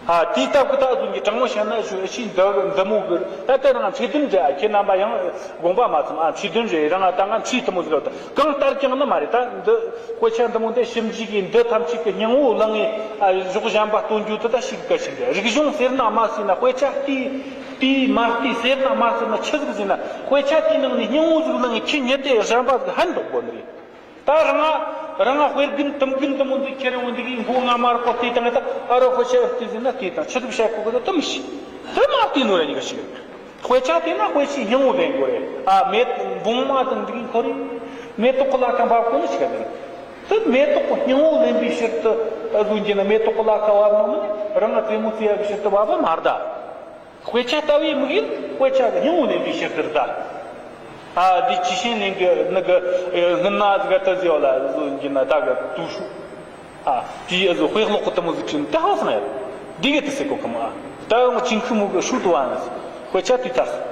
ཨ་དེའི་སྟབས་ཀྱི་ད་ཟུང་གི་དྲང་མོ་བཤད་ན་ཞུ་ཤི་འདི་འདི་མོ་གི་ད་ལྟ་རང་ཚེ་བདུན་རེད། ཨ་ཁྱེད་རྣམ་པ་ཡང་དགོངས་པ་མ་ཚོམ། ཨ་ཚེ་བདུན་རེད། རང་ཨ་ད་ང་ཚེ་དུ་མོ་ཟིག་ད་གང་ལྟར་ཀྱང་ནི་མ་རེད། ད་འདི་དཔེ་ཆ་འདི་མོ་འདི་ཞིབ་འཇུག་གིས་འདི་ཐམས་ཅད་ཀྱི་སྙིང་བོ་བླངས་ངེ་ཨ་གཞོགས་གཞན་པ་སྟོན་རྒྱུ་དེ་ད་ཞིག་ག་ཞིག་རེད། རིག་གཞུང་ཟེར་ན་མ་ཟེར་ན། དཔེ་ཆ་བལྟས་བལྟས་མ་བལྟས་ཟེར་ན་མ་ཟེར་ན། ཆི་ཟིག་ཟེར་ན་དཔེ་ཆ་དེའི་ནང་ནས་སྙིང་བོ་ཟིག་བླངས་ངེ་ཁྱི་ཉི་དེ་གཞན་པ་ཟིག་ཧན་འདུག་དགོས་ནི་རེད། ད་རང་ང་རང་ང་དཔེ་རྒན་དུམ་རྒན་དུ་མོ་འདི་ཁྱེར་ཡོང་འདི་གི་མགོ་ང་མར་ཁོ་བལྟས་དང་། ད་ཨ་རོ་ཁོ་ཤ་བལྟས་ཟིན་ན་བལྟས་དང་། ཆི་ཟིག་བཤད་གོ་གི་ད་དུམ་ཤི་དུ་མ་བལྟས་ནོ་ར་ཉི་ག་ཞིག་དཔེ་ཆ་བལྟས་ན་དཔེ་ཆའི་སྙིང་བོ་ལེན་དགོས་རེད། ཨ་མེ་བུང་མ་དང་འདི་གི་འཁོར་རེད། མེ་ཏོག་གི་ལ་ཁ་འབབ་གོ་ནི་ཞིག་ག་དེ་དུ་མེ་ཏོག་གི་སྙིང་བོ་ལེན་པའི་ཕྱིར་དུ་ཨ་ཟུང་གྱི་ན་མེ་ཏོག་གི་ལ་ཁ་བབ་ནོ་ནི་རང་ང་རྩེད་མོ་རྩེ་ཡ་གི་ཕྱིར་དུ་བབ་པ་མ་རེད་ད། དཔེ་ཆ་ལྟ་བའི་དམིགས་ཡུལ་དཔེ་ཆ་གི་སྙིང་བོ་ལེན་པའི་ཕྱིར་དུ་རེད་ད། ཨ་འདི་ཅི་ཤེས་ནས་གི་ནི་གི་སྔུན་ན་ཟིག་ག་ད་ཟེར་བ་ལ་ཟོ་གི་ན་ད་གི་དུ་ཤུ། ཨ་དེའི་ཨ་ཟོ་དཔེ་ཀློག་གི་དུ་མོ་ཟིག་ཁྲིད་ད་ཧང་སང་ཡ། འདི་གི་དུ་ཟེར་གོ་གི་མ། ད་ཡང་ཅིང་ཁུ་མུ་གི་ཤུ་དུ་བ་ནི་དཔེ་ཆ་དུས་ད་སོ།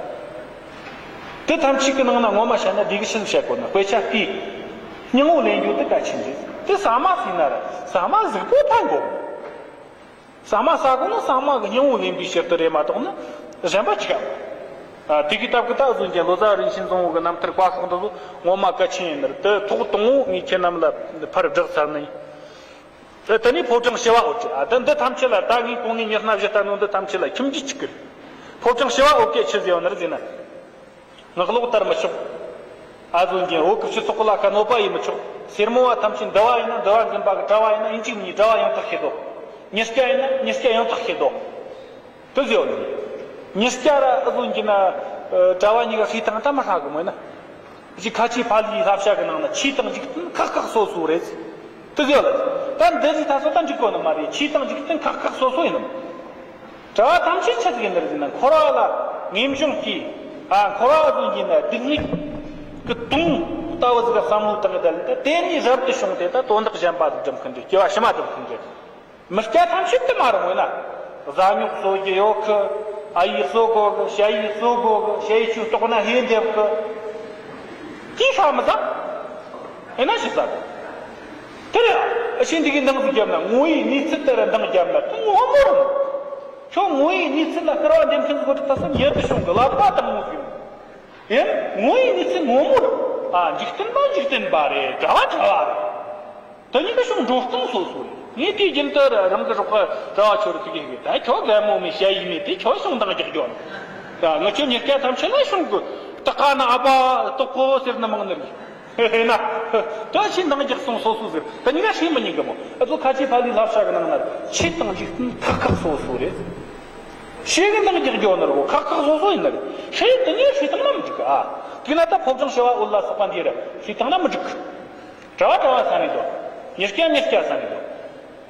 དེ་ཐམས་ཅད་ཀྱི་ནང་ན་ངོ་མ་བཤད་ན་འདི་གི་ཕྱིར་བཤད་གོ་ན། དཔེ་ཆ་དེའི་སྙིང་བོ་ལེན་རྒྱུ་དེ་གལ་ཆེན་རེད། དེ་ཟ་མ་ཟིན་ན་ར་ཟ་མ་གཟུགས་པོ་ཕན་གོ། ཟ་མ་ཟ་དགོས་ན་ཟ་མ་གི་སྙིང་བོ་ལེན་པའི་ཕྱིར་དུ་རེད་མ་གཏོགས་ན་གཞན་པ་ཅི་ག་མ། ཨ་དེ་གི་སྟབས་ཀྱི་ད་ཟོ་གྱི་ལོ་ཙཱ་རིན་ཆེན་བཟང་བོ་གི་རྣམ་ཐར་བཀའ་ཤོག་འདི་ཚོ་ངོ་མ་གལ་ཆེན་ཡིན་ནི་རེད། དེ་ཐོག་དང་བོ་ངས་ཁྱེད་རྣམས་ལ་ཕར་བསྒྲགས་ཚར་ནི་ཡིན། དེ་ནས་ཕོ་བྲང་བྱེ་བ་འོད་ཀྱི་ཨ་དེ་འདི་ཐམས་ཅད་ལ་ད་ངས་གོང་ནས་མྱི་སྣ་བཞི་ལྟ་ནོ་འདི་ཐམས་ཅད་ལ་ཁྱིམ་རྒྱུད་གཅིག་གི་རེད། ཕོ་བྲང་བྱེ་བ་འོད་ཀྱི་ཆི་ཟེར་བ་ནི་རེད་ཟེར་ན། ངག་ལོག་ལྟར་མི་ཆོག་ཨ་ཟོ་གྱི་བོད་ཀྱི་སྤྱི་ཚོགས་ལ་ཁ་གནོད་པ་ཡེ་མི་ཆོག་སེར་མོ་བ་ཐམས་ཅད་འདུལ་བ་ཡིན་ན་འདུལ་བ་འཛིན་པ་གི་གྲྭ་བ་ཡིན་ན་ཡིན་གཅིག་མིན་གཉིས་གྲྭ་བ་ཡང་དག་ཤེས་དོ། ཉིས་བརྒྱ་ཡིན་ན་ཉིས་བརྒྱ་ཡང་དག་ཤེས་དོ། དེ་ཟེར་བ་ནི། ཉིས་བརྒྱ་ར་ཨ་ཟོ་གྱི་ན་གྲྭ་བ་གཉིས་ཀ་ཤེས་སྟངས་ད་མི་ཧྲ་གི་མོད་ན། ཅིག་ཁ་ཆེ་ཕ་ལུའི་བསླབ་བྱ་གི་ནང་ན་ཆོས་དང་འཇིག་རྟེན་ཁག་ཁག་སོ་སོ་རེད། དེ་ཟེར་བ་ལ། ད་འདི་ཟིག་ད་སོ་ད་འགྲིག་གོ་ནི་མ་རེད། ཆོས་དང་འཇིག་རྟེན་ཁག་ཁག་སོ་སོ་ཡིན་ནམ། གྲྭ་བ་ཐམས་ཅད་ཆི་ཟིག་ཡིན་ནི་རེད་ཟེར་ན། འཁོར་བ་ལ་ངེས་འབྱུང་གིས། ཨ་འཁོར་བ་ཟིག་ཡིན་ན་སྡུག་བསྔལ་གི་དོན་ལྟ་བུ་ཟིག་ག་བསམ་བློ་བཏང་གི་ད་ལ། ད་དེ་ནས་རབ་ཏུ་བྱུང་སྟེ་ད་དོན་དག་གཞན་པ་ཟིག་སྒྲུབ་མཁན་རེད། སྐྱེ་བ་ཕྱི་མ་སྒྲུབ་མཁན་རེད། མི་སྐྱ་ཐམས་ཅད་དུ་མ་རུང་བས་ན། བཟའ་ཉོག་གསོ་རྒྱུ་ཡོད་གི། ཨ་ཡིག་གསོ་དགོ་གི། ཞ་ཡིག་གསོ་དགོ་གི། ཞ་ཡིག་ཆུ་བཏོག་ན་ཧེ་འདེབས་གི། དེའི་ཤ་མི་ཟ། ཨེ་ན་ཞིག་ཟ། དེ་རེད། ཨ་ཤི་འདི་གི་འདང་ཟིག་བརྒྱབ་ན། ངོ་ཡི་གནས་ཚུལ་དེ་ར་འདང་བརྒྱབ་ན་དེ་ངོ་མ་རུང་། ཁྱོད་ངོ་ཡི་གནས་ཚུལ་ལ་སྐུར་བ་འདེབས་མཁན་ཟིག་གོ་ད་ས་ཉེ་དུ་བྱུང་གི་ལབ་པ་དང་མོ་ཟིག་ཡིན། ངོ་ཡི་གནས་ཚུལ་ངོ་མ་རུང་། ཨ་འཇིག་རྟེན་པ་འཇིག་རྟེན་པ་རེད། གྲྭ་བ་གྲྭ་བ་རེད། དེ་གཉིས་ཀ་ཤོང་འགྲོ་སྟངས་སོ་སོ་རེད། ངས་དུས་རྒྱུན་དུ་རང་གི་རོགས་པ་གྲྭ་བ་ཆོ་རུ་དེ་གས་གི་ད་ཁྱོད་རྒན་མོ་མེད་ཞ་ཡིག་མེད་དེ་ཁྱོད་ཤོང་འདང་རྒྱག་རྒྱུ་ཨ། ད་ང་ཁྱོད་ཉེར་སྐྱ་ཐམས་ཅད་ལ་ཤོང་གི་ད་ག་ན་ཨ་ཕ་ལྟོགས་པོ་ཟེར་ན་མང་ནི་རེད། ཧེ་ན་ད་ཆི་འདང་རྒྱག་སོང་སོ་སོ་ཟེར། དེ་གཉིས་ཀ་ཤེས་མི་ཉན་གི་མོ། ཨ་ཚོ་ཁ་ཆེ་ཕ་ལུའི་བསླབ་བྱ་གི་ནང་ན་ཆོས་དང་འཇིག་རྟེན་ཁག་ཁག་སོ་སོ་རེད། ཤེས་གི་འདང་རྒྱག་རྒྱུ་ནི་རེད་གོ། ཁག་ཁག་སོ་སོ་ཡིན་ནི་རེད། ཤེས་དེ་གཉིས་ཤེས་བཏང་ན་མི་འགྲིག་གི་ཨ། དེ་ན་ད་ཕོ་བྲང་བྱེ་བ་འོད་ལ་སོགས་པ་འདི་རེད། ཤེས་བཏང་ན་མི་འགྲིག་གི། གྲྭ་བ་གྲྭ་བ་ས་ནས་འདུག་ཉེར་སྐྱ་ཉེར་སྐྱ་ས་ནས་འདུག་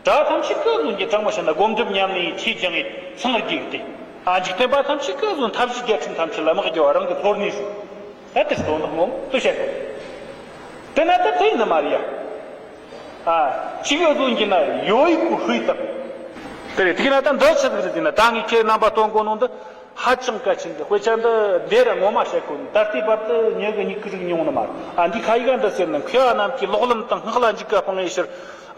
གྲྭ་བ་ཐམས་ཅད་ཀྱི་བཟོ་གི་དྲང་མོ་བཤད་ན་སྒོམ་སྒྲུབ་ཉམས་ལེན་ཆོས་སྦྱང་ངེས་ཚང་རྒྱུག་སྟེ། ཨ་འཇིག་རྟེན་པ་ཐམས་ཅད་ཀྱི་བཟོ་མཐའ་བཞི་རྒྱལ་ཕྲན་ཐམས་ཅད་ལ་དམག་རྒྱག་པ་རང་གི་ཚོར་ནུས་སུ། ད་དེ་དོན་དག་ངོ་མ་དུ་བཤད་དགོས། དེ་ན་ད་དེ་ཡིན་ནི་མ་རེད་ཡ། ཨ་ཅིག་གི་བཟོ་གི་ན་ཡོད་ཡིག་གི་ཧུའི་དང་། དེ་རེད། དེ་གི་ན་ད་འདི་ཆི་ཟིག་རེད་ཟེར་ན། ད་ངས་ཁྱེད་རྣམ་པ་སྟོན་གོ་ནོ་འདི། ཧ་ཅང་གལ་ཆེན་གྱི་དཔེ་ཆ་འདི་འདི་ར་ངོ་མ་བཤད་དགོས་ནི། ད་ལྟའི་བར་དུ་མྱི་གི་མྱིག་གིས་རིག་མྱོང་ནི་མ་རེད། ཨ་འདི་ཁ་ཡིག་འདི་ཟེར་ན། མཁས་པ་རྣམས་ཀྱི་ལོག་ལམ་དང་། སྔགས་ལ་འཇུག་པ་སྤང་བའི་ཕྱིར།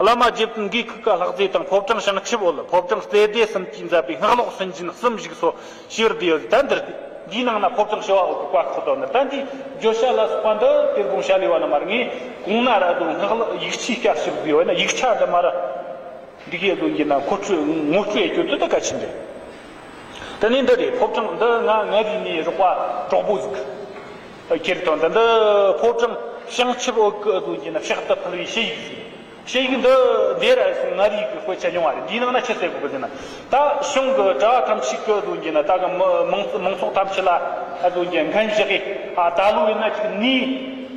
བླ་མ་རྗེ་བཙུན་འགོས་ཁུག་ག་ལྷག་མཛེས་དང་། ཕོ་བྲང་བྱང་ཆུབ་འོད། ཕོ་བྲང་རྩེ་སྡེ་གསུམ་གྱིས་མཛད་པའི་སྔགས་ལོག་སུན་འབྱིན་གསུམ་བཞུགས་སོ་ཞེས་པར་འདི་ཡོད། ད་འདིར་འདིའི་ནང་ན་ཕོ་བྲང་བྱེ་བ་འོད་ཀྱི་བཀའ་ཁོ་དོན་ནི། ད་འདི་བརྗོད་བྱ་ལ་སོགས་པ་འདི་དེ་དགོངས་བྱ་ལས་བ་ན་མ་རེད། ངས་གོང་ན་ར་དུ་སྔགས་ལ་ཡིག་ཆའི་སྐྱ་ཞིབ་བཟོས་བ་ན་ཡིག་ཆ་འདི་མ་ར། འདི་གའི་ཨ་ཟུང་གི་ན་མཁོ་སྤྲོད་ངོ་སྤྲོད་ཡེད་རྒྱུ་དེ་ད་གལ་ཆེན་རེད། དེ་ནས་འདི་རེད། ཕོ་བྲང་འདི་ང་ང་རིག་ནས་རོགས་པ་གྲོགས་པོ་ཟིག་ཁྱེར་དང་། ད་འདི་ཕོ་བྲང་བྱང་ཆུབ་འོད་ཀྱི་ཨ་ཟུང་གི་ན་ཕྱག་ཏུ་ཕུལ་བའི་ཞུ་ཡིག་ཟིག་ཞུ་ཡིག་འདི་འདིར་ང་རིག་གི་དཔེ་ཆ་ཉུང་བ་རེད། འདིའི་ནང་ན་ཆི་ཟེར་གོ་གི་ཟེར་ན། ད་གཞུང་གི་གྲྭ་བ་ཐམས་ཅད་ཀྱི་ཨ་ཟུང་གི་ན་ད་གི་མི་མང་མང་ཚོགས་ཐམས་ཅད་ལ་ཨ་ཟུང་གི་འགན་བཞག་གི། ཨ་ད་ལོ་ཡིན་ན་ཅིག་ནི་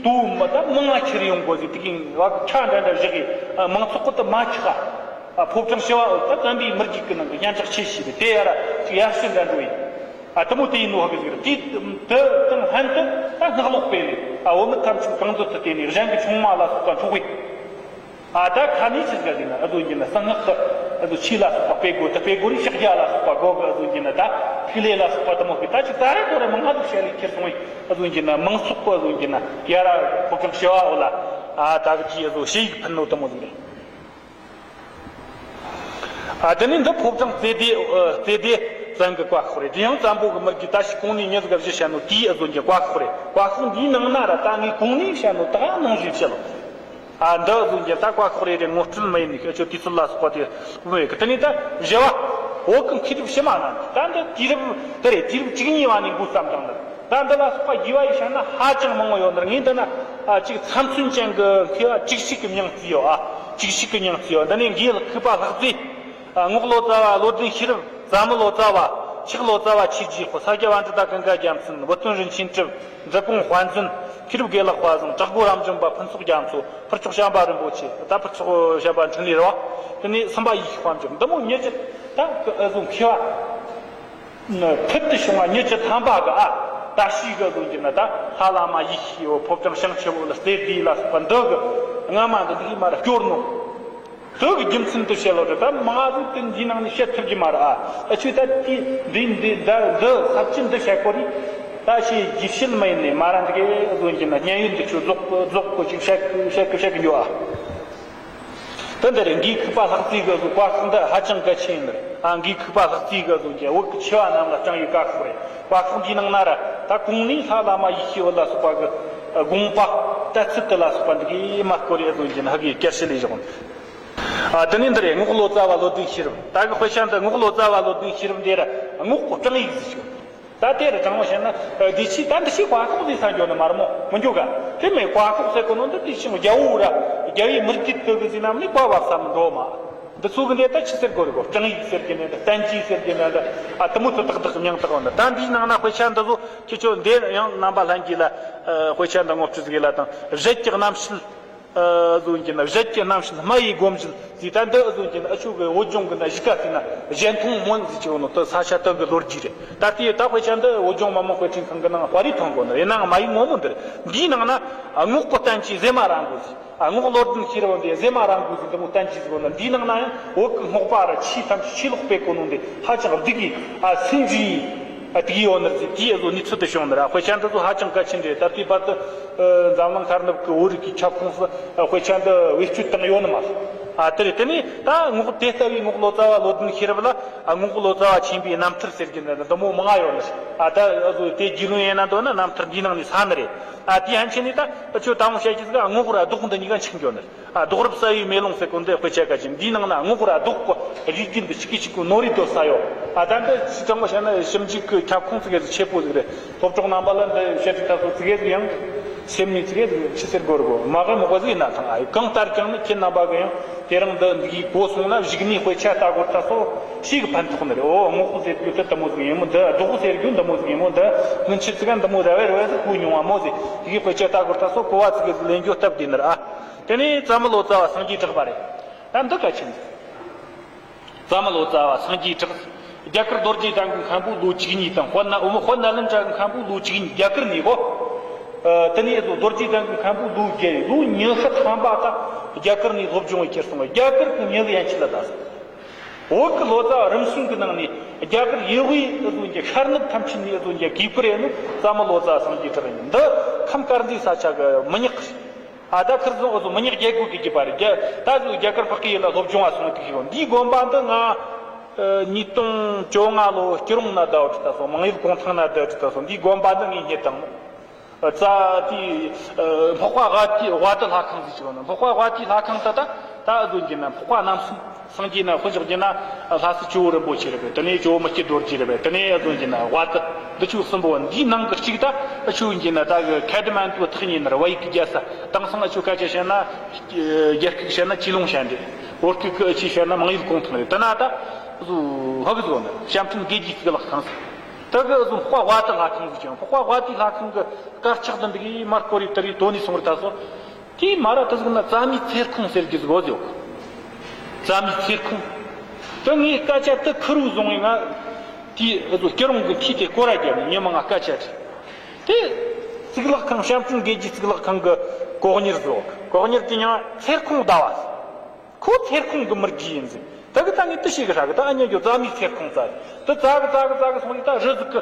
དུ་མི་ད་མང་ང་ཁྱེར་ཡོང་དགོས་ཟེར། དེ་གི་བ་གི་ཁྲ་འདྲ་འདྲ་བཞག་གི། ཨ་མང་ཚོགས་ཀྱི་དུ་མ་ཆག་ཨ། ཨ་ཕོ་བྲང་བྱེ་བ་འོད་ད་དམ་པའི་མི་རྒྱུད་ཀྱི་ནང་གི་སྙན་གྲགས་ཆེ་ཤོས་རེད། དེ་ཡ་ར་ཅིག་ཡར་ཞུ་འདྲ་འགྲོ་ཡིན། ཨ་དེ་མོ་དེ་ཡིན་ནོ་ཧ་གི་ཟིག་རེད། དེ་དེ་དང་ལྷན་དུ་ད་སྔགས་ཀློག་སྤེལ་ནས། ཨ་བོད་མི་ཐམས་ཅད་གང་འདོད་དུ་བལྟས་ནས་གཞན་གྱི་ཆུང་མ་ལ་སོགས་པ་འཕྲོག་པའི། ཨ་ད་ཁ་ནས་ཆི་ཟིག་ཟེར་ན། ཨ་ཟུང་གི་ན་གསང་སྔགས་ཀྱི་ཨ་ཟུང་ཆོས་ལ་སོགས་པ་སྤེལ་དགོས། ད་སྤེལ་དགོས་རིགས་ཕྱག་རྒྱ་ལ་སོགས་པ་དགོས་གི། ཨ་ཟུང་གི་ན་ད་ཐིག་ལེ་ལ་སོགས་པ་དེ་མོ་གི་ད་ཅིག་ཙ་ར་ཙོ་ར་མང་ང་ཟིག་བཤད་ལས་ཁྱེར་སོང་བས། ཨ་ཟུང་གི་ན་མང་ཚོགས་ཀྱི་ཨ་ཟུང་གི་ན་ཡ་ར་ཕོ་བྲང་བྱེ་བ་འོད་ལ་ཨ་ད་གི་ཅིག་ཨ་ཟུང་ཞུ་ཡིག་ཕུལ་ནོ་དེ་མོ་ཟིག་རེད། ཨ་དེ་ནས་འདི་ཕོ་བྲང་རྩེ་ལྡེ་ཨ་རྩེ་ལྡེ་བཙན་གྱི་བཀའ་ཤོག་རེད། དེ་ཡང་བཙན་པོ་གི་མི་རྒྱུད་ད་ཞིག་གོང་ནས་མྱི་ཟིག་ག་བཞི་བཤད་ནོ་དེའི་ཨ་ཟུང་གི་བཀའ་ཤོག་རེད། བཀའ་ཤོག་འདིའི་ནང་ན་ར་ད་ངས་གོང་ནས་བཤད་ནོ་ད་ག་ནང་བཞིན་བཤད་ལོ། ཨ་འདི་ཨ་ཟུང་གི་ད་བཀའ་ཤོག་རེ་རེ་ངོ་སྤྲོད་མ་ཡིན་ནི་ཁྱོད་ཆོ་དུས་ཚོད་ལ་སོགས་པ་དེ་མི་ཡོད་གི། དེ་ནས་ད་བཞི་བ་བོད་ཀྱི་མཁས་གྲུབ་ཕྱི་མ་རྣམས་ད་འདི་དུས་རབས་དེ་རེད། དུས་རབས་བཅུ་གཉིས་པ་ནས་འགོ་བརྩམས་བཏང་ནི། ད་འདི་ལ་སོགས་པ་རྒྱས་པ་ཡིས་བཤད་ན་ཧ་ཅང་མང་བོ་ཡོད་ནི་རེད། ངས་འདི་ན་ཨ་ཅིག་ཚབ་མཚོན་ཅན་གྱི་མཁས་པ་བཅུ་གཅིག་གི་མིང་བརྩིས་ཡོད། ཨ་བཅུ་གཅིག་གི་མིང་བརྩིས་ཡོད། འདི་ནས་འགོས་ལ་ཁུག་པ་ལྷག་རྩེ། ཨ་རྔོག་ལོ་ཙཱ་བ་བློ་ལྡན་ཤེས་རབ། ཛ་མུ་ལོ་ཙཱ་བ། ཆག་ལོ་ཙཱ་བ་ཆོས་རྗེ་ཁོ། ས་སྐྱ་པཎྜི་ཏ་ཀུན་དགའ་རྒྱལ་མཚན། བུ་སྟོན་རིན་ཆེན་གྲུབ། འབྲི་གུང་དཔལ་འཛིན། མཁས་གྲུབ་དགེ་ལེགས་དཔལ་བཟང་། བྲག་སྒོ་རབ་འབྱམས་པ་ཕུན་ཚོགས་རྒྱ་མཚོ། ཕུར་ལྕོག་བྱམས་པ་རིན་པོ་ཆེ། ད་ཕུར་ལྕོག་བྱམས་པ་འཕྲིན་ལས་ར་བ། དེ་ནས་སུམ་པ་ཡེ་ཤེས་དཔལ་འབྱོར། འདི་མོ་མྱི་རྒྱུད་ད་ཨ་ཟུང་མཁས་པ་ཕུལ་དུ་བྱུང་བ་མྱི་རྒྱུད་དམ་པ་གི་ཨ་ད་ཤི་གི་ཨ་ཟུང་གི་ན་ད་ལྷ་བླ་མ་ཡེ་ཤེས་འོད། ཕོ་བྲང་བྱང་ཆུབ་འོད་ལ་རྩེ་ལྡེ་ལ་སོགས་པ་འདི་གི་སྔ་མ་འདི་འདི་གི་མ་ར་སྐྱོར་ནོ། དེ་གི་རྒྱུ་མཚན་དེ་བཤད་ལོ་རེད། ད་མང་ཟིག་དེ་འདིའི་ནང་ནས་བཤད་ཐུབ་ཀྱི་མ་རེད། ཨ་ཨ་ཆོས་ད་དེ་འདི་འདི་ད་འདི་ས་བཅད་འདི་བཤད་གོ་རེད། ད་ཞེས་རྒྱས་བཤད་མ་ཡིན་ནས་མ་ར་འདི་གའི་ཨ་ཟུང་གི་ན་སྙན་ཡོད་འདི་ཆོས་རྫོགས་རྫོགས་གོ་ཅིག་བཤད་བཤད་གི་བཤད་གི་ཡོད། ཨ་དེ་འདི་རེད། འགོས་ཁུག་པ་ལྷག་རྩེ་གི་ཨ་ཟུང་བཀའ་ཤོག་འདི་ཧ་ཅང་གལ་ཆེན་ཡིན་ནི་རེད། ཨ་འགོས་ཁུག་པ་ལྷག་རྩེ་གི་ཨ་ཟུང་གི་བོད་ཀྱི་ཆེ་བ་རྣམས་ལ་བསྐྱངས་པའི་བཀའ་ཤོག་རེད། བཀའ་ཤོག་འདིའི་ནང་ན་ར་ད་གོང་ནས་ལྷ་བླ་མ་ཡེ་ཤེས་འོད་ལ་སོགས་པ་གི་དགོངས་པ་དད་ཚུལ་དེ་ལ་སོགས་པ་འདི་གའི་མ་སྐོར་རེ་ཨ་ཟུང་གི་ན་ཧ་གི་བསྐྱར་བཤད་ལས་བཞག་ནི། ཨ་དེ་ནས་འདི་རེད། རྔོག་ལོ་ཙཱ་བ་བློ་ལྡན་ཤེས་རབ། ད་གི་དཔེ་ཆ་འདི་རྔོག་ལོ་ཙཱ་བ་བློ་ལྡན་ཤེས་རབ་འདི་ར་རྔོག་གི་བྲང་ཡིག་ཟིག་ཆོག་ད་དེ་ར་དྲང་མོ་བཤད་ན་འདི་ཆི་ད་འདི་ཆི་བཀའ་ཤོག་ཟིག་ས་འགྱོ་ནི་མ་རེད་མོ། མི་འགྱོ་ག་དེ་མེད། བཀའ་ཤོག་ཟེར་གོ་ནོ་འདི་དེ་ཆི་རྒྱལ་བོ་ར་རྒྱལ་བའི་མི་རྒྱུད་དེ་གི་ཟིག་ནམ་ནི་བཀའ་བབས་ས་མི་འགྲོ་མ། འདི་ཚོ་གི་འདི་ད་ཆི་ཟེར་དགོས་རེད་གོ། བྲང་ཡིག་ཟེར་གི་ནི་འདི་བསྟན་བཅོས་ཟེར་གི་ནི་འདི་ཨ་དེ་མོ་ཚོ་ཏག་ཏག་མིང་བཏགས་འོ་ན། ད་འདིའི་ནང་ན་དཔེ་ཆ་འདི་ཚོ་ཁྱེད་ཆོ་འདི་ཡང་རྣམ་པ་ལྷན་རྒྱས་ལ་ཨ་དཔེ་ཆ་འདི་ངོ་སྤྲོད་ཟིག་ལ་དང་། གཞད་ཀྱི་རྣམ་བཤད། ཨ་ཟུང་གི་ན་གཞད་ཀྱི་རྣམ་བཤད་སྨྲ་བའི་སྒོམ་བཞིན་ཟེར། ད་འདི་ཨ་ཟུང་གི་ན་ཨ་ཆོ་གི་བོད་ལྗོངས་གི་ན་གཞིས་ཀ་ཟེར་ན་གཞན་མཐོང་སྨོན་ཟེར་གྱི་ཡོད་ནོ་དེ་ས་ཆ་དེ་གི་ལོ་རྒྱུས་རེད། ད་ལྟའི་ད་དཔེ་ཆ་འདི་བོད་ལྗོངས་མི་དམངས་དཔེ་སྐྲུན་ཁང་གི་ནང་དཔར་རིས་ཐོན་གོ་ནི་རེད། ནང་མ་ཡིག་ངོ་མ་འདི་རེད། འདིའི་ནང་ན་ཨ་རྔོག་གི་བསྟན་བཅོས་ཟེ་མ་ར་མགོ་ཟེར། ཨ་རྔོག་བློ་ལྡན་ཤེས་རབ་འདི་ཟེ་མ་ར་མགོ་ཟེར་འདི་མོ་བསྟན་བཅོས་ཟེར་གོ་ནི། འདིའི་ནང་ན་ཡང་བོད་ཀྱི་རྔོག་པ་ར་ཆོས་ཐམས་ཅད་ཆོས་ལུགས་སྤེལ་གོ་ནོ་འདི་ཧ་ཅང་སྡུག་གི་ཨ་སུན་འབྱིན་ཨ་དེ་གི་ཡོད་ནི་རེད་ཟེར། དེའི་ཨ་ཟུང་གནས་ཚུལ་དེ་བྱུང་ནི་ར། དཔེ་ཆ་འདི་ཚོ་ཧ་ཅང་གལ་ཆེན་རེད། ད་ལྟའི་བར་དུ་ཨ་འཛམ་གླིང་མཁའ་འགྲུབ་ཀྱི་བོད་རིག་གི་ཁྱབ་ཁོངས་སུ་ཨ་དཔེ་ཆ་འདི་བེད་སྤྱོད་བཏང་ཡོད་ནི་མ་རེད། ཨ་དེ་རེད། དེ་ནས་ད་རྔོག་དེ་ལྟ་བུའི་རྔོག་བློ་ཙཱ་བ་བློ་ལྡན་ཤེས་རབ་ལ་ཨ་རྔོག་བློ་ཙཱ་བ་ཆེན་པོའི་རྣམ་ཐར་ཟེར་གྱི་འདི་འདི་མོ་མང་ང་ཡོད་ནི་རེད། ཨ་ད་ཨ་ཟུང་དེ་རྒྱུས་ལོན་ཡིན་ན་འདོད་ན་རྣམ་ཐར་འདིའི་ནང་ནས་ས་ནི་རེད། ཨ་དེ་ཡན་ཆད་ནས་ད་ཨ་ཆོས་དང་བོ་བཤད་ཀྱི་ཟིག་ཨ་རྔོག་ར་རྡོག་འདི་གཉིས་ཀ་འཆིག་འགྱོ་ནི་རེད། ཨ་རྡོག་རབ་གསལ་བའི་མེ་ལོང་ཟེར་གོ་འདི་དཔེ་ཆ་གལ་ཆེན། འདིའི་ནང་ན་རྔོག་ར་རྡོག་གི་རིགས་རྒྱུད་འདི་གཅིག་གིས་གཅིག་གི་ནོར་རེ་འདོད་ས་ཡོད། ཨ་ད་འདི་ཅི་དྲང་མོ་བཤད་ན་ཞིབ་འཇུག་གི་ཁྱབ་ཁོངས་ཙི་གེ་ཟིག་ཆེ་པོ་ཟིག་རེད། སློབ་གྲོགས་རྣམ་པ་ལ་འདི་བཤད་ཁྲིད་ད་སོ་ཙི་གེ་ཟིག་ཡང་སེམས་ནས་ཙི་གེ་ཟིག་ཆི་ཟེར་དགོས་རེད་གོ། མ་གི་མོ་ག་ཟིག་ཡིན་ན་ཐང་། ཨ་གང་ལྟར་ཀྱང་ནི་ཁྱེད་རྣམ་པ་གི་ཡང་དེ་རིང་འདི་འདི་གི་གོ་སོང་ན་གཞུག་ནས་དཔེ་ཆ་ལྟ་དགོས་ད་སོ་ཞིག་གི་ཕན་ཐོགས་ནི་རེད། ཨོ་རྔོག་ཟེར་རྒྱུ་དེ་འདི་མོ་ཟིག་ཡིན་མོ། འདི་རྡོག་ཟེར་རྒྱུ་འདི་མོ་ཟིག་ཡིན་མོ། འདི་སྔོན་ཆད་ཙི་གེ་འདི་མོ་ར་བེ་ར་བེ་ཟིག་གོ་མྱོང་བ་མོ་ཟིག་དེ་གི་དཔེ་ཆ་ལྟ་དགོས་ད་སོ་གོ་བ་ཙི་གེ་ཟིག་ལེན་རྒྱུ་སྟབས་བདེ་ནི་རེད། ཨ་དེ་ནས་ཛ་མུ་ལོ་ཙཱ་བ་སངས་རྒྱས་གྲགས་པ་རེད། ད་འདི་གལ་ཆེན་ཟིག་ཛ་མུ་ལོ་ཙཱ་བ་སངས་རྒྱས་གྲགས། རྒྱ་གར་རྡོ་རྗེ་གདན་གྱི་མཁན་པོ་ལོ་བཅུ་གཉིས་དང་། དཔལ་ན་དཔལ་ནཱ་ལེནྡྲ་གི་མཁན་པོ་ལོ་བཅུ་གཉིས། རྒྱ་གར་ནས་གོ། ཨ་དེ་ནས་རྡོ་རྗེ་གདན་གྱི་མཁན་པོ་ལོ་བརྒྱད། ལོ་ཉི་ཤུ་ཐམ་པ་ད་རྒྱ་གར་ནས་སློབ་སྦྱོང་བྱས་ཁྱེར་སོང་བ། རྒྱ་གར་གྱི་མྱི་གི་ཡན་ཆད་ལ་ད་སོང་། བོད་ཀྱི་ལོ་ཙཱ་བ་རིམ་བྱོན་གྱི་ནང་ནས་རྒྱ་གར་ཡུལ་དབུས་ཨ་ཟུང་གི་ཤར་ནུབ་ཐམས་ཅད་ནས་ཨ་ཟུང་གི་གུས་བཀུར་ཡས་ནི་ཛ་མུ་ལོ་ཙཱ་བ་སངས་རྒྱས་གྲགས་ཡིན། འདི་ཁམས་དཀར་མཛེས་ས་ཆ་གི་མི་ཉག་ཨ་ད་ཁིར་ཚོ་འུ་ཚོ་མི་ཉག་རྒྱལ་པོ་གི་རྒྱུད་པ་རེད། རྒྱ་ད་ཚོ་རྒྱ་གར་འཕགས་པའི་ཡུལ་ལ་སློབ་སྦྱོང་བ་སོང་དུས་ཤིག་འདིའི་དགོན་པ་འདི་ང་ཉིས་སྟོང་བཅོ་ལྔ་ལོ་སྐྱིད་རོང་ན་ཟླ་བ་ཁྲི་ད་སོ་མང་ཡུལ་གུང་ཐང་ན་ཟླ་བ་ཁྲི་ད་སོ་འདིའི་དགོན་པ་འདི་ངས་རྙེད་དང་། རྩ་དེའི་འཕགས་པ་ཝ་ཏི་ཝ་ཏི་ལྷ་ཁང་ཟེར་གྱི་ཡོད་ན། འཕགས་པ་ཝ་ཏི་ལྷ་ཁང་ད་ད་ད་ཨ་ཟུང་གི་ན་འཕགས་པ་རྣམ་གསུམ་ སངས་རྒྱས་ན་དཔེ་འཇོག་རྒྱུ་ན་ལྷ་སྲས་ཇོ་བོ་རིན་པོ་ཆེ་རེད་པས། དེ་ནས་ཇོ་བོ་མི་སྐྱེ་རྡོ་རྗེ་རེད་པས། དེ་ནས་ཨ་ཟོ་རྒྱུ་ན་ཝ་ཏི། འདི་ཆོ་གསུམ་པོ། འདིའི་ནང་གི་གཅིག་ད་ཨ་ཆོ་རྒྱུ་ན་ད་གི་ཁེ་ཏ་མན་ཏུ་ཐག་ཉེ་ནར་བ་ཡིག་གི་རྒྱལ་ས། དེང་སང་ཨ་ཆོ་སྐད་ཆ་བཤད་ན་རྒྱ་སྐད་བཤད་ན་ཅི་ལུང་ཤན་རེད། བོད་སྐད་ཀྱི་ཨ་ཆོས་བཤད་ན་མང་ཡུལ་གུང་ཐང་རེད། དེ་ན་ད་ཨ་ཟོ་ཧ་གི་ཟོ་ན་བྱམས་སྤྲིན་དགེ་རྒྱས་གཙུག་ལག་ཁང་ཟེར། ད་གི་ཨ་ཟོ་འཕགས་པ་ཝ་ཏི་ལྷ་ཁང་ཟེར་ཀྱང་། འཕགས་པ་ཝ་ཏི་ལྷ་ཁང་གི་དཀར་ཆག་འདི་འདི་གི་མར་སྐོར་རེ་དེ་རེ་དོ་ནས་སོང་རེ་ད་སོ། དེའི་མ་ར་དེ་ཟིག་ན་བཙའ་མིའི་ཚེར་ཁུང་ཟེར་གྱི་ཟིག་གོ་ཟིག་བཙའ་མིའི་ཚེར་ཁུང་། དེ་ངའི་སྐད་ཆ་དེ་ཁུར་བོ་བཟུང་ངས་ང་དེའི་ཨ་ཟོ་སྐྱིད་རོང་གི་མཐིལ་དེ་སྐོར་ར་བརྒྱབ་ནས་ཉི་མ་ང་སྐད་ཆ་དྲིས། དེ་གཙུག་ལག་ཁང་། བྱམས་སྤྲིན་དགེ་རྒྱས་གཙུག་ལག་ཁང་གི་གོ་གཉེར་ཟིག་གོ་གཉེར་དེ་ཉང་ཚེར་ཁུང་ཟླ་བ་ཟིག་ཁོ་ཚེར་ཁུང་གི་མི་རྒྱུ་ཡིན་ཟིག་ད་གི་ད་ངས་དེ་ཤེས་གི་ཧྲ་གི། ད་ཨ་ཉེ་ཇོ་བཙའ་མིའི་ཚེར་ཁུང་བཙའ་དེ་བཙའ་གི་བཙའ་གི་བཙའ་གི་སོང་ནས་ད་རི་ཟིག་གི།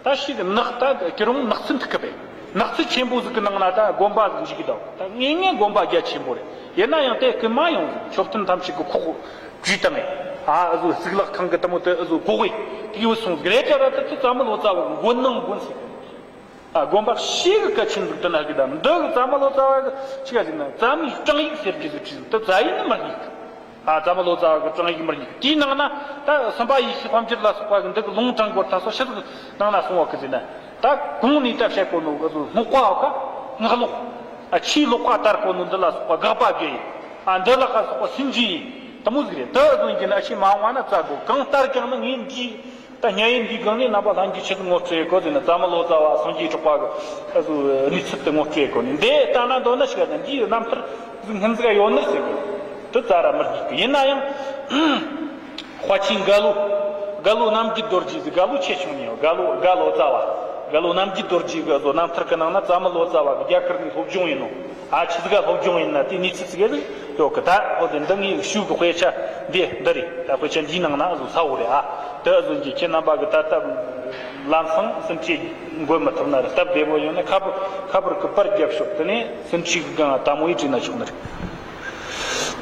ད་ཤི་གི་ནགས། ད་ཀི་རུང་ནགས་ཚལ་འཐུག་གི་པས། ནགས་ཚལ་ཆེན་པོ་ཟིག་གི་ནང་ན་ད་དགོན་པ་ཟིག་འཇིག་གི་འདུག་ད་ངེས་ངེས་དགོན་པ་རྒྱ་ཆེན་པོ་རེད། ཡིན་ན་ཡང་དེ་ཀི་མ་ཡོང་ཟིག་མཆོད་རྟེན་ཐམས་ཅད་གི་ཁོག་བྲིས་བཏང་ངས། ཨ་ཨ་ཟོ་གཙུག་ལག་ཁང་གི་དེ་མོ་དེ་ཨ་ཟོ་གོ་གི་དེ་གི་བུད་སོང་ཟིག་རེད་ཀྱ་ར། ད་དེ་བཙའ་མི་ལོ་ཙཱ་བ་གི་མགོན་ནང་མགོན་ཟིག་ཨ་དགོན་པ་ཤེས་གི་གལ་ཆེན་ཟིག་དེ་ན་གི་ད་འདི་གི་བཙའ་མི་ལོ་ཙཱ་བ་གི་ཆི་ག་ཟིག་ན་བཙའ་མིའི་བྲང་ཡིག་ཟེར་གི་ཟིག་བྲིས་ཟིག་དེ་བཙའ་ཡིག་ནི་མི་རྙེད་གི་ཨ་བཙའ་མི་ལོ་ཙཱ་བ་གི་བྲང་ཡིག་མི་རྙེད་གི་དེའི་ནང་ན་ད་སུམ་པ་ཡེ་ཤེས་དཔལ་འབྱོར་ལ་སོགས་པ་གི་འདི་གི་ལུང་དྲངས་སྐོར་ད་སོ་ཤི་ཟིག་ནང་ན་སོང་བ་གི་ཟིག་ན། ད་གོང་ནས་ད་བཤད་གོ་ནོ་གི་ཟིག་སྔགས་པ་བ་ག་སྔགས་ལོག་ཨ་ཆོས་ལོག་པ་དར་གོ་ནོ་འདི་ལ་སོགས་པ་དགག་པ་དགེ་ཡིན། ཨ་འདི་ལ་ཁ་སོགས་པ་སུན་ཇི་ཡིན། དེ་མོ་ཟིག་རེད། དེ་ཟོན་གྱི་ན་ཨ་ཆོས་མ་འོངས་པ་ན་བཙལ་དགོས། གང་ལྟར་ཀྱང་ནི་ངས་འདི། ད་ཉན་ཡིན་འདིའི་སྒང་ནས་རྣམ་པ་ལྷན་རྒྱས་ཆེད་དུ་ངོ་སྤྲོད་ཡེ་གོ་ཟེར་ན། བཙའ་མི་ལོ་ཙཱ་བ་སངས་རྒྱས་གྲགས་པ་གི་ཨ་ཟོ་གནས་ཚུལ་དེ་ངོ་སྤྲོད་ཡེ་གོ་ནས་འདི་ལྟ་ན་འདོད་ན་ཤི་ག་ན་འདིའི་རྣམ་ཐར་ཟིག་སྔོན་ཟིག་ཡོད་ནི་ཟེར་གི། དེ་བཙལ་ར་མི་རྒྱུག་གི། ཡིན་ན་ཡང་དཔའ་ཆེན་རྒྭ་ལོ། རྒྭ་ལོ་རྣམ་རྒྱལ་རྡོ་རྗེ་ཟེར། རྒྭ་ལོ་ཆེ་ཆུང་ཉེ་བ། རྒྭ་ལོ་རྒྭ་ལོ་ཙཱ་བ། རྒྭ་ལོ་རྣམ་རྒྱལ་རྡོ་རྗེ་གི་ཨ་ཟོ་རྣམ་ཐར་གི་ནང་ན་བཙའ་མི་ལོ་ཙཱ་བ་གི་རྒྱ་གར་ནས་སློབ་སྦྱོང་ཡིན་ནོ། ཨ་ཆི་ཟིག་ག་སློབ་སྦྱོང་ཡིན་ན་དེ་གནས་ཚུལ་ཟིག་ཡོད་གི། ད་འོ་དེ་འདི་ངའི་ཤུགས་གི་དཔེ་ཆ་འདི་འདི་རེད། ད་དཔེ་ཆ་འདིའི་ནང་ན་ཨ་ཟོ་ས་འོ་རེད། ཨ་དེ་ཨ་ཟོ་འདི་ཁྱེད་རྣམ་པ་གི་ད་ལྟ་ལམ་སང་ཟིན་བྲིས་འགོད་མི་ཐུབ་ན་རེད། སྟབས་བདེ་པོ་ཡོང་ན་ཁ་པར་ཁ་པར་གི་པར་རྒྱབ་ཤོག་དེ་ནས་ཟིན་བྲིས་གི་སྒང་ལ་དལ་མོ་ཡེ་བྲིས་ན་ཆོག་ནི་རེད།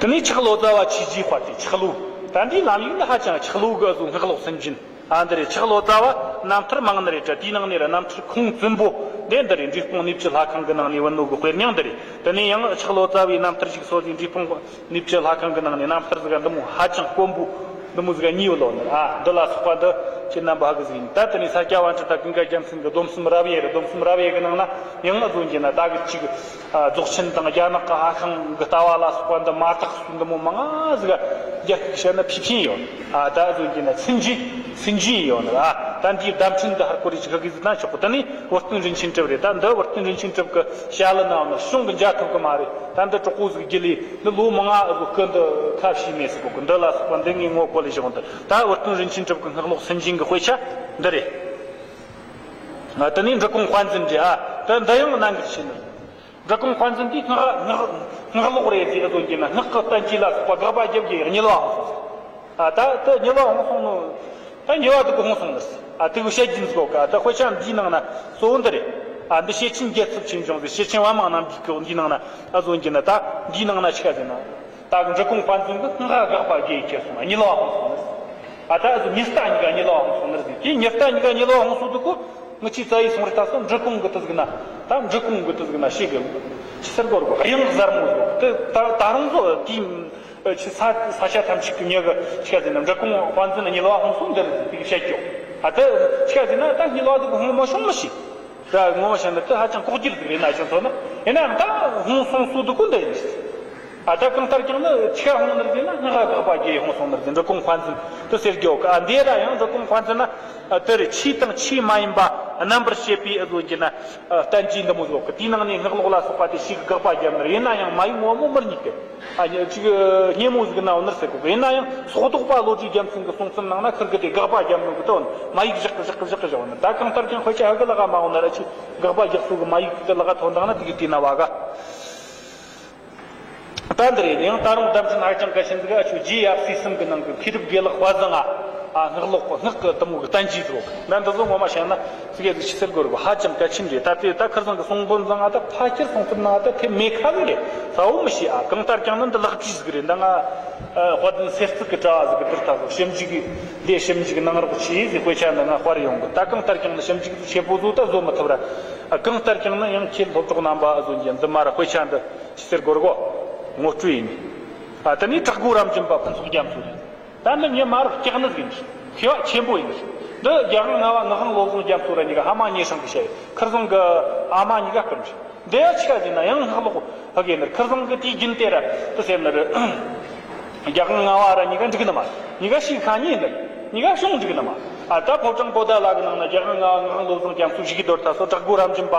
དེ་ནས་ཆག་ལོ་ཙཱ་བ་ཆོས་རྗེའི་དཔལ་དེ་ཆག་ལོ། ད་འདིའི་ལམ་ཡིག་འདི་ཧ་ཅང་ཆག་ལོ་གི་ཨ་ཟོ་སྔགས་ལོག་སུན་འབྱིན། ཨ་འདི་རེད། ཆག་ལོ་ཙཱ་བ་རྣམ་ཐར་མང་ནི་རེད་དྲ། དེའི་ནང་ནས་ར་རྣམ་ཐར་ཁུངས་བཙུན་པོ་འདི་འདི་རེད། འབྲས་སྤུངས་གནས་བཅུ་ལྷ་ཁང་གི་ནང་ནས་བུད་ནོ་གི་དཔེ་རྙིང་འདི་རེད། དེ་ནས་ཡང་ཆག་ལོ་ཙཱ་བའི་རྣམ་ཐར་ཞིག་སོ་ཟིག་འབྲས་སྤུངས་གནས་བཅུ་ལྷ་ཁང་གི་ནང་ནས་རྣམ་ཐར་ཟིག་འདི་མོ་ཧ་ཅང་དཀོན་པོ་འདི་མོ་ཟིག་གཉིས་བུད་ལོ་ནི། ཨ་འདི་ལ་སོགས་པ་འདི་ཁྱེད་རྣམ་པ་ཧ་གི་ཟིག་ཡིན། ད་དེ་ནས་ས་སྐྱ་པཎྜི་ཏ་ཀུན་དགའ་རྒྱལ་མཚན་གི་སྡོམ་གསུམ་རབ་དབྱེ་རེད། སྡོམ་གསུམ་རབ་དབྱེ་གི་ནང་ན་ཡང་ཨ་ཟོ་འགྱེད་ན་ད་གི་ཅིག་ཨ་རྫོགས་ཆེན་དང་རྒྱ་ནག་གི་ཧྭ་ཤང་གི་ལྟ་བ་ལ་སོགས་པ་འདི་མ་དག་སུ་འདི་མོ་མང་ང་ཟིག་རྒྱ་སྐད་བཤད་ན་ཕི་ཕིན་ཡོད། ཨ་ད་ཨ་ཟོ་འགྱེད་ན་སུན་འབྱིན་སུན་འབྱིན་ཡོད་ནི། ཨ་ད་འདིའི་བརྡ་འཕྲིན་འདི་ཧར་སྐོར་རེ་ཅིག་ཧ་གི་ཟིག་ད་ཆོག་གི། དེ་ནས་བུ་སྟོན་རིན་ཆེན་གྲུབ་རེད། ད་འདི་བུ་སྟོན་རིན་ཆེན་གྲུབ་གི་ཞལ་ལ་ན་ནི་གཞུང་གི་མཇལ་ཐུབ་གི་མ་རེད། ད་འདི་གྲོགས་པོ་ཟིག་བརྒྱུད་ལས་འདི་ལོ་མང་ང་ཨ་ཟོ་སྐུ་འདི་ཁ་ཕྱེས་མེད་ཟེར་གོ་གི། འདི་ལ་སོགས་པ་འདི་ངས་ངོ་གོ་ལས་བྱུང་འདི། ད་བུ་སྟོན་རིན་ཆེན་གྲུབ་གི་སྔགས་ལོག་སུན་འབྱིན་གི་དཔེ་ཆ་འདི་རེད། ཨ་དེ་ནས་འབྲི་གུང་དཔལ་འཛིན་རེད། ཨ་དེ་འདི་ཡང་གནད་འགག་ཆེ་ནི། འབྲི་གུང་དཔལ་འཛིན་དེས་སྔགས་སྔགས་སྔགས་ལོག་རེད་ཟེར་ཨ་ཟོ་འགྱེད་ན། སྔགས་ཀྱི་བསྟན་བཅོས་ལ་སོགས་པ་དགག་པ་རྒྱབ་རྒྱུ་ཡང་དམྱལ་བ་ཧང་སོང་ཟེར། ཨ་ད་དེ་དམྱལ་བ་ཧང་སོང་ནོ། ད་དམྱལ་བ་དེ་གི་ཧང་སོང་ནི་ཟེར། ཨ་དེ་གི་བཤད་རྒྱུ་འདི་གོ་ག་ད་དཔེ་ཆ་འདིའི་ནང་ན་གཙོ་བོ་འདི་རེད། ཨ་འདི་ཤེར་ཕྱིན་རྒྱལ་ཚབ་ཆོས་འབྱུང་ཟེར། ཤེར་ཕྱིན་པདྨ་རྣམ་རྒྱལ་གི་འདིའི་ནང་ན་ཨ་ཟོ་འགྱེད་ན། ད་འདིའི་ནང་ན་ཆི་ག་ཟེར་ན། ད་འབྲི་གུང་དཔལ་འཛིན་གྱིས་སྔགས་དགག་པ་རྒྱལ་ཁྱེར་སོང་ན་དམྱལ་བ་ཧང་སོང་ནི་ཟེར། ཨ་ད་ཨ་ཟོ་ཉི་ཟླ་གཉིས་ཀ་དམྱལ་བ་ཧང་སོང་ནི་ཟེར། དེ་ཉི་ཟླ་གཉིས་ཀ་དམྱལ་བ་ཧང་སོང་དུས་གོ། ངི་ཆི་ཙ་ཡི་སོང་རེ་ད་སོ་འབྲི་གུང་གི་དུ་ཟིག་ན། ད་འབྲི་གུང་གི་དུ་ཟིག་ན་ཤེས་གི། ཆི་ཟེར་གོ་རེ་གོ། དབྱངས་གཟར་མོ་ཟིག་དེ་ད་ད་རུང་ཟོ་དེ་ཆི་ས་ས་ཆ་ཐམས་ཅད་ཀྱི་མྱི་གི་ཆི་ག་ཟེར་ན་འབྲི་གུང་དཔལ་འཛིན་དམྱལ་བ་ཧང་སོང་འདི་རེད་ཟེར་དེ་གི་བཤད་རྒྱུ། ཨ་དེ་ཆི་ག་ཟེར་ན་ད་དམྱལ་བ་དུ་གི་ཧང་མ་སོང་མི་ཤེས། ད་ངོ་མ་བཤད་ན་དེ་ཧ་ཅང་ལྐོག་གྱུར་ཟིག་རེད་ན་ཅང་ཚོ་ན། ཡིན་ནའང་ད་ཧང་སོང་སོ་དུ་གོ་འདི་ཡིན། ཨ་ད་གང་ལྟར་ཀྱང་ནི་ཆི་ག་ཧང་ནི་རེད་ན་སྔགས་དགག་པ་རྒྱལ་ཧང་སོང་ནི་རེད་ཟེར་འབྲི་གུང་དཔལ་འཛིན་དུ་ཟེར་རྒྱུ་གི། ཨ་འདི་ར་ཡང་འབྲི་གུང་དཔལ་འཛིན་ན་ཨ་དེ་རེད། ཆོས་དང་ཆོས་མ་ཡིན་པ་རྣམ་པར་བཤད་པའི་ཨ་ཟོ་འགྱེད་ན་ཨ་བསྟན་བཅོས་འདི་མོ་ཟོ་གི། དེའི་ནང་ནས་སྔགས་ལོག་ལ་སོགས་པ་དེ་ཞིག་དགག་པ་རྒྱབ་ནི་རེད། ཡིན་ན་ཡང་མ་ཡིག་ངོ་མ་མི་རྙེད་གི། ཨ་ཅིག་སྙན་མོ་ཟིག་ན་འོ་ནི་ཟེར་གོ་གི། ཡིན་ན་ཡང་སོག་ཐོག་པ་བློ་གྲོས་རྒྱལ་མཚན་གི་གསུང་རྩོམ་ནང་ན་ཁིར་གི་དེ་དགག་པ་རྒྱབ་ནོ་གི་དོན་མ་ཡིག་བཞག་གི་བཞག་གི་བཞག་གི་བཞག་འོ་ནི། ད་གང་ལྟར་ཀྱང་དཔེ་ཆ་ཧ་གི་ལ་ག་མ་འོ་ན་ར་ཅིག་དགག་པ་རྒྱག་སོ་གི་མ་ཡིག་གི་ལ་ག་ཐོན་དང་ན་དེ་གི་དེ་ན་བ་ག། ད་འདི་རེད། ཡང་ད་རུང་བརྡ་འཕྲིན་ཧ་ཅང་གལ་ཆེན་ཟིག་ཨ་ཆོ་རྗེ་ཡབ་སྲས་གསུམ་གི་ནང་གི་མཁས་གྲུབ་དགེ་ལེགས་དཔལ་བཟང་ང་། ཨ་སྔགས་ལོག་གི་སྔགས་གི་དུ་མོ་གི་བསྟན་བཅོས་ཟིག་ན་འདི་ཚོ་ངོ་མ་བཤད་ན་ཙི་གེ་ཟིག་ཆི་ཟེར་དགོས་རེད་གོ། ཧ་ཅང་གལ་ཆེན་རེད། ད་དེ་ད་ཁིར་ཚང་གི་གསུང་འབུམ་བཟང་ང་ད་ཕ་ཁྱེར་སོང་ཐུབ་ན་ད་དེ་མེད་ཁ་ཟིག་རེད། ས་བོ་མི་ཤེས། ཨ་གང་ལྟར་ཀྱང་ནི་འདི་ལག་བྲིས་ཟིག་རེད། འདི་ང་ཨ་དཔལ་ལྡན་གསེར་གཙུག་གི་དྲ་བ་ཟིག་གི་འདིར་ད་ཟོ་ཞིབ་འཇུག་གི་འདི་ཞིབ་འཇུག་གནང་རོགས་བྱས་ཟིག་དཔེ་ཆ་འདི་ང་དཔར་ཡོང་གི། ད་གང་ལྟར་ཀྱང་ནི་ཞིབ་འཇུག་ཆེ་པོ་ཟོ་ད་བཟོ་མི་ཐུབ་ར། ཨ་གང་ལྟར་ཀྱང་ནི་ཡང་ཁྱེད་སློབ་གྲོགས་རྣམ་པ་ཨ་ཟོ་འགྱེད་འདི་མ་ར་དཔེ་ཆ་འདི་ཆི་ཟེར་དགོས་རེད་གོ། ངོ་སྤྲོད་ཡིན། ད་དེ་ནས་བྲག་སྒོ་རབ་འབྱམས་པ་ཕུན་ཚོགས་རྒྱ་མཚོ་རེད། ད་འདི་མྱི་མ་རབས་སྐྱག་ནི་ཟིག་ཡིན། མཁས་པ་ཆེན་པོ་ཡིན། འདི་རྒྱལ་དབང་ལྔ་པ་ངག་དབང་བློ་བཟང་རྒྱ་མཚོ་ར་གཉིས་ཀ་ཕ་མ་མྱེ་སྲེག་གི་བྱས་ཡོད། ཁིར་ཟང་གི་ཨ་མ་གཉིས་ཀ་སྐུ་མི་འདི་ཡ་ཆི་ག་ཟིན་ན་ཡང་ངག་ལོག་ཧ་གེ་ནི་ཁིར་ཟང་གི་དུས་རྒྱུན་དེ་ར་དུ་སེམས་ནི་རེད། རྒྱལ་དབང་ལྔ་པ་ར་གཉིས་ཀ་འགྲིག་ནི་མ། གཉིས་ཀ་ཤི་ཁ་ཉིན་ནི། གཉིས་ཀ་ཤོང་འགྲིག་ནི་མ། ཨ་ད་ཕོ་བྲང་པོ་ཏ་ལ་གི་ནང་ན་རྒྱལ་དབང་ལྔ་པ་ངག་དབང་བློ་བཟང་རྒྱ་མཚོ་བཞུགས་ཀྱི་དོར་ད་སོ་བྲག་སྒོ་རབ་འབྱམས་པ་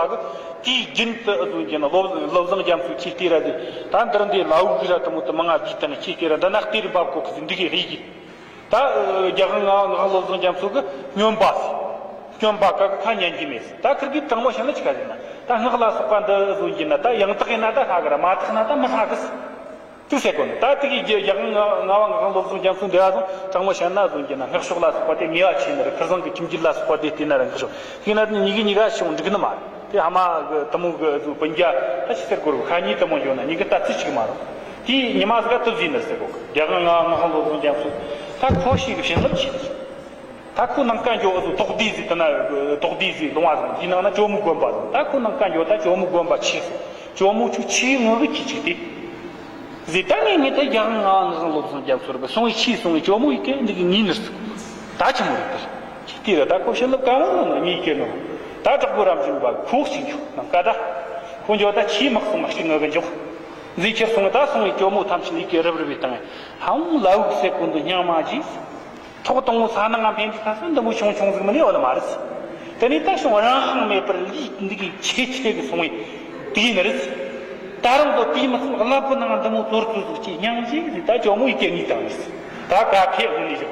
གི་དུས་རྒྱུན་དུ་ཨ་ཟུང་གི་ན་བློ་བློ་བཟང་རྒྱ་མཚོའི་ཆེ་ལྟས་ར་ཟིན། ད་འདིར་འདི་ལ་འུ་གི་ར་དུ་མོ་དུ་མང་ང་བསྡུས་དང་ཆེ་ལྟས་ར་འདི་ན་གཏེར་འབབ་གོ་གི་ཟིན་འདི་གི་རེད་གི། ད་རྒྱལ་དབང་ལྔ་པ་ངག་དབང་བློ་བཟང་རྒྱ་མཚོ་གི་སྨྱོན་པ་ཟིན། སྨྱོན་པ་ག་གི་ཁ་ཉན་གྱི་མེད་ཟིན། ད་ཁིར་གི་དྲང་མོ་བཤད་ན་ཆི་ག་ཟིན་ན། ད་སྔགས་ལ་སོགས་པ་འདི་ཟུང་གི་ན་ད་ཡང་དག་ཡིན་ན་ད་ཧ་གི་ར་མ་དག་ན་ད་མི་ཧ་གི་ཟིན། དུ་ཟེར་གོ་ནི། ད་དེ་གི་རྒྱལ་དབང་ལྔ་པ་ངག་དབང་བློ་བཟང་རྒྱ་མཚོ་འདི་བ་ཟུང་དྲང་མོ་བཤད་ན་ཟུང་གི་ན་སྔགས་ཕྱོགས་ལ་སོགས་པ་དེ་ངེས་པ་ཆེ་ནི་རེད། ཁིར་ཟང་གི་ཁྱིམ་རྒྱུད་ལ་སོགས་པ་དེ་བལྟས་ན་ར་སྔགས་ཕྱོགས་ཤིག་ན་དེ་གཉིས་གི་གཉིས་ཀ་ཤོང་འགྲིག་ནི་མ་རེད། དེ་ཕ་མ་གི་དུ་མོ་གི་ཟུ་སྤུན་ཀྱག་ད་ཆི་ཟེར་དགོས་རུ་ཁ་ཉིན་དུ་མོ་ཡོད་ན་གཉིས་ཀ་ལྟ་ཚུལ་གཅིག་མ་རུང་། དེའི་ཉི་མ་ཟིག་ག་དུ་ཟིན་ནི་ཟེར་གོ་གི། རྒྱལ་དབང་ལྔ་པ་ངག་དབང་བློ་བཟང་རྒྱ་མཚོ་ད་ཁོ་ཤི་གི་བྱིན་རླབས་ཆེ། ད་ཁོ་ནང་ཀ་འགྱོ་ཨ་ཟུ་དོག་སྡེ་ཟིག་དེ་ན་དོག་སྡེ་ཟིག་ལུང་བ་ཟིག་དེའི་ནང་ན་ཇོ་མོ་དགོན་པ་ཟིག་ད་ཁོ་ནང་ཀ་འགྱོ་ད་ཇོ་མོ་དགོན་པ་ཆེ་ཟིག་ཇོ་མོ་ཆུ་ཆེའི་ངོ་གི་ཁྱི་ཆིག་དེ་ཟིག་ད་ངས་ངས་ད་རྒྱལ་དབང་ལྔ་པ་ངག་དབང་བློ་བཟང་རྒྱ་མཚོ་རུ་སོང་བའི་ཆེས་སོང་བའི་ཇོ་མོ་ཡི་གེ་འདི་གི་ངའི་ནི་ཟིག་ད་ཆི་མོ་རེད་དེ། ཁྱི་དེ་ར་ད་ཁོ་བྱིན་རླབས་ག་མོ་ལོ་ན་ངའི་གེ་ནོ། ད་བྲག་སྒོ་རབ་འབྱམས་པ་ཁོ་ཞིག་འཇུག་ནང་ཀ་ད། ཁོ་འགྱོ་ད་ཆེས་མག་སོང་མ་ཞིག་ངོ་གི་འཇོག་འཛི་ཁྱེར་སོང་ད་སོང་བའི་ཇོ་མོ་ཐམས་ཅད་ལས་ཀྱི་རིབ་རིབ་བའི་སྟེང་ཧ་ཧུང་ལ་འུག་སེ་ཀུན་ཏུ་སྙིང་མ་རྗེས། ཐོག་དང་པོ་ས་ནང་ང་འཕེན་དུས་ད་སོ་འདི་མོ་ཆུང་ཆུང་ཟིག་མིན་ནི་ཡོད་ནི་མ་རེད། དེ་ནས་ད་བྱུང་རང་དབང་མེད་པར་ལུས་འདི་གི་ཆེ་ཆེ་གི་སོང་བའི་དུས་ནི་རེད། ད་རང་གི་དུས་མི་སོང་རླབས་པོ་ནང་འདི་མོ་ཙོར་ཙོར་ཟིག་ཅེས་སྙིང་རྗེ་ཟིག་ད་ཇོ་མོ་ཡི་གེ་ངའི་དང་རེད། ད་ག་ཁེ་ཧུང་ནི་བཞག་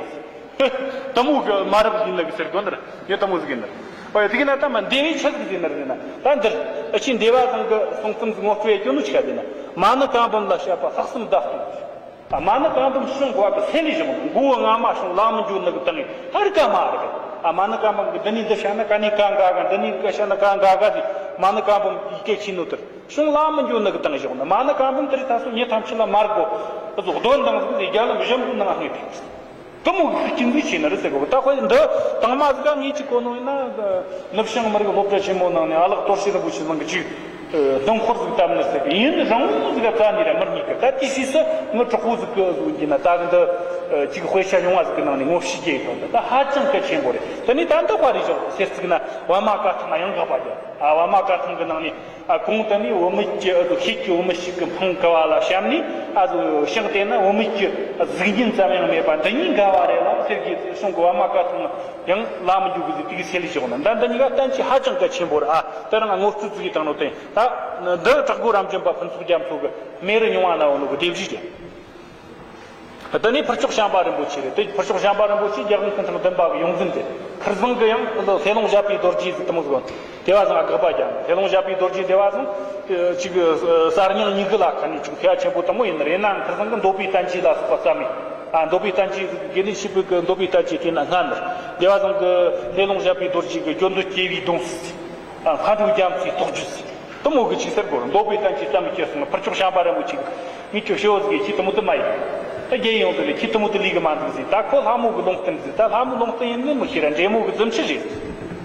ཟིག་དུ་མོ་གི་མ་རབས་ཡིན་ན་གི་ཟེར་དགོས་ནི་རེད། ཡོད་དུ་མོ་ཟིག་ཡིན་ནི་རེད། ཨོ་ཡ་དེ་གི་ན་ད་མ་འདས་པའི་ཆ་ཟིག་ཟིན་ནི་རེད་ན། ད་འདིར་ཨ་ཆེ་འདས་པ་ཚང་གི་གསུང་རྩོམ་ཟིག་ངོ་སྤྲོད་ཡ་སྐྱོ་ནོ་ཆ་ཟིན་ན། མ་ཎི་བཀའ་འབུམ་ལ་བཤད་པ་ལྷག་བསམ་བརྡ་སྟོན། ཨ་མ་ཎི་བཀའ་འབུམ་གཞུང་གོ་བ་གི་སེ་ལི་བཞག་ནོ་མགོ་བོ་རྔ་མ་བྱུང་ལམ་མི་འགྱོ་ནི་གི་བཏང་ངེ་ད་རི་ཀ་མ་རེད། ཨ་མ་ཎི་བཀའ་འབུམ་གི་འདི་ནས་འདི་བཤད་ན་ཀ་ནས་ཀ་འགའ་ག་འདི་ནས་ཀ་བཤད་ན་ཀ་འགའ་ག་ཟིག་མ་ཎི་བཀའ་འབུམ་ཡི་གེ་ཆེ་ནོ་དེར་གཞུང་ལམ་མི་འགྱོ་ནི་གི་བཏང་བཞག་ནོ། མ་ཎི་བཀའ་འབུམ་དེ་རིགས་ད་སོ་ཉི་ཐམས་ཅད་ལ་མར་གོ་ཨ་ཟོ་གདོན་དང་ཟིག་ཟིག་རྒྱ་ལམ་གཞན་པོ་ནང་ཧང་ཐིག་དུ་མོ་གི་ཅི་འཛིན་བྱས་ནི་རེད་ཟེར་གོ། ད་ཁོས་འདི་དང་མ་ཟིག་ག་ངས་ཅིག་གོ་ནོ་ཡིན་ན། ནུབ་བྱང་མི་རིགས་སློབ་གྲྭ་ཆེན་མོ་ནང་ནས་ཨ་ལགས་དོར་ཞི་རིན་པོ་ཆེ་ཚང་གི་ཅིག་སྣུམ་འཁོར་ཟིག་བཏབ་ནི་ཟེར་གི་ཡིན། རང་ཟིག་ག་རྩ་ནས་ར་མི་རྙེད་གི། ད་དེ་སྲིད་སུ་ངི་གྲོགས་པོ་ཟིག་གི་ཟིག་ཡིན་ན་ད་གི་འདི་ཅིག་དཔེ་ཆ་ཉུང་བ་ཟིག་གི་ནང་ནས་ངོ་ཤེས་རྒྱུ་ཡིན་དང་། ད་ཧ་ཅང་གལ་ཆེན་པོ་རེད། དེ་ནས་ད་འདི་པ་རེད་ཞོག་ཟེར་ཟིག་ན་པད་མ་བཀའ་ཐང་ཡང་དགག་པ་རྒྱབ། ཨ་པད་མ་བཀའ་ཐང་གི་ནང་ནས། ཨ་གོང་དུ་ནི་བུད་མེད་ཀྱི་ཨ་ཟོ་ཤེད་ཀྱི་བུད་མེད་ཞིག་གི་འཕང་ཀ་བ་ལ་བཤམས་ནས། ཨ་ཟོ་ཤིང་དེ་ནི་བུད་མེད་ཀྱི་གཟུགས་བརྙན་ཙམ་ཡང་མེད་པ་འདི་གཉིས་འགལ་བ་རེད་ལ་ཟེར་གྱི་གསུང་གི། པད་མ་བཀའ་ཐང་ཡང་ལ་མི་འཇུག་གི་ཟིག་དེ་གི་སེ་ལི་ཞོག་ན། ད་འདི་གཉིས་ཀ་བསྟན་བཅོས་ཧ་ཅང་གལ་ཆེན་པོ་རེད། ཨ་དེ་རང་ངོ་སྤྲོད་ཙིག་གི་བཏང་ནོ་དེ། ད་འདི་བྲག་སྒོ་རབ་འབྱམས་པ་ཕུན་ཚོགས་རྒྱ་མཚོ་གི་མེ་རི་ཉུང་བ་ན་འོ་ནོ་གི་སྡེབ་གཞི་རེད། དེ་ནས་ཕུར་ལྕོག་བྱམས་པ་རིན་པོ་ཆེ་རེད། དེ་ཕུར་ལྕོག་བྱམས་པ་རིན་པོ་ཆེ་རྒྱལ་དབང་ཀུན་ཐང་བདུན་པ་གི་ཡོངས་འཛིན་དེ། ཁིར་ཟང་གི་ཡང་ལྷ་ལུང་ཞབས་པའི་རྡོ་རྗེ་ཟིག་དུ་མོ་ཟིག་དེ་བ་ཟང་དགག་པ་རྒྱབ། ལྷ་ལུང་ཞབས་པའི་རྡོ་རྗེ་དེ་བ་ཟང་ཅིག་གསར་རྙིང་གཉིས་ཀི་ལ་ཁ་ནས་ཅིག་མཁས་པ་ཆེན་པོ་དུ་མོ་ཡིན་ནི་རེད། ཡིན་ནའང་ཁིར་ཟང་གི་འདོད་པའི་བསྟན་བཅོས་ལ་སོགས་པ་བརྩམས་མེད། ཨ་འདོད་པའི་བསྟན་བཅོས་ཟིག་དགེ་ལྡན་ཞེས་པའི་གི་འདོད་པའི་བསྟན་བཅོས་དེ་ན་སྔ་ནི་རེད། དེ་བ་ཟང་གི་ལྷ་ལུང་ཞབས་པའི་རྡོ་རྗེ་གི་སྐྱོན་འདོད་སྐྱེ་བའི་སྡོམ་ཟིག་ཨ་མཁའ་འགྲོ་རྒྱ་མཚོའི་རྟོགས་བརྗོད་ཟེར། དུ་མོ་གི་ཅིག་ཟེར་གོ་རུ་འདོད་པའི་བསྟན་བཅོས་བརྩམས་ཁྱེར་སོང་ན། ཕུར་ལྕོག་བྱམས་པ་རིན་པོ་ཆེ་གི་ངས་ཁྱོད་ཤོད་ཟིག་གི་ཁྱི་དུ་མོ་དུ་མ་ཡིན། ད་རྒྱལ་ཡོངས་དུ་ལས་ཁྱི་དུ་མོ་དུ་ལས་གི་མ་འདུག་ཟིག་ད་ཁོ་ལྷ་མོ་གི་ལུང་བསྟན་ཟིག་ད་ལྷ་མོ་ལུང་བསྟན་ཡིན་ནི་མི་ཤེས་ར་འདྲེ་མོ་གི་རྫུ་འཕྲུལ་རེད།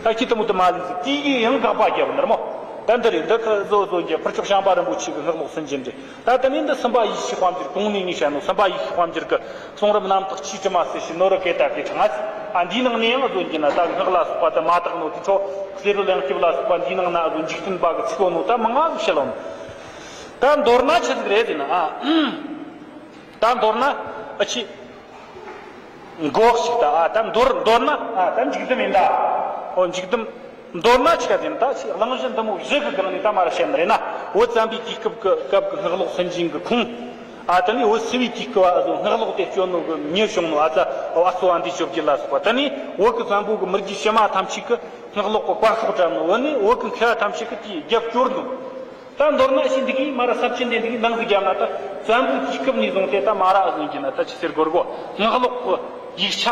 ད་ཁྱི་དུ་མོ་དུ་མ་ལས་ཟིག་དེ་གི་ཡང་དགག་པ་རྒྱབ་ནི་ར་མོ། ད་འདི་རེད། འདི་ད་བཟོ་བཟོ་རྒྱུ་ཕུར་ལྕོག་བྱམས་པ་རིན་པོ་ཆེ་གི་སྔགས་ལོག་སུན་འབྱིན་རེད། ད་དེ་ནས་འདི་སུམ་པ་ཡེ་ཤེས་དཔལ་འབྱོར་གོང་ནས་ངས་བཤད་ནོ། སུམ་པ་ཡེ་ཤེས་དཔལ་འབྱོར་གི་གསུང་རབ་རྣམ་དག་ཆོས་དྲི་མ་ཟེར་ཞིག་ནོར་བུ་སྐད་དར་གྱི་ཕྲེང་ང་ཟེར། ཨ་འདིའི་ནང་ནས་ཡང་བཟོ་རྒྱུ་ན་ད་སྔགས་ལ་སོགས་པ་དེ་མ་དག་ནོ་དེ་ཚོ་བསེ་རུ་ལེགས་སྐྱིབས་ལ་སོགས་པ་འདིའི་ནང་ན་བཟོ་འཇིག་རྟེན་པ་གི་ཚིག་གོ་ནོ་ད་མང་ང་ཟིག་བཤད་ལོང་། ད་མདོར་ན་ཆི་ཟིག་རེད་ཟེར་ན། ཨ་ད་མདོར་ན་ཨ་ཆི། མགོ་ཞིག་ད་ཨ་ད་མདོར་མདོར་ན་ཨ་ད་འཇིག་རྟེན་ཡིན་ད། ཨོ་འཇིག་རྟེན། མདོར་ན་ཆི་ག་ཟེར་ན་ད་ཆི་གླེང་གཞི་འདི་མོ་བཞི་གི་སྒང་ནས་ད་མར་བཤད་ནི་རེད་ན། བོད་བཙན་པོའི་དུས་སྐབས་ཀྱི་སྐབས་ཀྱི་སྔགས་ལོག་སུན་འབྱིན་གྱི་ཁུངས། ཨ་དེ་ནས་བོད་སིལ་བུའི་དུས་སྐབས་ཨ་ཟོ་སྔགས་ལོག་དེ་སྐྱོན་ནོ་གི་མྱི་བྱུང་ནོ། ཨ་ཙ་ཨ་གཙོ་བ་འདི་ཆོས་བརྒྱུད་ལ་སོགས་པ། དེ་ནས་བོད་ཀྱི་བཙན་པོ་གི་མི་རྒྱུད་ཕྱི་མ་ཐམས་ཅད་ཀྱིས་སྔགས་ལོག་གི་བཀའ་ཤོག་བཀྲམ་ནོ། བོད་ནས་བོད་ཀྱི་མཁས་པ་ཐམས་ཅད་ཀྱིས་དེའི་རྒྱབ་སྐྱོར་ནོ། ད་མདོར་ན་ཞིག་འདི་གིས་མར་ས་བཅད་འདི་འདི་གིས་ནང་ཟིག་རྒྱབ་ན། ད་བཙན་པོའི་དུས་སྐབས་ནས་བཟུང་སྟེ་ད་མར་ཨ་ཟུང་གི་ན་ད་ཆི་ཟེར་དགོས་རྒོ། སྔགས་ལོག་གི་ཡིག་ཆ།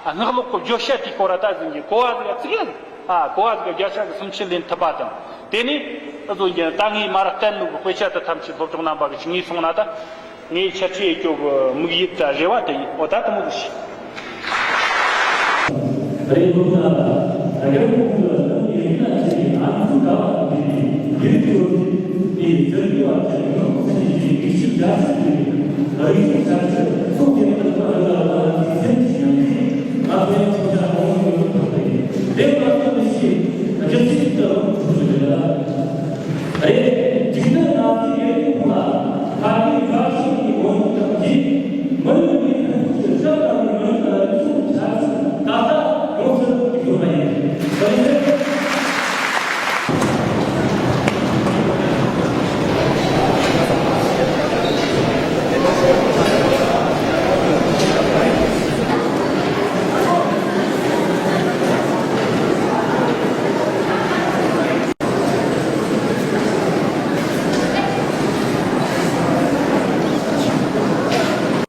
ཨ་སྔགས་ལོག་གི་བརྗོད་བྱ་དེའི་སྐོར་ད་ཟིན་གྱི་གོ་བ་ཟིག་ཚིག་ཡ་ཟིག་ཨ་གོ་བ་ཟིག་བརྒྱ་ཆ་གི་སུམ་ཅུ་ལེན་ཐུབ་པ་དང་། དེ་ནས་ཨ་ཟུང་གི་ད་ངས་མར་བསྟན་ནོ་གི་དཔེ་ཆ་དེ་ཐམས་ཅད་སློབ་སྦྱོང་རྣམ་པ་གི་ཆི་ངས་སོང་ན་ད། ངའི་ཆ་ཁྲིའི་སྐྱོ་གི་དམིགས་ཡུལ་དང་རེ་བ་དེ་ཡིན། འོ་ད་དུ་མོ་ཟིག་ཤི། རེད་འདུག་ད། རྒྱལ་པོ་གི་ནང་ཡིན་ན་ཆེ་ང་ཚོ་ག་བ་དེ་ཡིན་གྱི་ཡོད་དེ་ཟེར་གྱི་བ་དེ་ཡང་སེམས་ཀྱི་ཡིག་ཆ་རྒྱ་ཆེ་དེ་ང་ རིག་གཞུང་གསར་བརྗེ་སྲུང་སྐྱོབ་པའི་ཐོག་ལ་ལ་ལ་དེ་སེམས་ཀྱི་ཉམས་ལེན་ང་ཚོའི་ཚོགས་བཅར་གོང་ཡོད་པ་དང་། དེ་ང་ཚོ་མི་ཞིག་རྒྱུ་ཆ་ཞིག་ཏུ་ཐུག་ཚུལ་རེད་ལ། རེད། འཇིག་རྟེན་ནང་གི་ཡོད་པའི་ཁོང་ལ་ཕ་གིའི་བཀའ་ཤིང་གི་མོ་ཡིན་ཙམ་གྱིས་མི་རིགས་